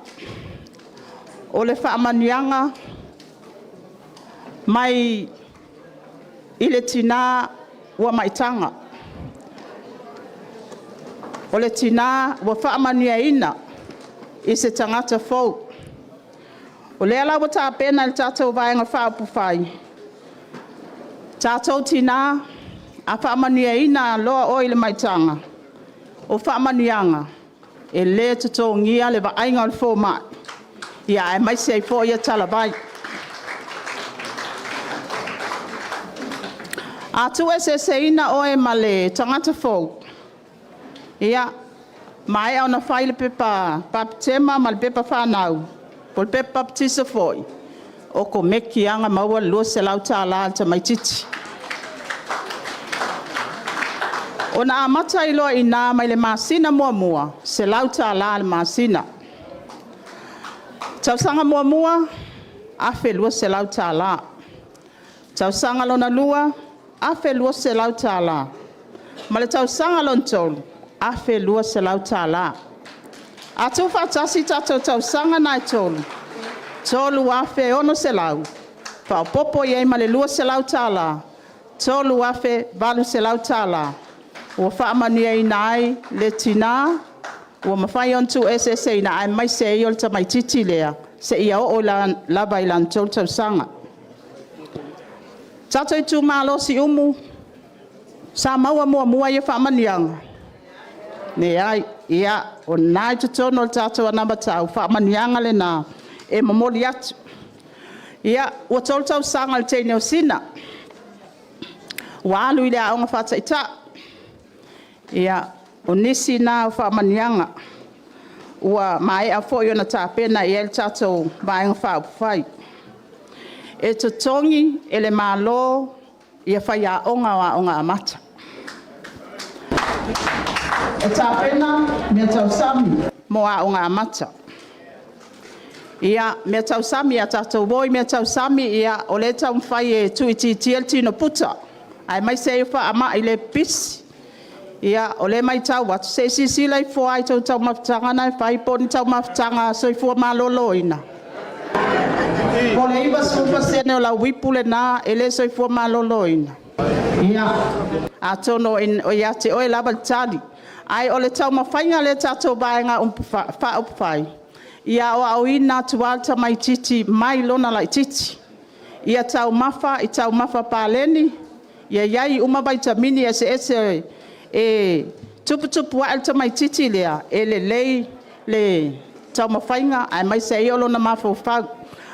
I: O le faamanuiaga mai i le tina ua maitaga, o le tina ua faamanuiaina i se tagata fou. O lea la ua tapena e le tatou Vaega Faaupufai, tatou tina, a faamanuiaina loa oe i le maitaga, o faamanuiaga, e le totogia le vaaiga a le fomai, aemaise ai foi talavai. A tuueseeseina oe ma le tagata fou, maea ona fai le pepa bapatema ma le pepa fanau po o le pepa papatiso foi, okomeki lava ona maua le $200 a le tamaitiiti. Ona amata ai loa i ina mai le masina muamua, $100 i le masina. Tausaga muamua, $1,200. Tausaga lona lua, $1,200. Ma le tausaga lona tolu, $1,200. A tuufaatasi tatou tausaga na e 3, $3,600 faaopoopo i ai ma le $200, $3,800 ua faamanuiaina ai le tina ua mafai ona tuueseeseina aemaise ai o le tamaitiiti lea seia oo lava i lona 3 tausaga. Le tatou itumalo o Siumu, sa maua muamua ia faamanuiaga? Leai. Ia, o lena e i totonu o le tatou anavatau faamanuiaga lena e momoli atu. Ia, ua 3 tausaga o le teine o Sina, ua alu i le aoga faataitai. Ia, o nisi na o faamanuiaga ua maea foi ona tapena i ai le tatou Vaega Faaupufai. E totogi e le Malo faiaoga o Aoga Amata. E tapena meatausami mo Aoga Amata. Ia, meatausami a tatou o i meatausami, o lea e taumafai e tuuitiitia le tino puta, aemaise ai o faamai le pipisi. Ia, o lea e matau atu, se i silasila ifo lava i tou taumafataga na e fai po o ni taumafataga soifua maloloina? Po o le 90% o lau ipu lena e le soifua maloloina? Ia, atonu o ia te oe lava le tali. Ae o le taumafaiga lea a le tatou Vaega Faaupufai, ia aoaoina atu lava le tamaitiiti mai lona laitiiti, ia taumafa i taumafa paleni, ia i ai uma vaitamini eseese e tuputupu ae le tamaitiiti lea, e lelei le taumafaiga aemaise ai o lona mafaufau.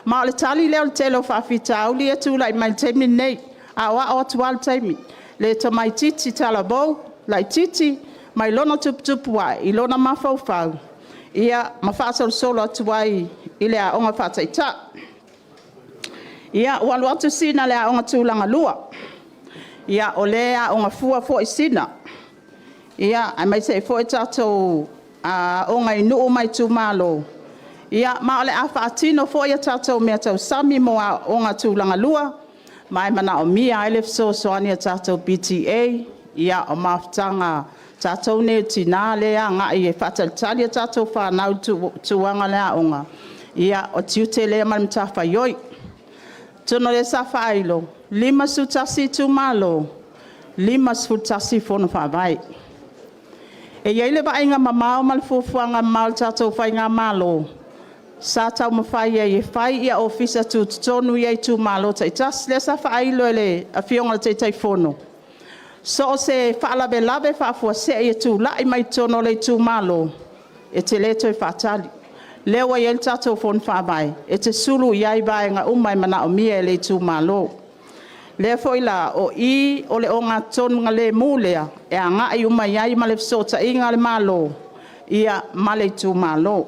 I: Ma o le tali lea o le tele o faafitauli lea e tulai mai i le taimi lenei, e aoao atu lava le taimi, le tamaitiiti talavou laitiiti mai lona tuputupu ae i lona mafaufau, ia ma faasolosolo atu ai i le aoga faataitai. Ia, ua alu atu Sina i le aoga tulaga lua. Ia, o lea e aoga fua foi Sina, aemaise ai foi tatou aoga i nuu ma itumalo. Ia ma o le a faatino foi a tatou meatausami mo aoaoga tulagalua, ma e manaomia ai le fesoasoani a tatou PTA, o mafutaga a tatou nei o tina lea e agai e faatalitali a tatou fanau i le tulaga o le aoga, ia o le tiute lea ma le matafaioi. Atonu o lea sa faailo, e 51 itumalo, 51 fono faavae. E i ai le vaaiga mamao ma le fuafuaga mamao a le tatou faigamalo, sa taumafai ai e fai Ofisa Tutotonu ia i itumalo taitasi. O lea sa faailo e le Afioga i le Taitaifono, so o se faalavelave faafuasei e tulai mai totonu o le itumalo, e te le toe faatali. O lea ua i ai le tatou Fono Faavae, e te sulu i ai vaega uma e manaomia e le itumalo. O lea foi la, o i o le ogatotonugalemu lea e agai uma i ai ma le fesootaiga a le Malo ma le itumalo.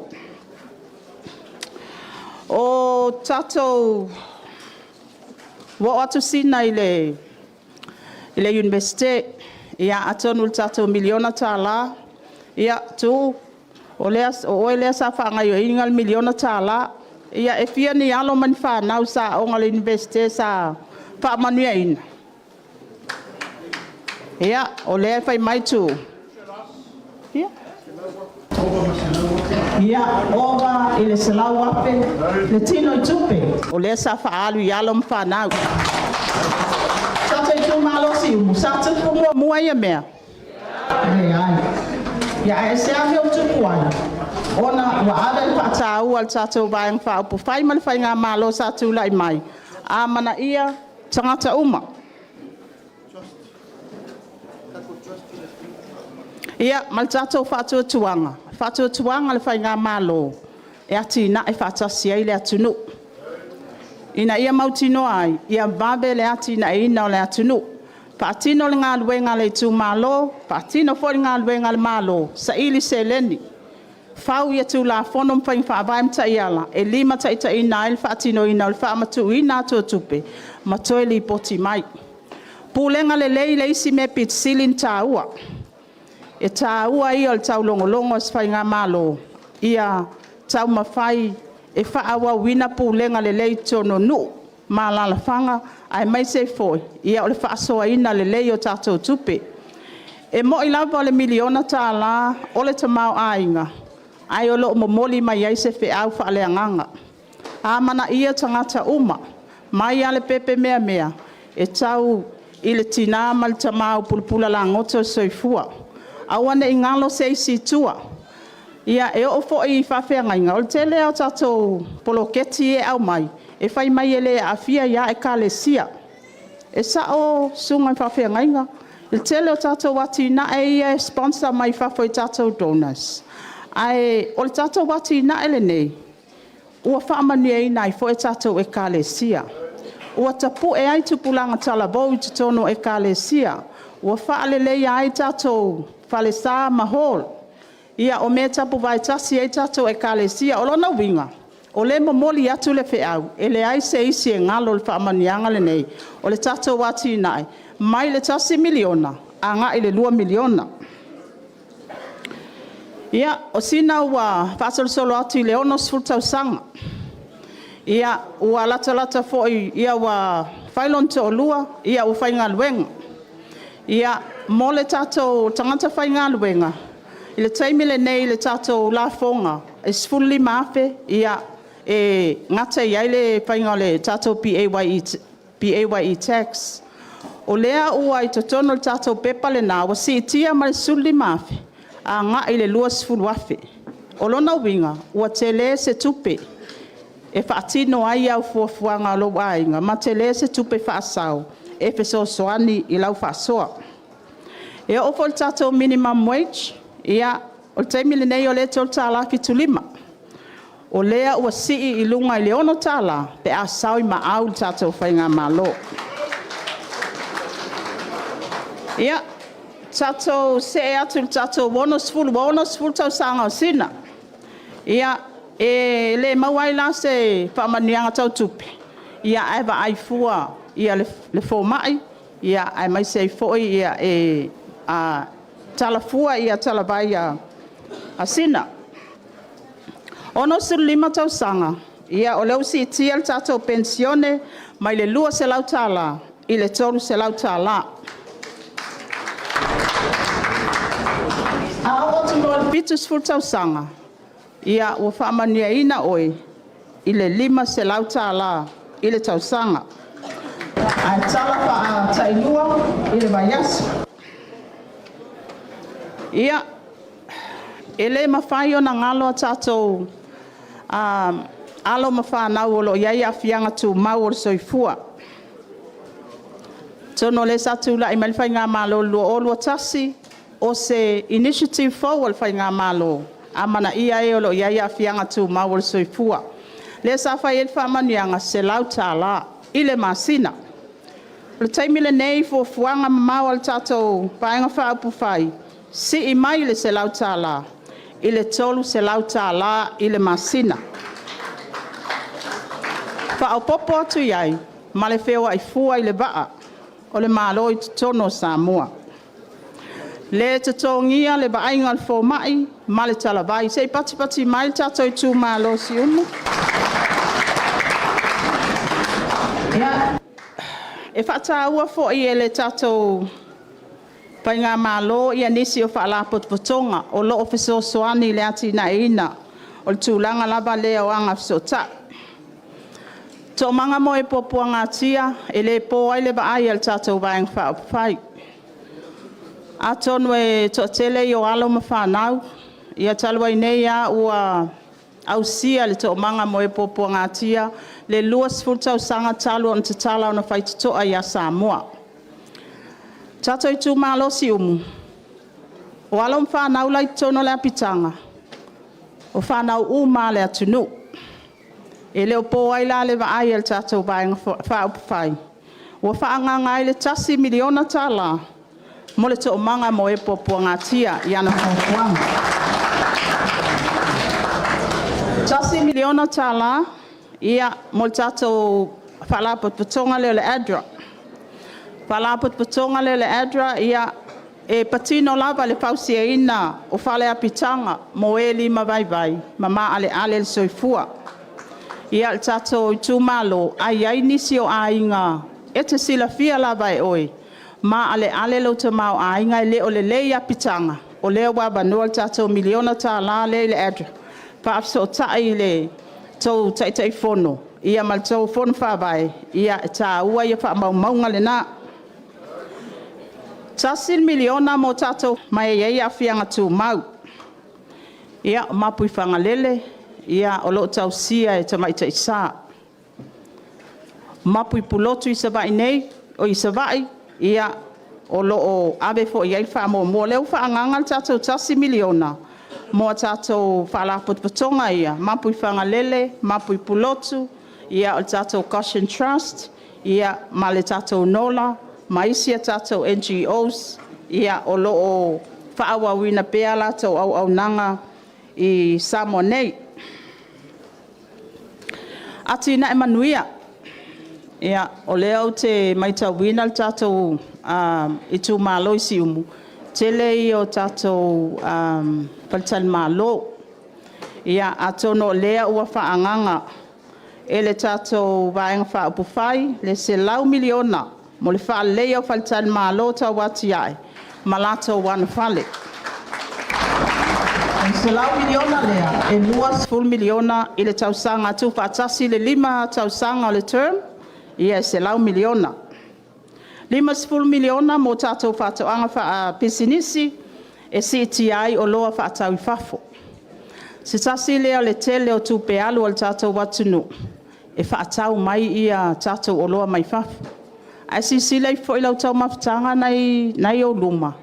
I: O tatou... Ua oo atu Sina i le Iunivesite, ia atonu i le tatou $1 miliona, ia Tuuu, o oe lea sa faagaoioiina le $1 miliona. Ia e fia ni alo ma ni fanau sa aooga i le Iunivesite sa faamanuiaina? Ia, o lea e fai mai Tuuu... Fia? Ia, ova i le $100,000 le tinoitupe o lea sa faaalu i alo ma fanau. Le tatou itumalo o Siumu, sa tupu muamua ia mea? Leai. Ae aisea le mea ua tupu ai? Ona ua ave le faataua a le tatou Vaega Faaupufai ma le faigamalo sa tulai mai, amanaia tagata uma. Ia ma le tatou faatuatuaga, Faatuatuaga le faigamalo e atinae faatasi ai le atunuu, ina ia mautinoa ai, ia vave le atinaeina o le atunuu. Faatino le galuega a le itumalo, faatino foi le galuega a le Malo, saili seleni, fau Tulafono ma faiga faavae ma taiala e limataitaiina ai le faatinoina o le faamatuuina atu o tupe ma toe lipoti mai. Pulega lelei le isi mea aupito sili ona taua. E taua ia o le taulogologo a se faigamalo, ia taumafai e faaauauina pulega lelei i totonu o nuu ma alalafaga aemaise ai foi o le faasoaina lelei o tatou tupe. E moni lava o le $1 miliona o le tamaoaiga, ae o lo o momoli mai ai se feau faaleagaga. Amanaia tagata uma, mai lava i le pepe meamea e tau i le tina ma le tama ua pulapula lagoto le soifua. Aua ne i galo se isi i tua. Ia, e oo foi i faafeagaiga, o le tele lava o tatou poloketi ia e aumai, e fai mai e le aafia ai lava Ekalesia. E sao susuga i faafeagaiga, o le tele o tatou atinae ia e sponsor mai fafo e tatou donors, ae o le tatou atinae lenei, ua faamanuiaina ai foi tatou Ekalesia. Ua tapue ai tupulaga talavou i totonu o Ekalesia. Ua faaleleia ai tatou falesa ma hall. Ia o mea e tapuvae tasi ai tatou Ekalesia. O lona uiga, o lea e momoli atu le feau, e leai se isi e galo i le faamanuiaga lenei, o le tatou atinae mai le $1 miliona agai i le $2 miliona. Ia, o sina ua faasolosolo atu i le 60 tausaga, ia ua latalata foi ua fai lona toalua ua faigaluega. Ia, mo le tatou tagata faigaluega, i le taimi lenei i le tatou lafoga e $15,000 e gata i ai le faiga o le tatou PAYE Tax. O lea ua i totonu o le tatou pepa lena, ua siitia mai le $15,000 agai i le $20,000. O lona uiga, ua tele se tupe e faatino ai au fuafuaga a lou aiga, ma tele se tupe faasao e fesoasoani i lau faasoa. E oo foi i le tatou minimum wage, ia o le taimi lenei o lea e $3.75. O lea ua sii i luga i le $6 pe a sao i maau le tatou faigamalo. Ia, tatou see atu i le tatou 60... Ua 60 tausaga o Sina. Ia, e le maua ai la se faamanuiaga tau tupe, ae vaai fua le fomai aemaise ai foi e talafua talavai a Sina. 65 tausaga, o lea ua siitia le tatou penisione mai le $200 i le $300. A oo atu loa i le 70 tausaga, ua faamanuiaina oe i le $500 i le tausaga, ae tala faatailua i le vaiaso. Ia, e le mafai ona galo a tatou alo ma fanau o lo o i ai aafiaga tumau o le soifua. Atonu o lea sa tulai mai le Faigamalo i le 2021, o se initiative fou a le Faigamalo, amanaia e o lo o i ai aafiaga tumau o le soifua. Lea sa fai ai le faamanuiaga e $100 i le masina. O le taimi lenei i fuafuaga mamao a le tatou Vaega Faaupufai, sii mai le $100 i le $300 i le masina. Faaopoopo atu i ai ma le feoai fua i le vaa o le Malo i totonu o Samoa. Le totogia le vaaiga a le fomai ma le talavai. Se i patipati mai le tatou itumalo o Siumu. E faataua foi e le tatou Faigamalo nisi o Faalapotopotoga o lo o fesoasoani i le atinaeina o le tulaga lava lea o Agafesootai. Toomaga mo e Puapuagatia, e le po ai le vaai a le tatou Vaega Faaupufai. Atonu e toatele ia o alo ma fanau, ia talu ai nei lava ua ausia e le Toomaga mo e Puapuagatia le 20 tausaga talu ona tatala ona faitotoa ia Samoa. Le tatou itumalo o Siumu, o alo ma fanau la e i totonu o le apitaga, o fanau uma lava a le atunuu. E le o po ai la le vaai a le tatou Vaega Faaupufai, ua faaagaga ai le $1 miliona mo le Toomaga mo e Puapuagatia i ana fuafuaga. E $1 miliona mo le tatou Faalapotopotoga lea o le ADRA. O le Faalapotopotoga lea o le ADRA, e patino lava i le fausiaina o fale apitaga mo e limavaivai ma maaleale le soifua. Ia, le tatou itumalo, a i ai nisi o aiga e te silafia lava e oe, maaleale lou tamaoaiga e le o lelei apitaga, o lea ua avanoa le tatou $1 miliona lea i le ADRA, faafesootai i le tou Taitaifono ma le tou Fono Faavae, e taua ia faamaumauga lena. E $1 miliona mo tatou ma e i ai aafiaga tumau. Ia, o Mapuifagalele, o lo o tausia e tamaitai sa. O Mapuipulotu i Savaii, o lo o ave foi i ai le faamuamua. O lea ua faaagaga le tatou $1 miliona mo a tatou faalapotopotoga ia, Mapuifagalele, Mapuipulotu, o le tatou Goshen Trust ma le tatou NOLA ma isi a tatou NGOs o lo o faaauauina pea a latou auaunaga i Samoa nei. Atinae Manuia. O lea ou te matauina le tatou itumalo i Siumu, o le tele ia o tatou faletalimalo. Ia, atonu o lea ua faaagaga e le tatou Vaega Faaupufai le $100 miliona mo le faaleleia o faletalimalo tauatiae ma latou anofale. O le $100 miliona lea, e $20 miliona i le tausaga, a tuufaatasi le 5 tausaga o le term, ia e $100 miliona. E $50 miliona mo tatou faatoaga faapisinisi e siitia ai oloa faatau i fafo. O se tasi lea o le tele o tupe alu a le tatou atunuu e faatau mai tatou oloa mai fafo. Ae silasila ifo foi i lau taumafataga lena e i ou luma,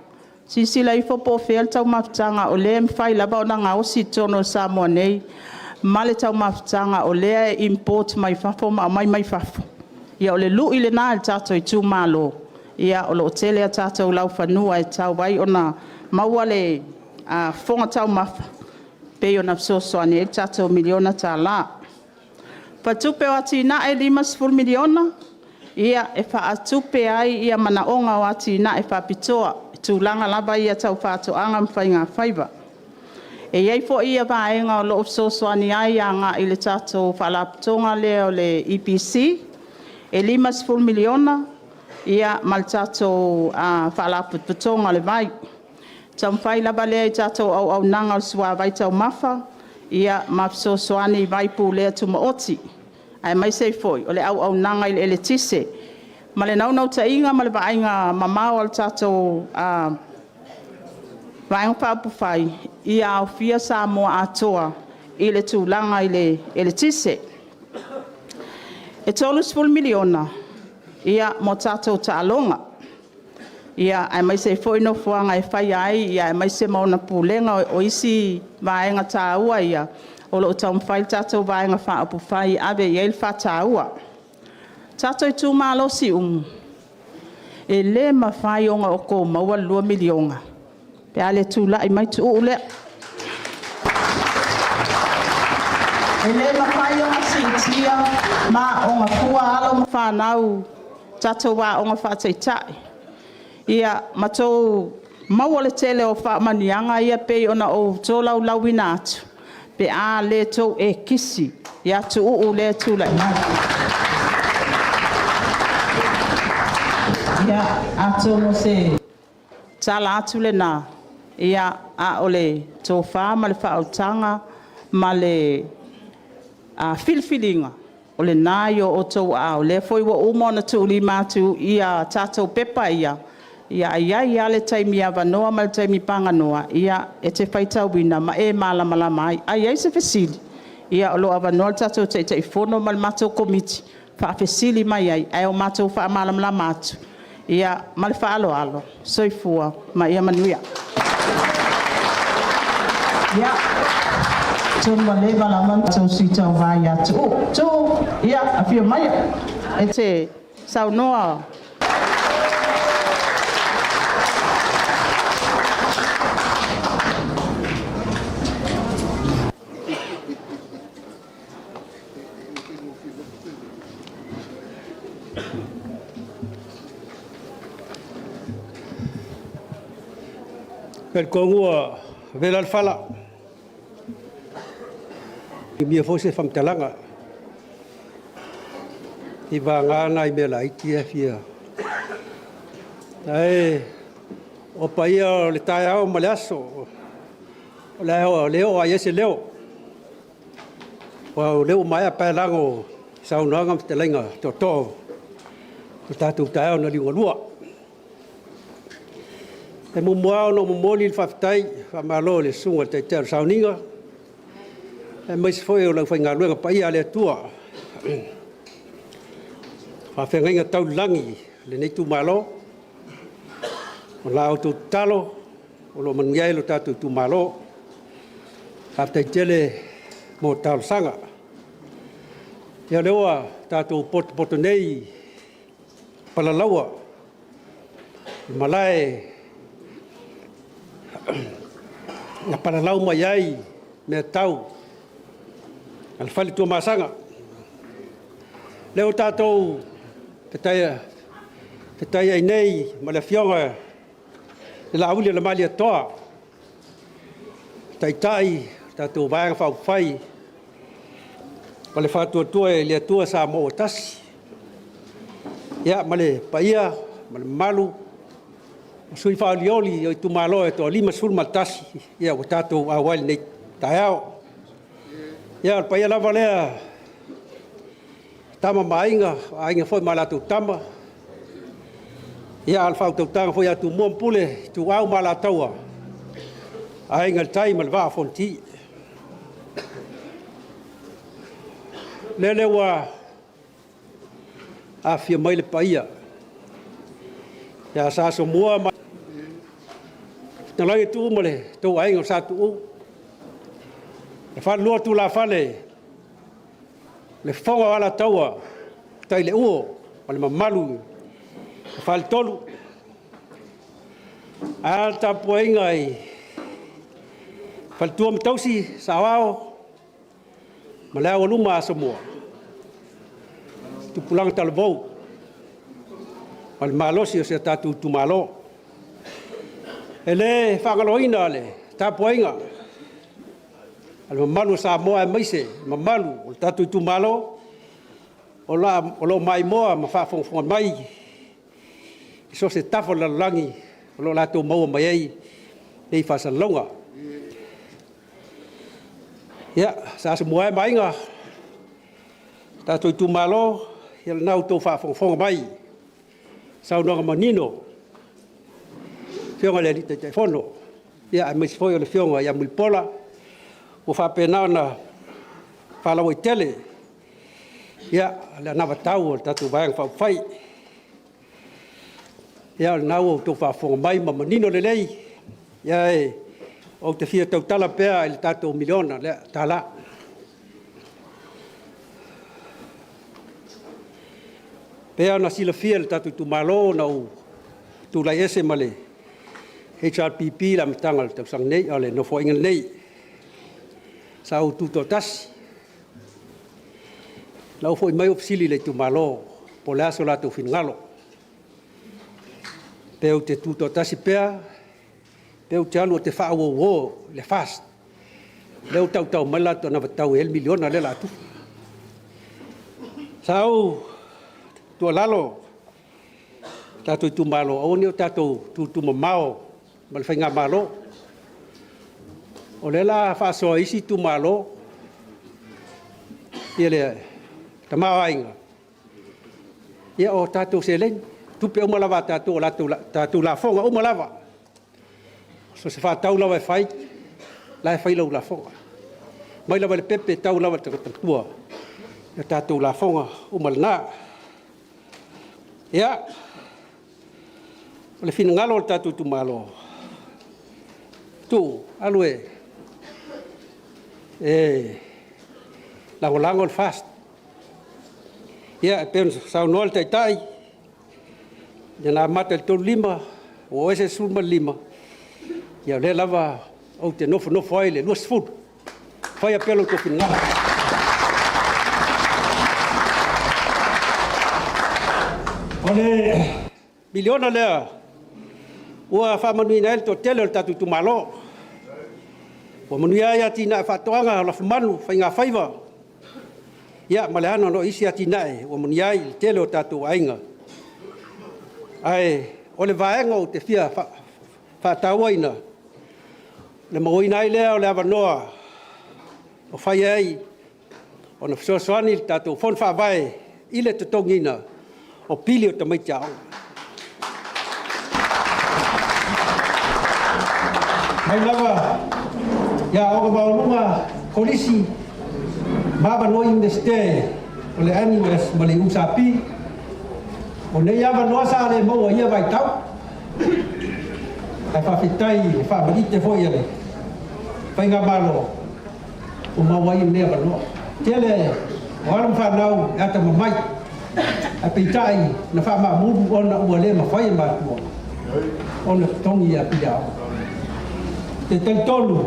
I: silasila ifo po o fea le taumafataga o lea e mafai lava ona gaosi i totonu o Samoa nei ma le taumafataga o lea e import mai fafo ma aumai mai fafo. Ia o le lui lena i le tatou itumalo, o lo o tele a tatou laufanua e tatau ai ona maua le fofoga taumafa e pei ona fesoasoani ai le tatou $1 miliona. Faletupe o Atinae e $50 miliona. e faatupe ai manaoga o atinae faapitoa i tulaga lava ia tau faatoaga ma faigafaiva. E i ai foi vaega o lo o fesoasoani ai agai i le tatou Faalapotopotoga lea o le EPC, e $50 miliona ma le tatou Faalapotopotoga o le Vai. E taumafai lava lea i tatou auaunaga o le suavai taumafa ma fesoasoani i vai pulea tumaoti, aemaise ai foi o le auaunaga i le eletise. Ma le naunautaiga ma le vaaiga mamao a le tatou Vaega Faaupufai, ia aofia Samoa atoa i le tulaga i le eletise. E $30 miliona mo tatou taaloga, aemaise ai foi nofoaga e faia ai aemaise ma ona pulega. O isi vaega taua ia o lo o taumafai le tatou Vaega Faaupufai e ave i ai le faataua. Le tatou itumalo o Siumu, e le mafai ona outou maua le $2 miliona pe a le tulai mai Tuuu lea. E le mafai ona siitia ma aooga fua alo ma fanau i tatou aoga faataitai ma outou maua le tele o faamanuiaga ia e pei ona ou tolaulauina atu, pe a le outou e kisi ia Tuuu lea e tulai mai. Ia, atonu o se tala atu lena, a o le tofa ma le faautaga ma le filifiliga, o lena e i o outou aao. O lea foi ua uma ona tuulima atu ia tatou pepa ia, ae i ai lava le taimi avanoa ma le taimi paganoa e te faitauina ma e malamalama ai. A i ai se fesili, o lo o avanoa le tatou Taitaifono ma le matou Komiti e faafesili mai ai, ae matou faamalamalama atu. Ma le faaaloalo. Soifua ma ia manuia. Ia, atonu ua leva lava le tou sui tauva ia Tuuu. Tuuu, ia afio maia e te saunoa.
G: E talitonu ua vela le fala, e umia foi se faamatalaga, seiavagana nai mea laiti ia e fia… Ae o paia o le taeao ma le aso, o lea e oo lava i ai se leo, aua o lea ua maea paelago e saunoaga ma fetalaiga tootoo o le tatou taeao na liugalua. E muamua lava ona ou momoli le faafetai faamalo i le Susuga i le Taitai o le Sauniga, aemaise foi o le aufaigaluega paia a le Atua, faafeagaiga tau i le lagi i lenei itumalo. O la outou tatalo o lo o manuia ai lo tatou itumalo. Faafetai tele mo talosaga. Ia o lea ua tatou potopoto nei i Palalaua, le malae na palalau mai ai mea tau a le fale Tuamasaga. O lea ua tatou fetaiai nei ma le Afioga i le Laauli ma le Malietoa, Taitai o le tatou Vaega Faaupufai o le Faatuatua i le Atua Samoa ua Tasi, ia ma le paia ma le mamalu o sui usufono faaolioli o itumalo e 51 ua tatou auai i lenei taeao. Ia o le paia lava lea o Tama ma Aiga, o Aiga foi ma latou Tama, a o le faautautaga foi ia Tumua ma Pule, Ituau ma Alataua, Aiga i le Tai ma le Vaa o Fonoti. Lele ua afifio mai le paia ia Sa Asomua ma le fetalai ia Tuuu ma lo outou Aiga Sa Tuuu, le falelua o tulafale, le Fofoga o Alataua, Utaileuo ma le mamalu i le Faletolu. Ae a le tapuaiga i faletua ma tausi, saoao ma le aualuma o Asomua, tupulaga talavou.
J: ma le malosi o si o tatou itumalo. E le faagaloina le tapuaiga a le mamalu o Samoa aemaise le mamalu o le tatou itumalo o lo o maimoa ma faafogafoga mai i so o se tafa o le lalolagi o lo o latou maua mai ai nei faasalalauga. Ia, Sa Asomua e ma Aiga, le tatou itumalo, ia o lena ua outou faafogafoga mai i saunoaga manino a le Afioga i le Taitaifono, aemaise foi o le Afioga ia Mulipola ua faapena ona faalauaitele le anavatau a le tatou Vaega Faaupufai. Ia o lena ua outou faafofoga mai ma manino lelei, ae ou te fia tautala pea i le tatou $1 miliona lea. E pei lava ona silafia e le tatou itumalo na ou tulai ese ma le HRPP i le amataga o le tausaga nei, o le Nofoaiga lenei, sa ou tutoatasi. Na ou foi mai ou fesili i le itumalo po o le a so latou finagalo, pe ou te tutoatasi pea, pe ou te alu ou te faauouo i le FAST lea ua tautau mai le latou anavatau e i ai le $1 miliona lea o le a tufa. Sa ou tuualalo i le tatou itumalo, aua ne i o tatou tutumamao ma le faigamalo. O lea o le a faasoa e isi itumalo le tamaoaiga, ia o tatou seleni, o tupe uma lava a tatou, o tatou lafoga uma lava. So o se faatau lava e fai, o la e fai lau lafoga, mai lava i le pepe e tau lava i le tagata matua, o tatou lafoga uma na. Ia, o le finagalo o le tatou itumalo, Tuuu, alu e lagolago le FAST. Ia, e pei ona saunoa le Taitai, ia na amata i le 35, ua oo ese le 15, ia o lea lava ou te nofonofo ai i le 20. Faia pea lo outou finagalo. O le miliona lea ua faamanuiaina ai le toatele o le tatou itumalo, ua manuia ai atinae o faatoaga, o lafumanu, faigafaiva, ia ma le anoanoai o isi atinae ua manuia ai le tele o tatou aiga. Ae o le vaega ou te fia faatauaina, o le mauaina ai lea o le avanoa e mafai ai ona fesoasoani le tatou Fono Faavae i le totogiina o pili o tamaiti aoga. Mai lava i aoga maualuga, kolisi ma avanoa Iunivesite o le NUS ma le USP, o nei avanoa sa le maua i ia vaitau. Ae faafetai i le faamalite foi a le faigamalo ua maua ai nei avanoa. Tele o alo ma fanau e atamamai, ae peitai na faamaamulu ona ua le mafai e matua ona totogi pili aoga. Ou te talitonu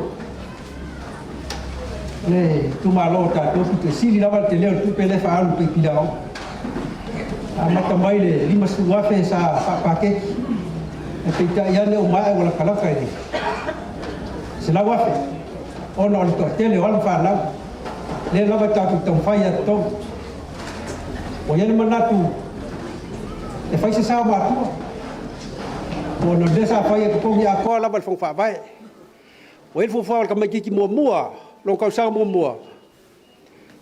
J: le itumalo o tatou e pito i sili lava le tele o le tupe lea e faaalu i pili aoga. Na amata mai i le $50,000 sa faapaketi, ae peitai ane ua maea ua latalata i le $100,000 ona o le toatele o alo ma fanau. O lea lava tatou te taumafai e totogi. Ua i ai le manatu e fai se sao o matua, ona o le mea sa fai e totogi atoa lava e le Fono Faavae. Ua i ai le fuafuaga o le tamaitiiti muamua, lona tausaga muamua,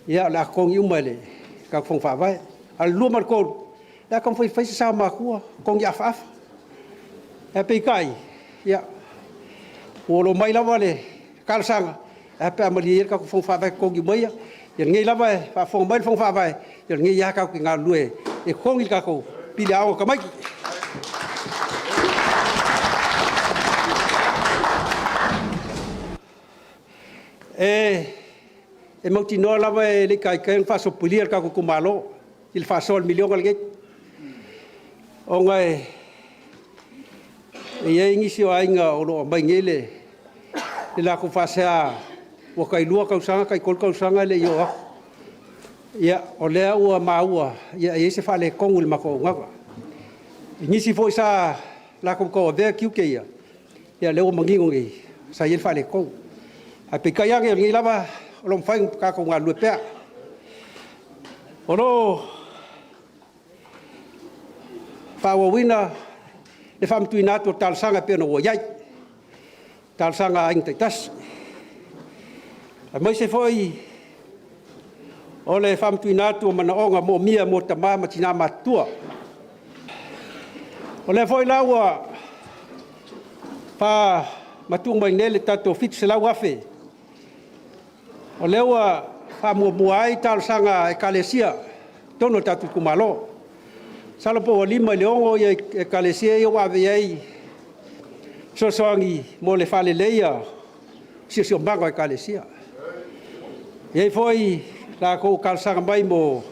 J: ia o le a totogi uma e le tatou Fono Faavae. A o le lua ma le tolu, o le a taumafai e fai se sao o matua, totogi afaafa. Ae peitai, ia, ua oo mai lava le talosaga, ae a pe a malie ia le tatou Fono Faavae e totogi uma ia. Ia o lenei lava e faafofoga mai le Fono Faavae, ia o lenei lava tatou te galulue e totogi tatou pili aoga o tamaiti. E mautinoa lava e le i taitai ona faasopolia le tatou itumalo i le faasoa i le $1 miliona lenei, ona e i ai nisi o aiga o lo o aumai nei le latou faasea ua tai 2 tausaga tai 3 tausaga e le i oo atu. Ia, o lea ua maua e i ai se faaletonu i le matou auaunaga. I nisi foi sa latou tauavea tiute ia, ia o lea ua manino nei, sa i ai le faaletonu. Ae peitai ane, o lenei lava o lo o mafai ona tatou galulue pea. O lo o faaauauina le faamatuuina atu o talosaga e pei ona ua i ai, talosaga a aiga taitasi, aemaise foi o le faamatuuina atu o manaoga moomia mo tama ma tina matutua. O lea foi la ua faamatuu mai nei le tatou $700,000, o lea ua faamuamua ai talosaga a Ekalesia i totonu o le tatou itumalo. Masalo po ua 5 i le 6 Ekalesia ia ua ave i ai fesoasoani mo le faaleleia o siosiomaga o Ekalesia. E i ai foi latou ua talosaga mai mo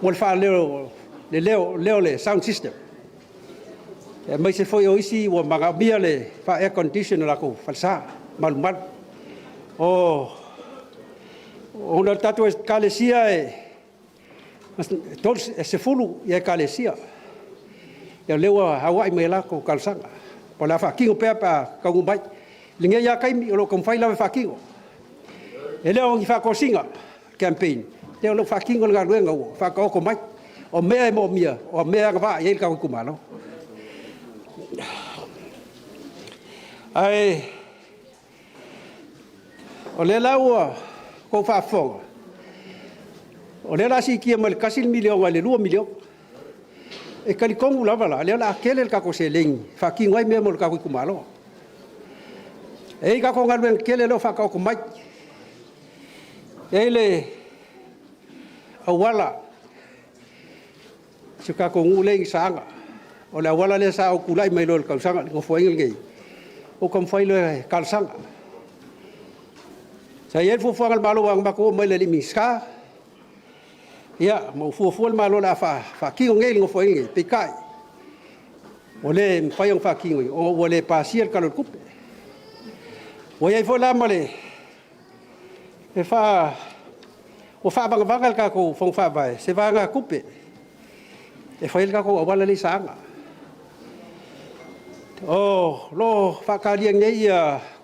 J: le faaleleia o le leo o le sound system, aemaise foi o isi ua manaomia le faa-air condition o latou falesa malumalu. Ona o le tatou Ekalesia e 10 Ekalesia, ia o lea ua auai mai a latou talosaga. O le a faatino pea pe a taunuu mai. I lenei lava taimi, o lo o taumafai lava e faatino. E le o ni faatosina campaign, o lo o faatino le galuega ua faataoto mai. O mea e manaomia, o mea e agavaa i ai le tatou itumalo. Ae o lea la ua outou faafofoga, o lea o le a siitia mai le $1 miliona i le $2 miliona. E talitonu lava la, o lea o le a tele le tatou seleni e faatino ai mea mo le tatou itumalo. E i ai tatou galuega tetele o lo o faataoto mai. E i ai le auala o si o tatou nuu lea i Saaga, o le auala lea sa ou tulai mai loa i le Nofoaiga lenei, ou taumafai loa e talosaga. Sa i ai le fuafuaga a le Malo aua na matou oo mai i le alii Minisita, ia ma ua fuafua le Malo o le a faatino nei i le Nofoaiga lenei, peitai, ua le mafai ona faatinoina ona ua le pasia le Tala o le Tupe. Ua i ai foi la ma le ua faavagavaga e le tatou Fono Faavae se vaegatupe e fai ai le tatou auala lea i Saaga. O lo o faatalia nei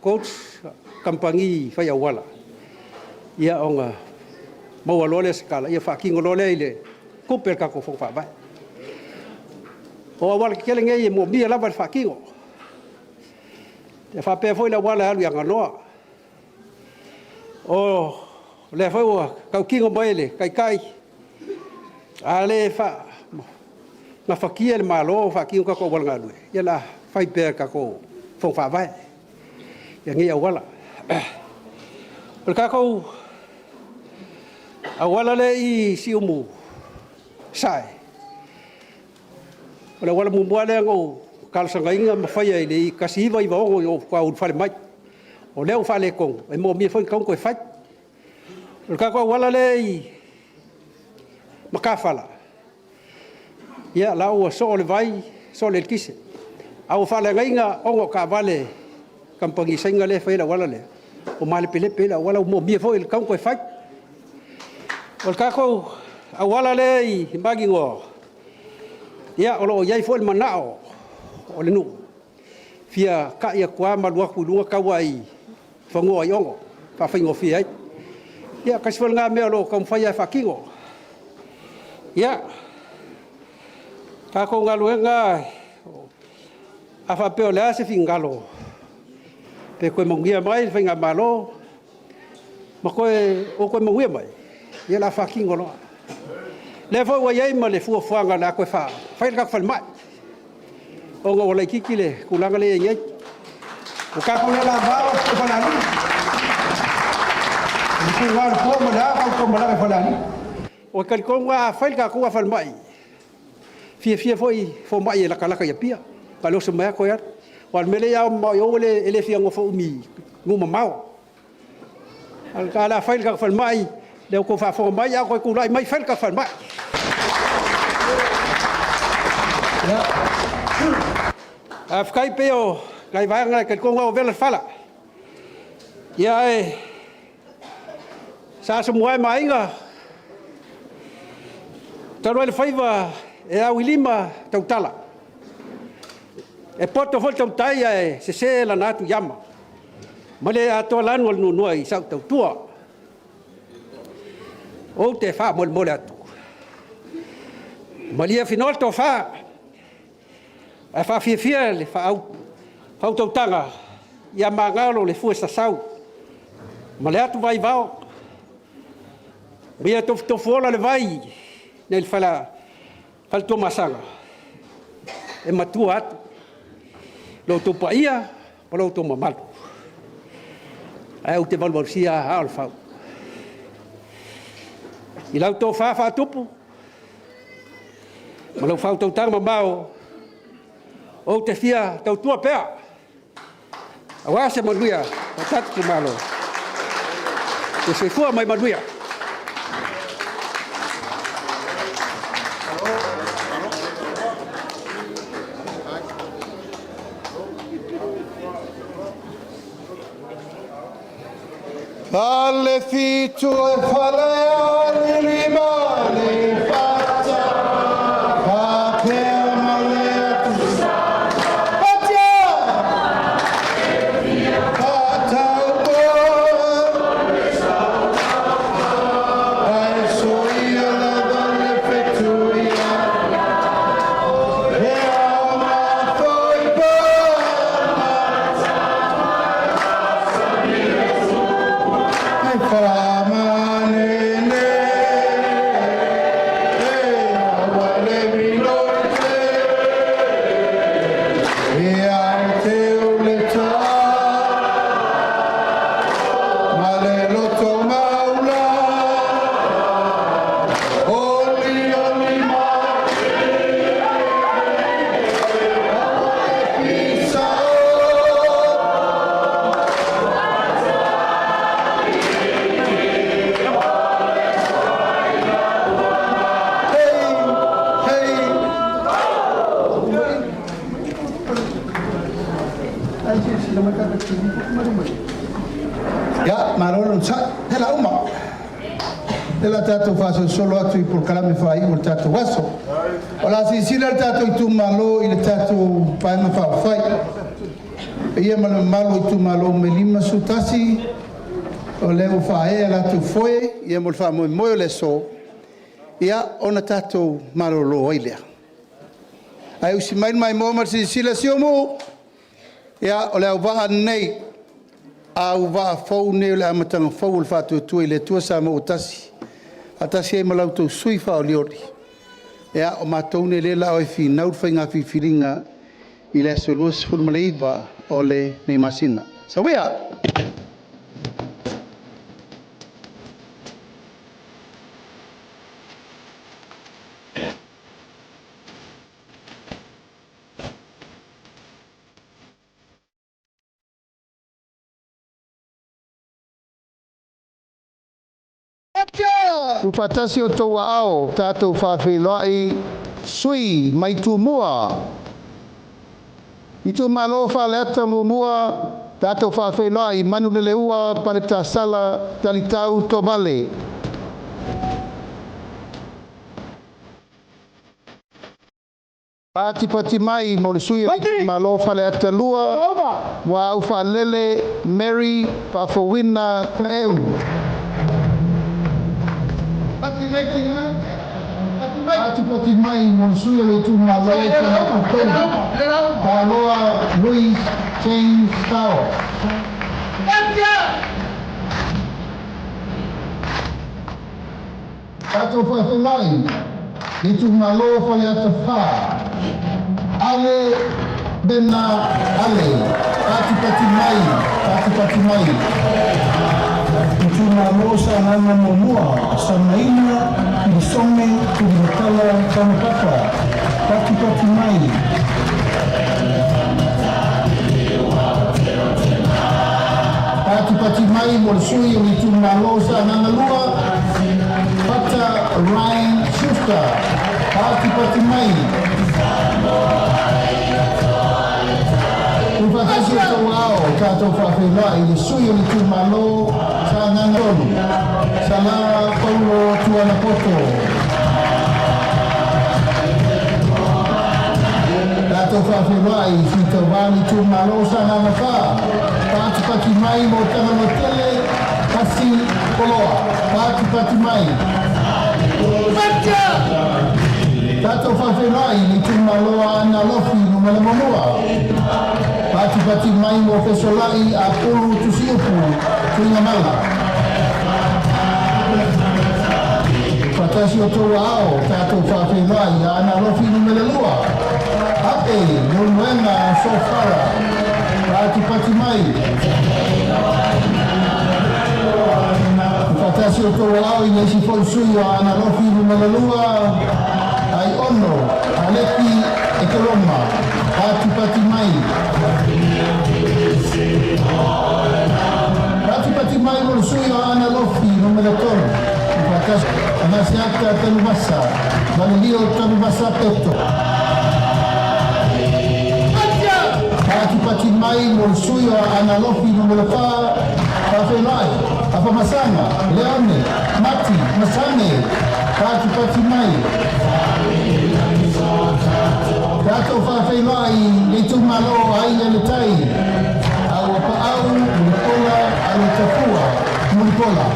J: quotes a kamupani fai auala, ia ona maua loa lea o se tala faatino loa lea i le tupe a le tatou Fono Faavae. O aualatetele nei e manaomia lava le faatino. E faapea foi le auala e alu i Aganoa. O lea foi ua tautino mai le Taitai, a le gafatia e le Malo ona faatino tatou auala galue, ia o le a fai pea e le tatou Fono Faavae nei auala. O le tatou auala lea e i Siumu Sae, o le auala muamua lava lea na ou talosagaina ma faia i le 1996 ina ua faatoa ou ulufale mai. O lea ua faaletonu, e manaomia foi ona tatau ona toe fai. O le tatou auala lea i Matafala, ia o la ua soo le vai, soo le eletise, a ua faaleagaina ona o taavale a kamupani Saina lea e faia le auala lea, ua malepelepe ai le auala, ua moomia foi, ua tatau ona toe fai. O le tatou auala lea i Maninoa, ia o lo o i ai foi le manao o le nuu e fia tai atu lava ma alu atu i luga tau lava i fanua o Aiono e faafaigofie ai. Ia tasi foi lena mea o lo o taumafai lava e faatino. Ia, o tatou galuega, a faapea o le a se finagalo pe toe manuia mai le faigamalo ma ou toe manuia mai, ia o le a faatino loa. O lea foi ua i ai ma le fuafuaga o le a toe fai le tatou falemai, ona ua laitiiti le tulaga lea e i ai nei. Ua tatou le lavao i Falealili. I le tuga i le po ma le a, tatou malaga i Falealili. Ou te talitonu lava a fai le tatou falemai, e fiafia foi fomai e latalata i Apia, na o le oso mai lava toe alu. Aua o le mea lea i ai a o mamao i o e le fia nofo umi i nuu mamao. Ae o le a fai le tatou falemai, o lea ua outou faafofoga mai, a ou toe tulai mai, fai le tatou falemai. Ae faafetai, e pei o nai vaega na, e talitonu lava ua vela le fala. Ae sa Asomua e ma Aiga, talu ai le faiva e au i lima tautala. E poto foi le tautai ae sese lana atu i ama, ma le atoa le lanu o le nuanua i sau tautua. Ou te faamolemole atu, malie finoa le tofa ae faafiafia le faautautaga ia magalo le fue sasau ma le atuvaivao ma ia tofutofuola le vai nai le fale Tuamasaga e matua atu lo outou paia ma lo outou mamalu. Ae ou te valuvalusia aa o le fau. I lau tofa faatupu ma lau faautautaga mamao, ou te fia tautua pea aua se manuia o le tatou itumalo. Ia soifua ma ia manuia.
E: Fale fitu e fale ali lima le fata Papea ma le atu Patia Pataupo Ae soia lava le fetuia E ao mafoi pana E whamanene E awa le miloi te E au te ule tā Ma le loto maula Oli oli mai Isa o Hey, hey. Ia, malo le onosai. He la uma. Le la tatou faasolosolo atu i polokalame faaiu o le tatou aso. O le a silasila le tatou itumalo i le tatou Vaega Faaupufai. Paia ma le mamalu o itumalo e 51, o lea ua faaee a latou foe ia mo le faamoemoe o le aso, ia ona tatou malolo ai lea. Ae usi mai le maimoa ma le silasila Siumu, ia o le auvaa lenei, auvaa fou lenei o le amataga fou o le Faatuatua i le Atua Samoa ua Tasi, faatasi ai ma la outou sui usufono faaolioli. Ia o matou nei o lea o le a o e finau le faiga filifiliga i le aso 29 o lenei masina. Soia! Tuufaatasi o outou aao, tatou faafeiloai sui mai Tumua. Itumalo Faleata 1, tatou faafeiloai Manuleleua Paletasala Talitau Tovale. Patipati mai mo le sui o Malo Faleata 2, Muaau Faalele Mary Faafouina Eu. Patipati mai mo le sui o le itumalo Faleata 3, Taloa Louis James Tao. Tatou faafeiloai itumalo Faleata 4, Ale Bena Ale, patipati mai, patipati mai. Itumalo Sagaga 1, Samaina Kilisome Tulimatala Tanupapa, patipati mai. Patipati mai mo le sui o le itumalo Sagaga 2, Pata Ryan Schuster, patipati mai. Tuufaatasi o tou aao, tatou faafeiloai le sui o le itumalo Sagaga 3, Sala Paulo Tuanapoto.
K: Tatou faafeiloai i sui tauva o le itumalo o Sagaga 4, patipati mai mo Tagaloatele Pasi Poloa. Patipati mai. Tatou faafeiloai i le itumalo o Aana Alofi Nu.1, patipati mai mo Fesolai Apulu Tusiupu Tuigamala. Faatasi o outou aao, tatou faafeiloai i Aana Alofi Nu.2, Ape Leulumoega Sofara. Patipati mai. Faatasi o outou aao i le isi foi sui o Aana Alofi Nu.2, Aiono Aleki Ekeroma. Patipati mai. Patipati mai mo le sui o Aana Alofi Nu.3, faatasi Agaseata Tanuvasa, Valelio Tanuvasa Peto. Patipati mai mo le sui o Aana Alofi Nu.4, faafeiloai Afamasaga Leone Mati Masane. Patipati mai. Tatou faafeiloai le itumalo o Aiga i le Tai, Auapaau Mulipola Aloitafua Mulipola.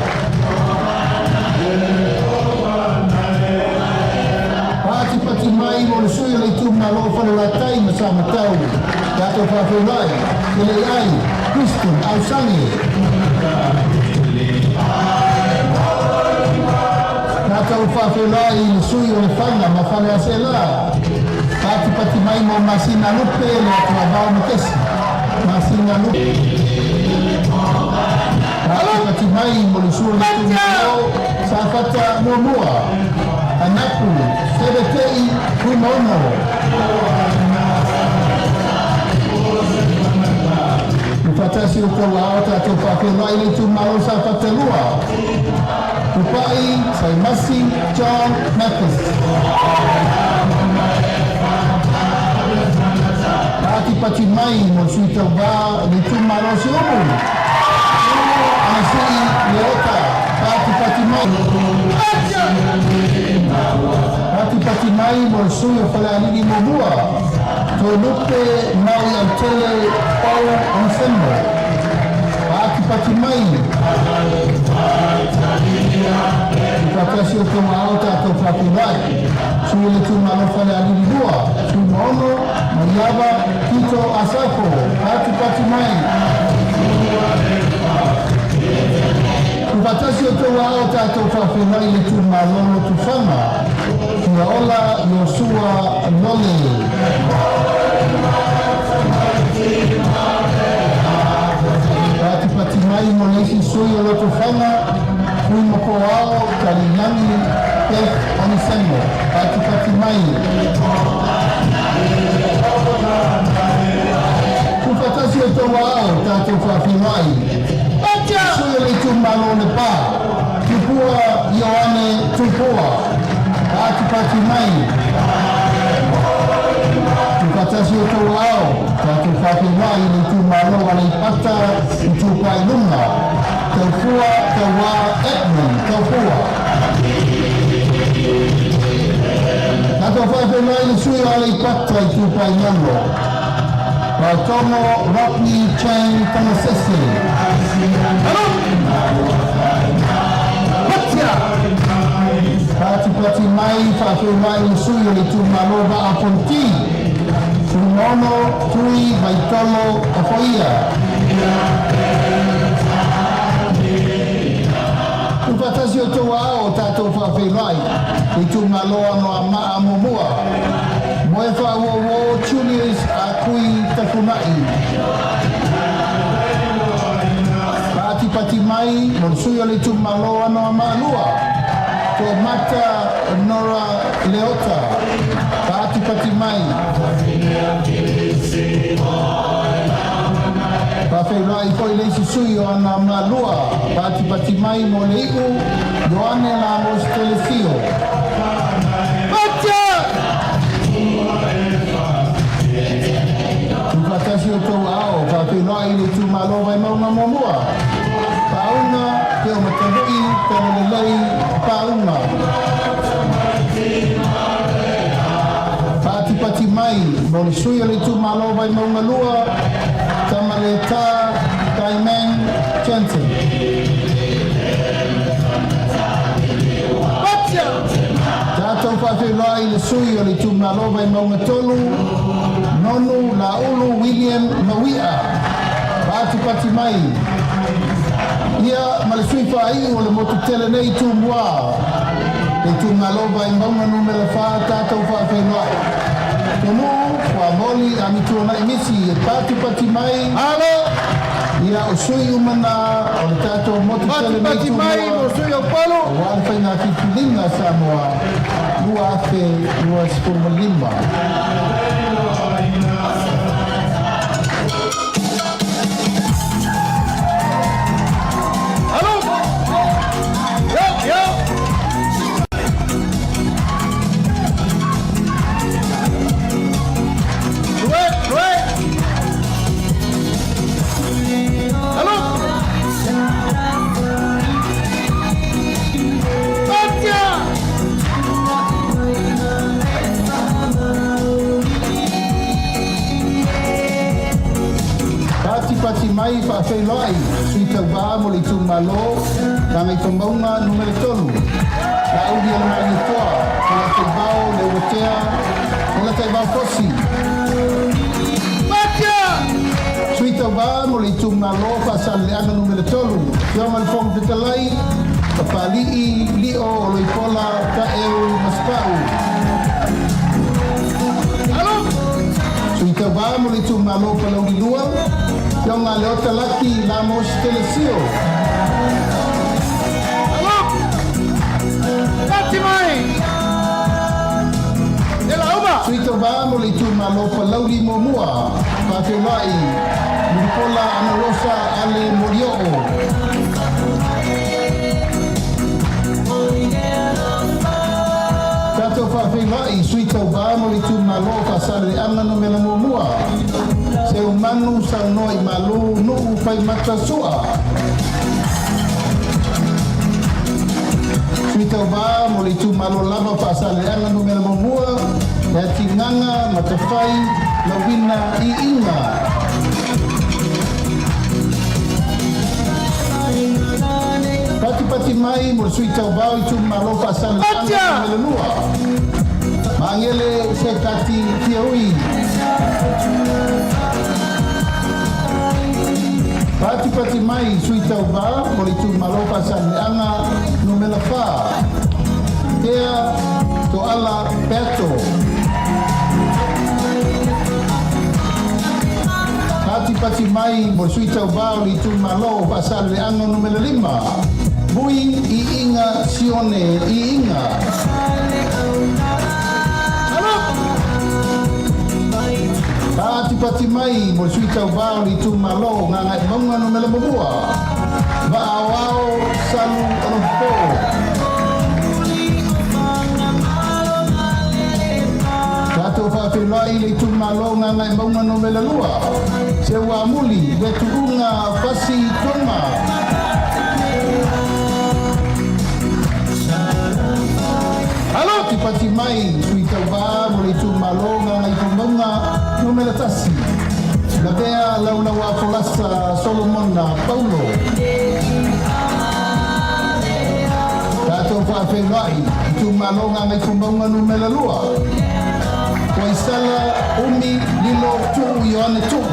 K: Patipati mai mo le sui o le itumalo o Falelatai ma Samatau, tatou faafeiloai Teleiai Christian Ausage. Tatou faafeiloai i le sui o Lefaga ma Faleaseela, patipati mai mo Masina Lupe le Atuavao Makesi. Masina Lupe. Patipati mai mo le sui o le itumalo Safata 1, Anapu Sebetei Fuimaono. Faatasi o outou aao, tatou faafeiloai le itumalo Safata 2, Tupai Saimasi John Mathis. Patipati mai mo le sui tauva le itumalo Siumu, Anasii Leota. Patipati mai. Patipati mai mo le sui o Falealili 1, Toelupe Maui Autele Pau Onesemo. Patipati mai. Faatasi o outou aao, tatou faafeiloai sui o le itumalo Falealili 2, Fuimaono Maiava Tito Asafo. Patipati mai. Faatasi o outou aao, tatou faafeiloai le itumalo Lotofaga, Fiaola Iosua Lole. Patipati mai mo le isi sui o Lotofaga, Fuimakoao Kalilagi Beth Onesemo. Patipati mai. Tufatasi o outou aao, tatou faafeiloai sui o le itumalo o Lepa, Tupua Ioane Tupua. Patipati mai. Tufatasi o outou aao, tatou faafeiloai le itumalo Aleipata Itupa i Luga, Taufua Tauā Edmund Taufua. Tatou faafeiloai le sui o Aleipata Itupa i Lalo, Vaotogo Rodney Chang Tamasese. Patipati mai. Faafeiloai le sui o le itumalo Vaa Fonoti, Fuimaono Tui Vaitolo Ofoia. Tufatasi o outou aao, tatou faafeiloai le itumalo Anoamaa 1, Moefaauouo Julius Akui Tafunai. Patipati mai mo le sui o le itumalo Anoamaa 2, Toamata Nora Leota. Patipati mai. Faafeiloai foi le isi sui o Anoamaa 2, patipati mai mo le Iu Ioane Lagos Telesio. Tufatasi o outou aao, faafeiloai le itumalo Vaimauga 1, Paauga Teomatalii Talalelei Paauga. Patipati mai mo le sui o le itumalo Vaimauga 2, Tamaleta Taimang Jensen. Tatou faafeiloai i le sui o le itumalo Vaimauga 3, Nonu Laulu William Mauia. Patipati mai. Ia ma le sui faaiu o le motu tele nei Tumua, le itumalo Vaimauga numera 4, tatou faafeiloai. Tonuu Fuamoli Amituanai Misi e patipati mai.
E: Alo!
K: Ia o sui uma na o le tatou motu tele nei
E: Patipati mai mo sui o Upolu.
K: Aua le faiga filifiliga a Samoa 2025.
E: Alo! Yo, yo! Lue, lue! Alo! Patia!
K: Patipati mai faafeiloai sui tauvā mo le itumalo Gagaifomauga numera 3. Lauli o le Malietoa, Polataivao Leuatea, Polataivao Fosi.
E: Patia!
K: Sui tauvā mo le itumalo Faasaleleaga numera 3. Afioga i le Fofoga Fetalai, Papali'i Lio Oloipola Taeu Masepau.
E: Alo!
K: Sui tauvā mo le itumalo Palauli 2, Afioga Leota Laki Lamos Telesio.
E: Alo! Pati mai! E la uma!
K: Sui tauvā mo le itumalo Palauli Muamua, Faafeiloai Mulipola Anarosa Ale Molioo. Tatou faafeiloai sui tauvā mo le itumalo Faasaleleaga numera 1, Seumanu Saunoa i Malu Nuu Faimata Sua. Sui tauvā mo le itumalo lava Faasaleleaga numera 1, Leatigaga Matafai Lauina Iiga. Patipati mai mo le sui tauvā o itumalo Faasaleleaga
E: Atia!
K: numera 2, Magele Sekati Fiaui. Patipati mai sui tauvā mo le itumalo Faasaleleaga numera 4, Tea Toala Peato. Patipati mai mo le sui tauvā o le itumalo Faasaleleaga numera 5, Vui Iiga Sione Iiga.
E: Alo!
K: Patipati mai mo le sui tauvā o le itumalo Gagaemauga numera 1, Vaaoao Salu Olopo. Tatou faafeiloai le itumalo Gagaemauga numera 2, Seuamuli le Tuuga Fasi Toma.
E: Alo!
K: Patipati mai sui tauvā mo le itumalo Gagaifomauga numera 1, Lavea Laulaua Folasa Solomona Paulo. Tatou faafeiloai itumalo Gagaifomauga numera 2, Waisala Umi Lilo Tuu Ioane Tuu.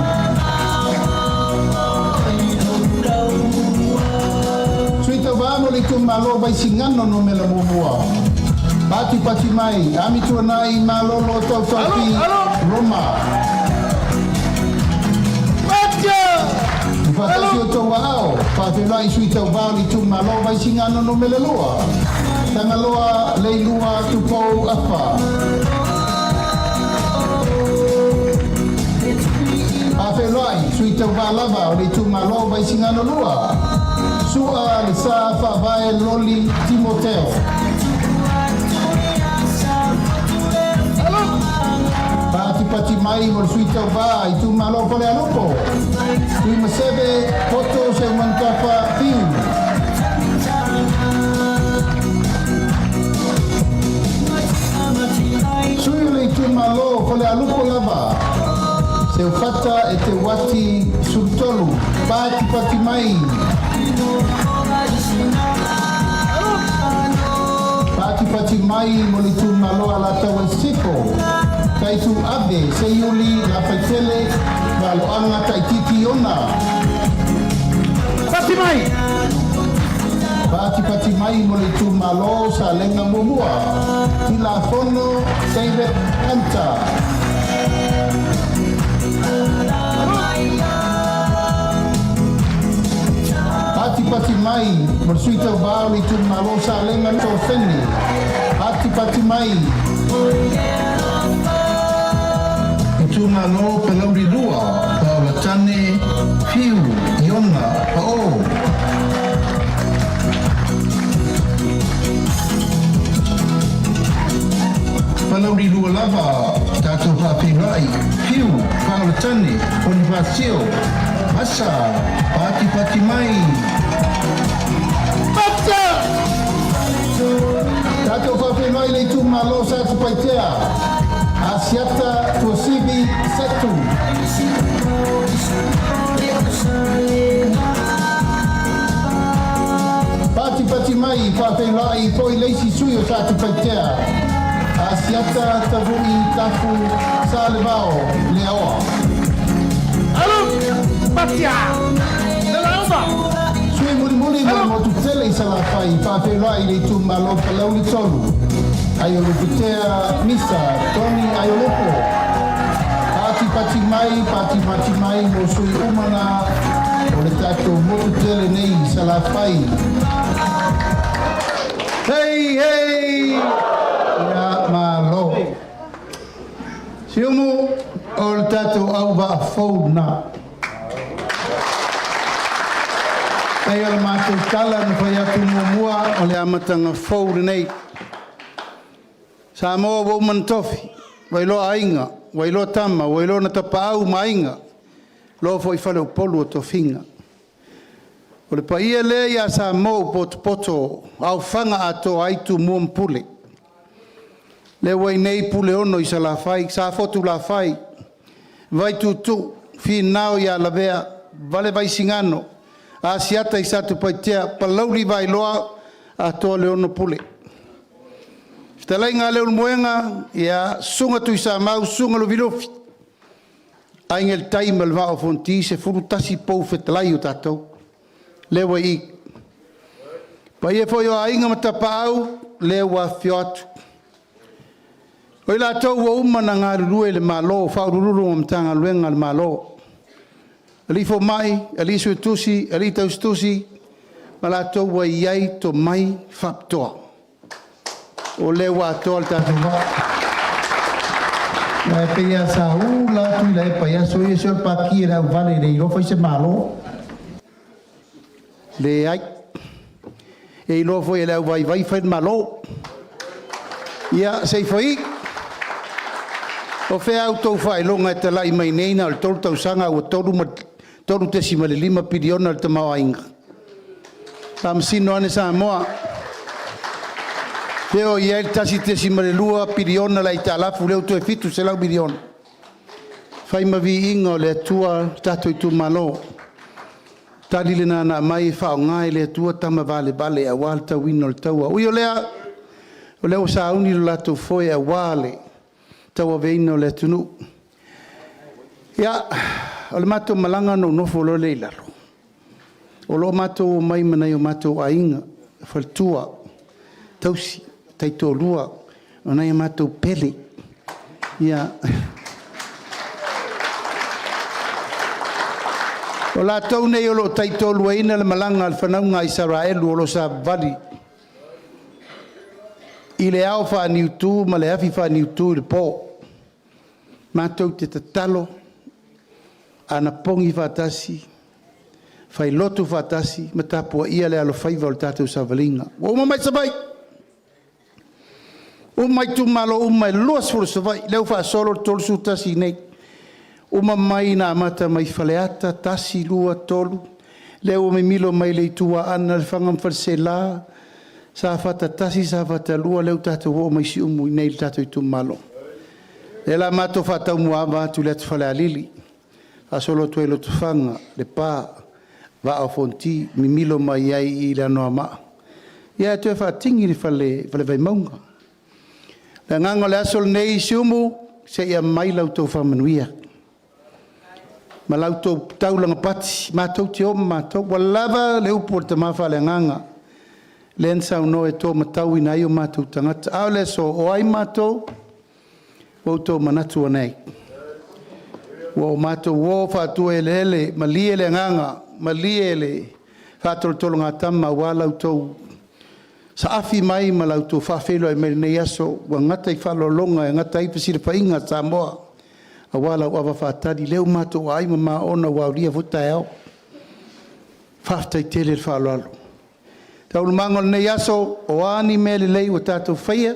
K: Sui tauvā mo le itumalo Vaisigano numera 1. Patipati mai Amituanai Malolo Tautaufi
E: Alo, alo!
K: Roma.
E: Patia!
K: Faatasi o tou aao, faafeiloai sui tauvā o le itumalo Vaisigano numera 2, Tagaloa Leilua Tupou Afa. Faafeiloai sui tauvā lava o le itumalo Vaisigano 2, Sua Le Sa Faavae Loli Timoteo.
E: Alo!
K: Patipati mai mo le sui tauvā itumalo Falealupo, Tuimaseve Poto Seumanutafa Fiu. Sui o le itumalo Falealupo lava, Seufata Eteuati Sulutolu, patipati mai. Patipati mai mo le itumalo Alataua i Sisifo, Taituave Seiuli Lafaitele ma Aloaga Taititi Iona.
J: Pati mai!
K: Patipati mai mo le itumalo Salega Muamua, Tilafono David Hunter. Patipati mai mo le sui tauvā o le itumalo Salega Sofene. Patipati mai. Itumalo Palauli 2, Paolatane Fiu Iona Pa'o. Palauli 2 lava, tatou faafeiloai, Fiu Paolatane Ponifasio Masa, patipati mai. Tatou faafeiloai le itumalo Satupaitea, Asiata Tuasivi Setu. Patipati mai faafeiloai foi le isi sui o Satupaitea, Asiata Tavu'i Tafu Salevao Leaoa.
J: Patia!
K: Sui mulimuli mo le motu tele i Salafai, faafeiloai le itumalo Palauli 3, Aiolupotea Misa Tony Aiolupo. Patipati mai, patipati mai mo sui uma na o le tatou motu tele nei i Salafai. Hei, hei! Ia malo. Siumu o le tatou auvaa fou lena. Pei o le matou tala na fai atu muamua o le amataga fou lenei. Samoa ua uma ona tofi, ua iloa aiga, ua iloa tama, ua iloa na tapaau ma aiga, iloa foi faleupolu o tofiga. O le paia lea ia Samoa ua potopoto aofaga atoa ai Tumua ma Pule. Lea ua i inei Puleono i Salafai, Safotulafai, Vaituutuu, Finao ia Lavea, Valevaisigano, Asiata i Satupaitea, Palauli Vailoa, atoa le ono pule. Fetalaiga a Leulumoega, ia Susuga Tuisamau, Susuga Lufilufi, Aiga i le Tai ma le Vaa o Fonoti, 11 pou fetalai o tatou. Lea ua i i. Paia foi o aiga ma tapaau, lea ua afifio atu. O i latou ua uma ona galulue i le Malo, Ofisa Sili o Pulega o Matagaluega a le Malo, alii fomai, alii suetusi, alii tausitusi, ma latou ua i ai tomai faapitoa. O lea ua atoa le tatou vaa. Aua e pei lava sa ula atu Tuilaepa i aso ia, se o le paki a le auvale e le iloa fai se Malo. Leai. E iloa foi e le auvaivai fai le Malo. Ia, se i fai. O fea a outou faailoga e talai mai nei na o le 3 tausaga ae ua $3.5 piliona le tamaoaiga? Faamasino ane Samoa. Fea o i ai le $1.2 piliona le aitalafu lea ua toe $700 miliona? Fai ma viiga o le Atua le tatou itumalo. Tali lena na aumai e faaaoga e le Atua tama valevale aua le tauina o le taua. Ui o lea, o lea ua sauni lo latou foe aua le tauaveina o le atunuu. Ia, o le matou malaga ona ou nofo loa lea i lalo. O lo o matou omai ma nai o matou aiga, faletua, tausi, taitoalua, o nai a matou pele. Ia, o latou nei o lo o taitoaluaina le malaga a le fanauga a Isaraelu o lo o savavali i le ao faaniutu ma le afi faaniutu i le po. Matou te tatalo, anapogi faatasi, failotu faatasi ma tapuaia le alofaiva o le tatou savaliga. Ua uma mai Savaii, uma itumalo uma e 20 o Savaii, lea ua faasolo le 31 i inei. Uma mai na amata mai Faleata 1, 2, 3, lea ua mimilo mai le itu Aana, Lefaga ma Faleaseela, Safata 1, Safata 2, lea ua tatou oo mai i Siumu i inei i le tatou itumalo.
E: Lea la matou faataumuaava atu i le atu Falealili, faasolo atu ai i Lotofaga, Lepa, Vaa o Fonoti, mimilo mai ai i le Anoamaa, ia ae toe faatini i le Fale Vaimauga. O le agaga o le aso lenei Siumu, se i aumai la outou faamanuia ma la outou tau lagapati matou te o ma matou. Ua lava le upu a le tama faaleagaga lea na saunoa e tomatauina ai o matou tagata. A o le aso, o ai matou? Ua outou manatu ane ai. Ua matou o faatuaeleele, malie le agaga, malie le faatolotologatama aua la outou saafi mai ma la outou faafeiloai mai i lenei aso ua gata i faaaloaloga e gata ai fesilafaiga a Samoa aua lau ava faatali lea ua matou aai ma maona ua aulia foi taeao. Faafetai tele le faaaloalo. Taualumaga o lenei aso, o a ni mea lelei ua tatou faia,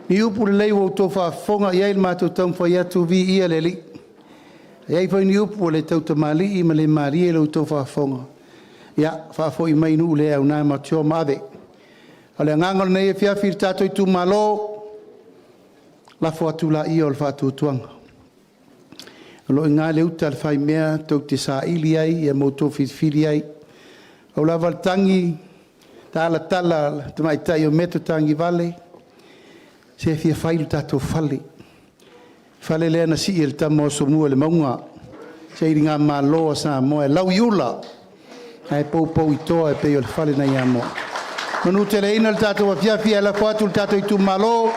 E: ni upu lelei ua outou faafofoga i ai i le matou taumafai atu, viia le Alii. A i ai foi ni upu ua le tautamalii ma le malie i la outou faafofoga, ia faafoi mai i nuu le auna matou te o ma ave. A o le agaga o lenei afiafi i le tatou itumalo, lafo atu laia o le faatuatuaga. O lo o i ina le uta a le faimea tou te saili ai ma outou filifili ai. Pau lava le tagi talatala a le tamaitai o Meto Tagivale, se e fia fai lo tatou fale, le fale lea na sii e le tama o Asomua i le mauga, sailigamalo a Samoa e lau i ula ae poupou i toa e pei o le fale nai Amoa. Manuteleina le tatou afiafi ae lafo atu i le tatou itumalo.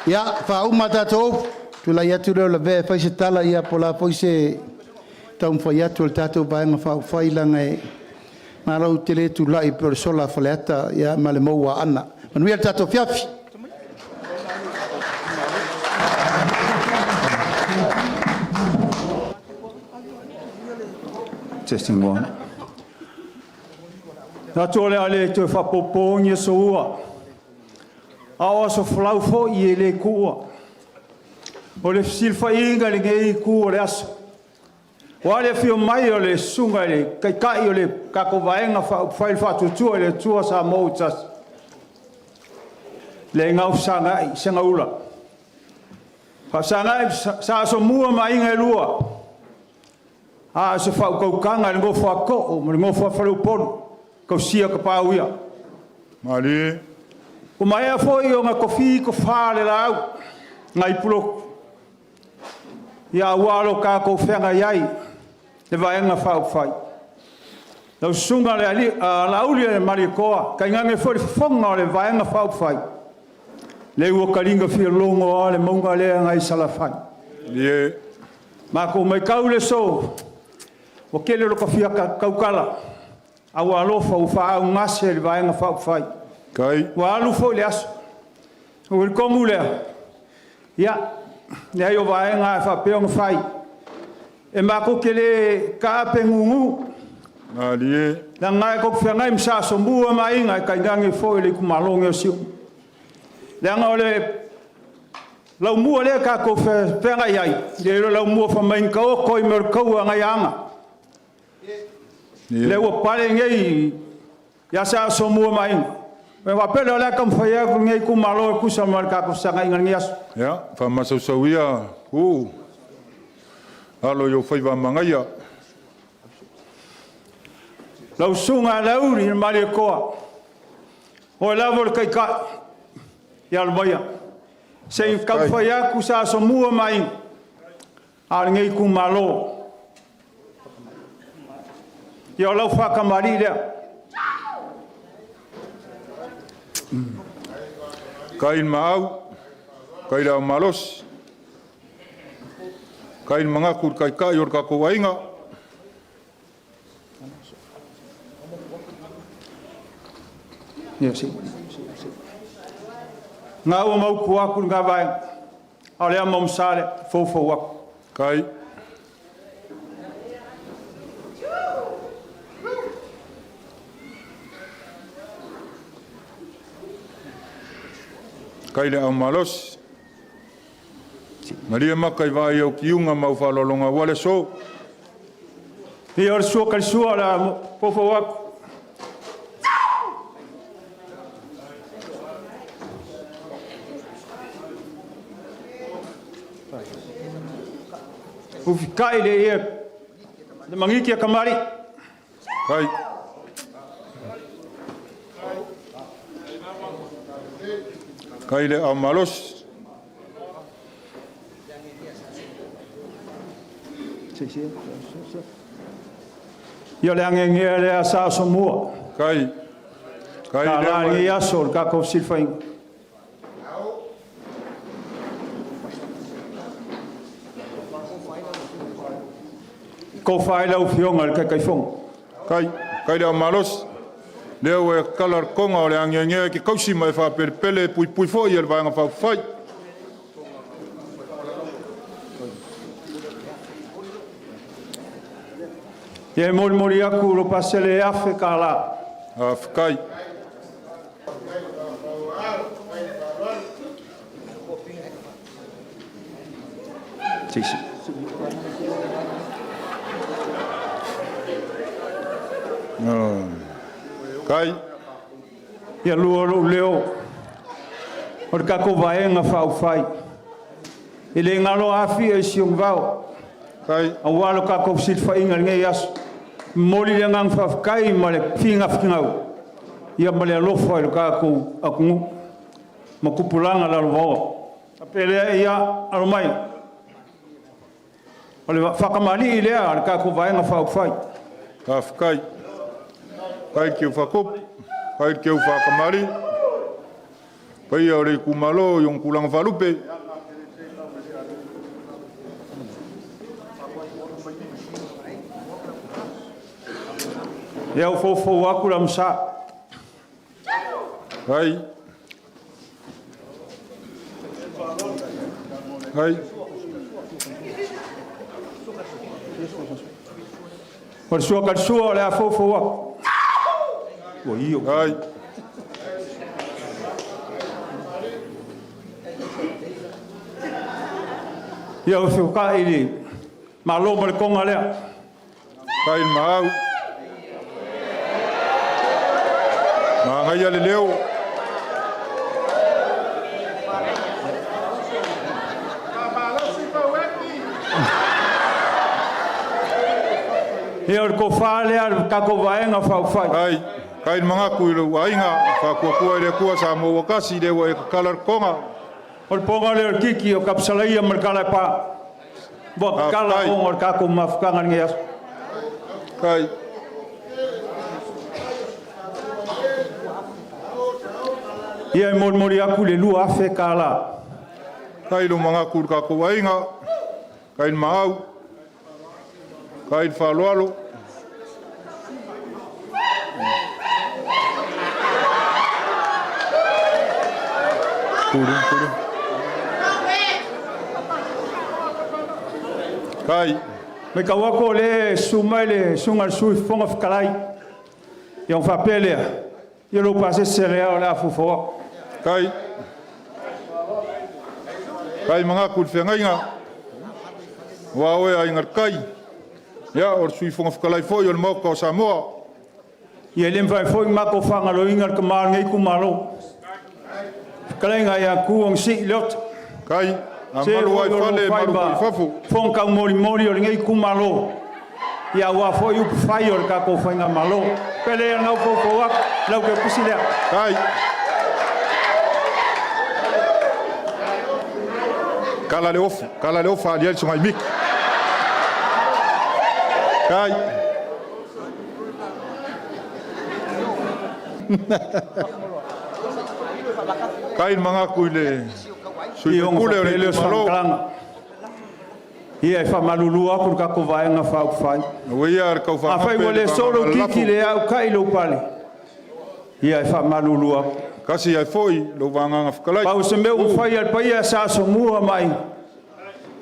E: Ia, faauma a tatou upu, tulai atu lea o Lavea e fai se tala, ia po o le a foi se taumafai atu a le tatou Vaega Faaupufai, leaga e malu te le tulai pei o le sola a Faleata ma le mou a Aana. Manuia le tatou afiafi.
G: Testing one. Manatu o le a le toe faapopoina ni aso ua, a o aso folau foi e le tuua. O le fesilafaiga i lenei itu o le aso, aua le afio mai o le susuga i le Taitai o le tatou Vaega Faaupufai o le Faatuatua i le Atua Samoa ua Tasi, le Gaufesagai Segaula, Faafesagai Sa Asomua ma Aiga e Lua, a o se faautautaga i le nofo a Too ma le nofo a Faleupolu e tausia tapaau ia.
B: Malie.
G: Ua maea foi ona tofi tofa le laau nai Pulotu, aua lo tatou feagai ai le Vaega Faaupufai. Lau Susuga Laaulialemalietoa, tainane foi le fofoga o le Vaega Faaupufai, lea ua taliga fialogo lava le mauga lea nai Salafai.
B: Malie.
G: Matou matau i le aso, ua tele lo ta fia tautala, ae ua alofa ua faaaaogagase le Vaega Faaupufai. Ua alu foi le aso. Ou te talitonu lea, ia, leai o vaega lava e faapea ona fai, e matou te le taape gugu, leaga tou te feagai ma Sa Asomua ma Aiga, tainane foi le itumalo lenei o Siumu. Leaga o le laumua lea tatou te feagai ai, e le o le laumua fai mai na taoto ai mea o le taua nai Aana. Lea ua pale nei ia Sa Asomua ma Aiga, ona faapea lea o le a taumafai atu lenei itumalo e tusa ma le tatou feagaiga i lenei aso.
B: Ia, faamasausau ia Uu, alo i ou faiva manaia.
G: Lau Susuga Laauli Malietoa, o oe lava o le taitai, ia alo maia se i taumafai atu Sa Asomua ma Aiga, a o lenei itumalo, ia o lau faatamalii lea.
B: Tai i le maau, tai le ao malosi, tai le manatu i le taitai o le tatou aiga.
G: Lena ua maua atu lena vaega, a o le amo sa lea e foufou atu.
B: Tai. Tai le ao malosi, malie maka i vaai au kiuga ma au faaaloaloga aua le aso.
G: Ia o le sua talisua o le a foufou atu. Ufikai le ia le mangiki a kamari.
B: Kai. Kai le au malosi.
G: Ia le agegea lea sa asomua.
B: Kai. Kai
G: Ka
B: le
G: la
B: mai.
G: Lenei aso o le tatou fesilafaiga. Tofa ai lau Afioga i le Taitaifono.
B: Kai. Kai le au malosi. Lea ua e kala le koga o le agiagia e ke kausi ma e faapelepele e puipui foi e le Vaega Faaupufai.
G: Ia e molimoli atu lo pasele e $1,000.
B: Faafetai.
C: Sisi.
B: Kai.
G: Ia lua lou leo o le tatou Vaega Faaupufai. E le galo Afia i Siuvao,
B: Kai.
G: aua lo tatou fesilafaiga i lenei aso. E momoli le agaga faafetai ma le finafinau ia ma le alofa i lo tatou atunuu ma tupulaga lalovaoa. Faapea lea, ia alo mai, o le faatamalii lea a le tatou Vaega Faaupufai.
B: Faafetai. Kai le Keufakopu, kai le Keufakamali. Paia o le itumalo i ona tulaga faalupe.
G: Ia ua foufou atu le amusa.
B: Kai. Kai.
G: O le sua sua o le a foufou atu. Ua io.
B: Kai.
G: Ia ua feokai i le Malo ma le koga lea.
B: Kai le maau. Magaia le leo.
G: Ia o le tofa lea a le tatou Vaega Faaupufai.
B: Kai. Kai le magaku i lou aiga, faakuakua i le Atua Samoa ua tasi, lea ua e kakala le koga.
G: O le poga lea o le kiki o Kapsalaia ma le Kalaepa. Ua kakala
B: Faafetai.
G: ona o le tatou mafutaga i lenei aso.
B: Kai.
G: Ia e molimoli atu le $2,000.
B: Kai le magaku i le tatou aiga, kai le maau, kai le faaaloalo. Kuru, kuru. Kai.
G: Me kau atu o le susu mai le susuga i le Sui Fofoga Fetalai. Ia ona faapea lea, ia lou pasese lea o le a foufou atu.
B: Kai. Kai magaku i le feagaiga. Ua oe aiga le kai. Ia, o le Sui Fofoga Fetalai foi o le Maota o Samoa.
G: Ia e le mafai foi ona matou faagaloina le tama o lenei itumalo. Fetalaiga ia Tu Agasii Leota.
B: Kai. A
G: Se
B: malu ai
G: foi o
B: fale,
G: lo fai
B: malu foi
G: ma
B: i fafo.
G: fofoga taumolimoli o lenei itumalo. Ia aua foi upu fai o le tatou faigamalo. Pele ia nau foufou atu, lau ke pisi lea.
B: Kai. Kala le ofu, kala le ofa ali ai le sugai miki. Kai. Kai le magaku i le sui
G: Ia ona
B: usufono o le
G: faapea lea o se
B: itumalo.
G: faamatalaga. Ia e faamalulu atu le tatou Vaega Faaupufai.
B: Ua ia le
G: Afai
B: taufaagape
G: ua
B: le
G: le solo
B: faagaga
G: kiki
B: lafo.
G: le au kai lou pale. Ia e faamalulu atu.
B: Kasi ai foi lou vagaga fetalai.
G: Pau se mea ua fai a le paia sa asomua mai.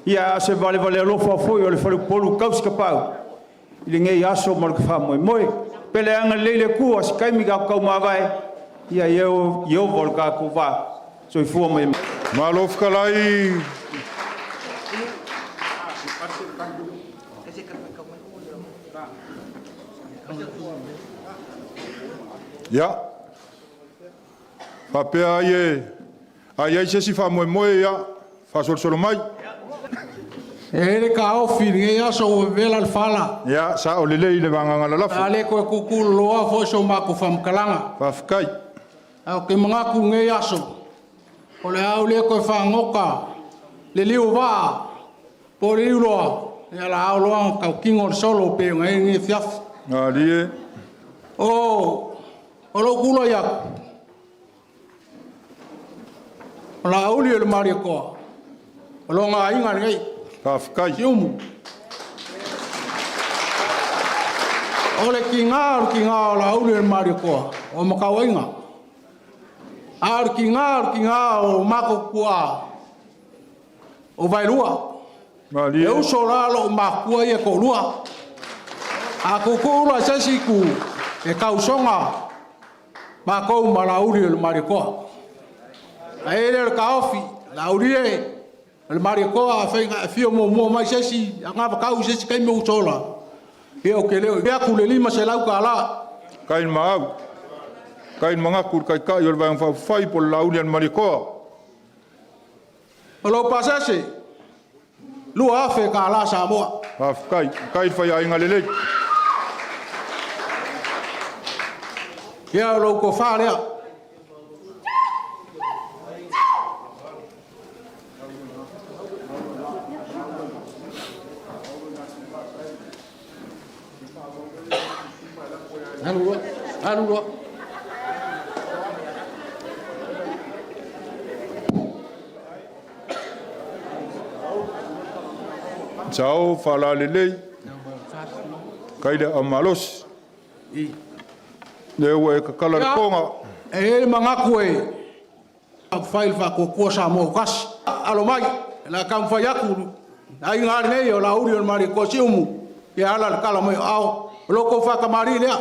G: Ia a se valevale alofa foi o le faleupolu tausi kapau. I lenei aso ma le faamoemoe. Pele agalelei le Atua se taimi tatou taumavae. Ia Ieova o le tatou va. Soifua ma ia.
B: Malo fetalai. Ia. Faapea ai e ai ai se isi faamoemoe ia faasolosolo mai.
L: E le taofi i lenei aso ua vevela le fala.
B: Ia, sao lelei le vagaga lalafo.
L: A le toe tutuloa foi so matou faamatalaga.
B: Faafetai.
L: Ae ou te manatu i lenei aso, o le a ou le toe fagota le liu o vaa po o le liuloa, ia o le a ao loa ona tautino le solo pei ona i ai lenei afiafi.
B: Malie.
L: O lou tulai atu, o Laauli o le Malietoa, o lona aiga lenei.
B: Faafetai.
L: Siumu. O le tiga o le tiga o Laauli o le Malietoa, o Matauaiga. A o le tiga o le tiga o matou tuaa, o Vaelua.
B: Malie.
L: E uso la lou matua ia toalua. A tuutuu la i se isi itu, e tausoga matou ma Laauli o le Malietoa. Ae i ai lea o le taofi, Laauli e, o le Malietoa, afai na e afio muamua mai i se isi anavatau i se isi taimi o ou sola, ia ou te le o i atu le $500.
B: Kai le maau. Kai le manatu i le Taitai o le Vaega Faaupufai po o le Laauli a le Malietoa.
L: O lou pasese, $2,000 Samoa.
B: Faafetai. Kai le faiaiga lelei.
L: Ia, o lou tofa lea. Alu loa, alu loa.
B: Sao faalalelei. Kai le aumalosi. Lea ua e tatala le toga.
L: E i ai le manatu e fai le Faatuatua Samoa ua Tasi. Alo mai, o le a taumafai atu le aiga lenei o Laauli o le Malietoa Siumu, ia ala le tala mai o aao. O lo outou faatamalii lea.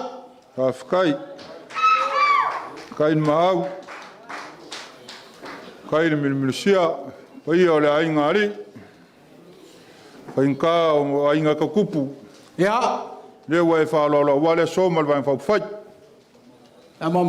B: Faafetai. Kai le maau. Kai le milumilusia. Paia o le aiga alii. Faigata o aiga tau tupu.
L: Ia.
B: Lea ua e faaaloalo aua le aso ma le Vaega Faaupufai.
L: Ma